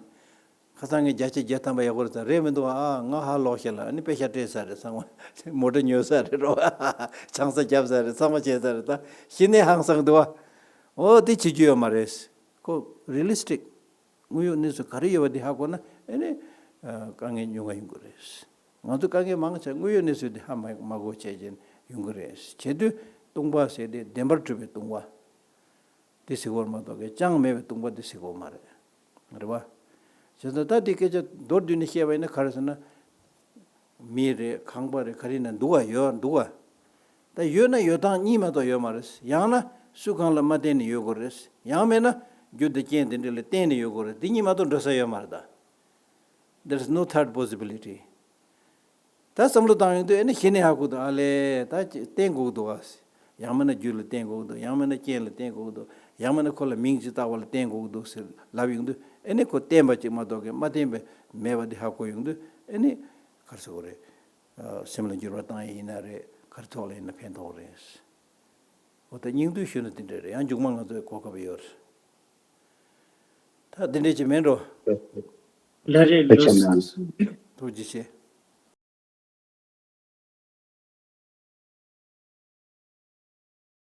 ཁ་སང་ངས་བརྒྱ་ཆ་བརྒྱ་ཐམ་པ་ཡག་པོ་རེད་ཟེར། རེད་མི་འདུག་བ། ཨ། ང་ཧ་ལོག་ཤག་ལ། ཨ་ནི་པེ་ཤག་སྤྲད་ཚར་རེད་ཚང་མ། མོ་ཊ་ཉོས་ཚར་རེད། རེད་བ། ཆང་ས་བརྒྱབ་ཚར་རེད། ཚང་མ་བྱས་ཚར་རེད། ད་གཞི་ནས་ཧང་སངས་འདུག་བ། འོ་དེ་བྱེད་རྒྱུ་ཡོད་མ་རེད། ཁོ་realistic དངོས་ཡོད་གནས་ཚུལ་ག་རེ་ཡོད་པ་དེ་ཧ་གོ་ན། ཨ་ནི། ཨ། དཀའ་ངལ་ཉུང་བ་ཡོང་གི་རེད། ང་ཚོ་དཀའ་ངལ་མང་ཆེ་དངོས་ཡོད་གནས་ཚུལ་དེ་ཧ་མ་མ་གོ་བྱས་རྗེས་ ཡོང་གི་རེད། བྱེད་དུས་སྟོང་པ་ཟེར་དེ་བདེན་པར་གྲུབ་པའི་སྟོང་པ་དེ་ཟེར་གྱི་ཡོད་མ་གཏོགས་ཀྱི་ཅང་མེད་པའི་སྟོང་པ་དེ་ཟེར་གྱི་ཡོད་མ་རེད། རེད་བ། བྱས་ཙང་ད་དེ་སྐད་ཆ་མདོར་བསྡུས་ནས་བཤད་པ་ཡིན་ན་ག་རེ་ཟེར་ན། མི་རེད། ཁང་པ་རེད། ག་རེ་ན་འདུག་ག་ཡོད་འདུག་ག་ད་ཡོད་ན་ཡོད་སྟངས་གཉིས་མ་གཏོགས་ཡོད་མ་རེད། ཡང་ན་སུ་གང་ལ་མ་བརྟེན་ནས་ཡོད་དགོས་རེད། ཡང་མེད་ན་རྒྱུ་དེ་རྐྱེན་དེ་འདྲ་ལ་བརྟེན་ནས་ཡོད་དགོས་རེད། དེ་གཉིས་མ་གཏོགས་འགྲོ་ས་ཡོད་མ་རེད་ད། There is no third possibility. ད་བསམ་བློ་བཏང་ཡོང་དུས་ཨ་ནི་གཞི་ནས་ཧ་གོ་འདུག་ཨ་ལས་ད་བརྟེན་དགོས་འདུག་ཨ། ཡང་མིན་ན་རྒྱུ་ལ་བརྟེན་དགོས་འདུག་ཡང་མིན་ན་རྐྱེན་ལ་བརྟེན་དགོས་འདུག་ཡང་མིན་ན་ཁོ་ལ་མིང་ཅིག་བཏགས་པ་ལ་བརྟེན་དགོས་འདུག་ཟེར་ལབ་ཡོང་དུས་ཨ་ནི་ཁོ་བརྟེན་པ་ཅིག་མ་གཏོགས་ཀྱི་མ་བརྟེན་པའི་མེད་པ་འདི་ཧ་གོ་ཡོང་དུས་ཨ་ནི་ག་རེ་ཟེར་དགོས་རེད། སེམས་ལ་འགྱུར་བ་བཏང་ཡས་ཡིན་ན་རེད། ག་རེ་ཐོག་ལ་ཡིན་ན་ཕན་ཐོགས་རེད། འོ་ད་སྙིང་བསྡུས་ཞུས་ན་དེ་འདྲ་རེད། ཡང་མཇུག་མ་ང་ཚོའི་གོ་སྐབས་ཡོད་རེད། ད་དེ་འདྲ་ཅིག་མིན་འགྲོ། ལ་རེད་ལོས། ཐུགས་རྗེ་ཆེ།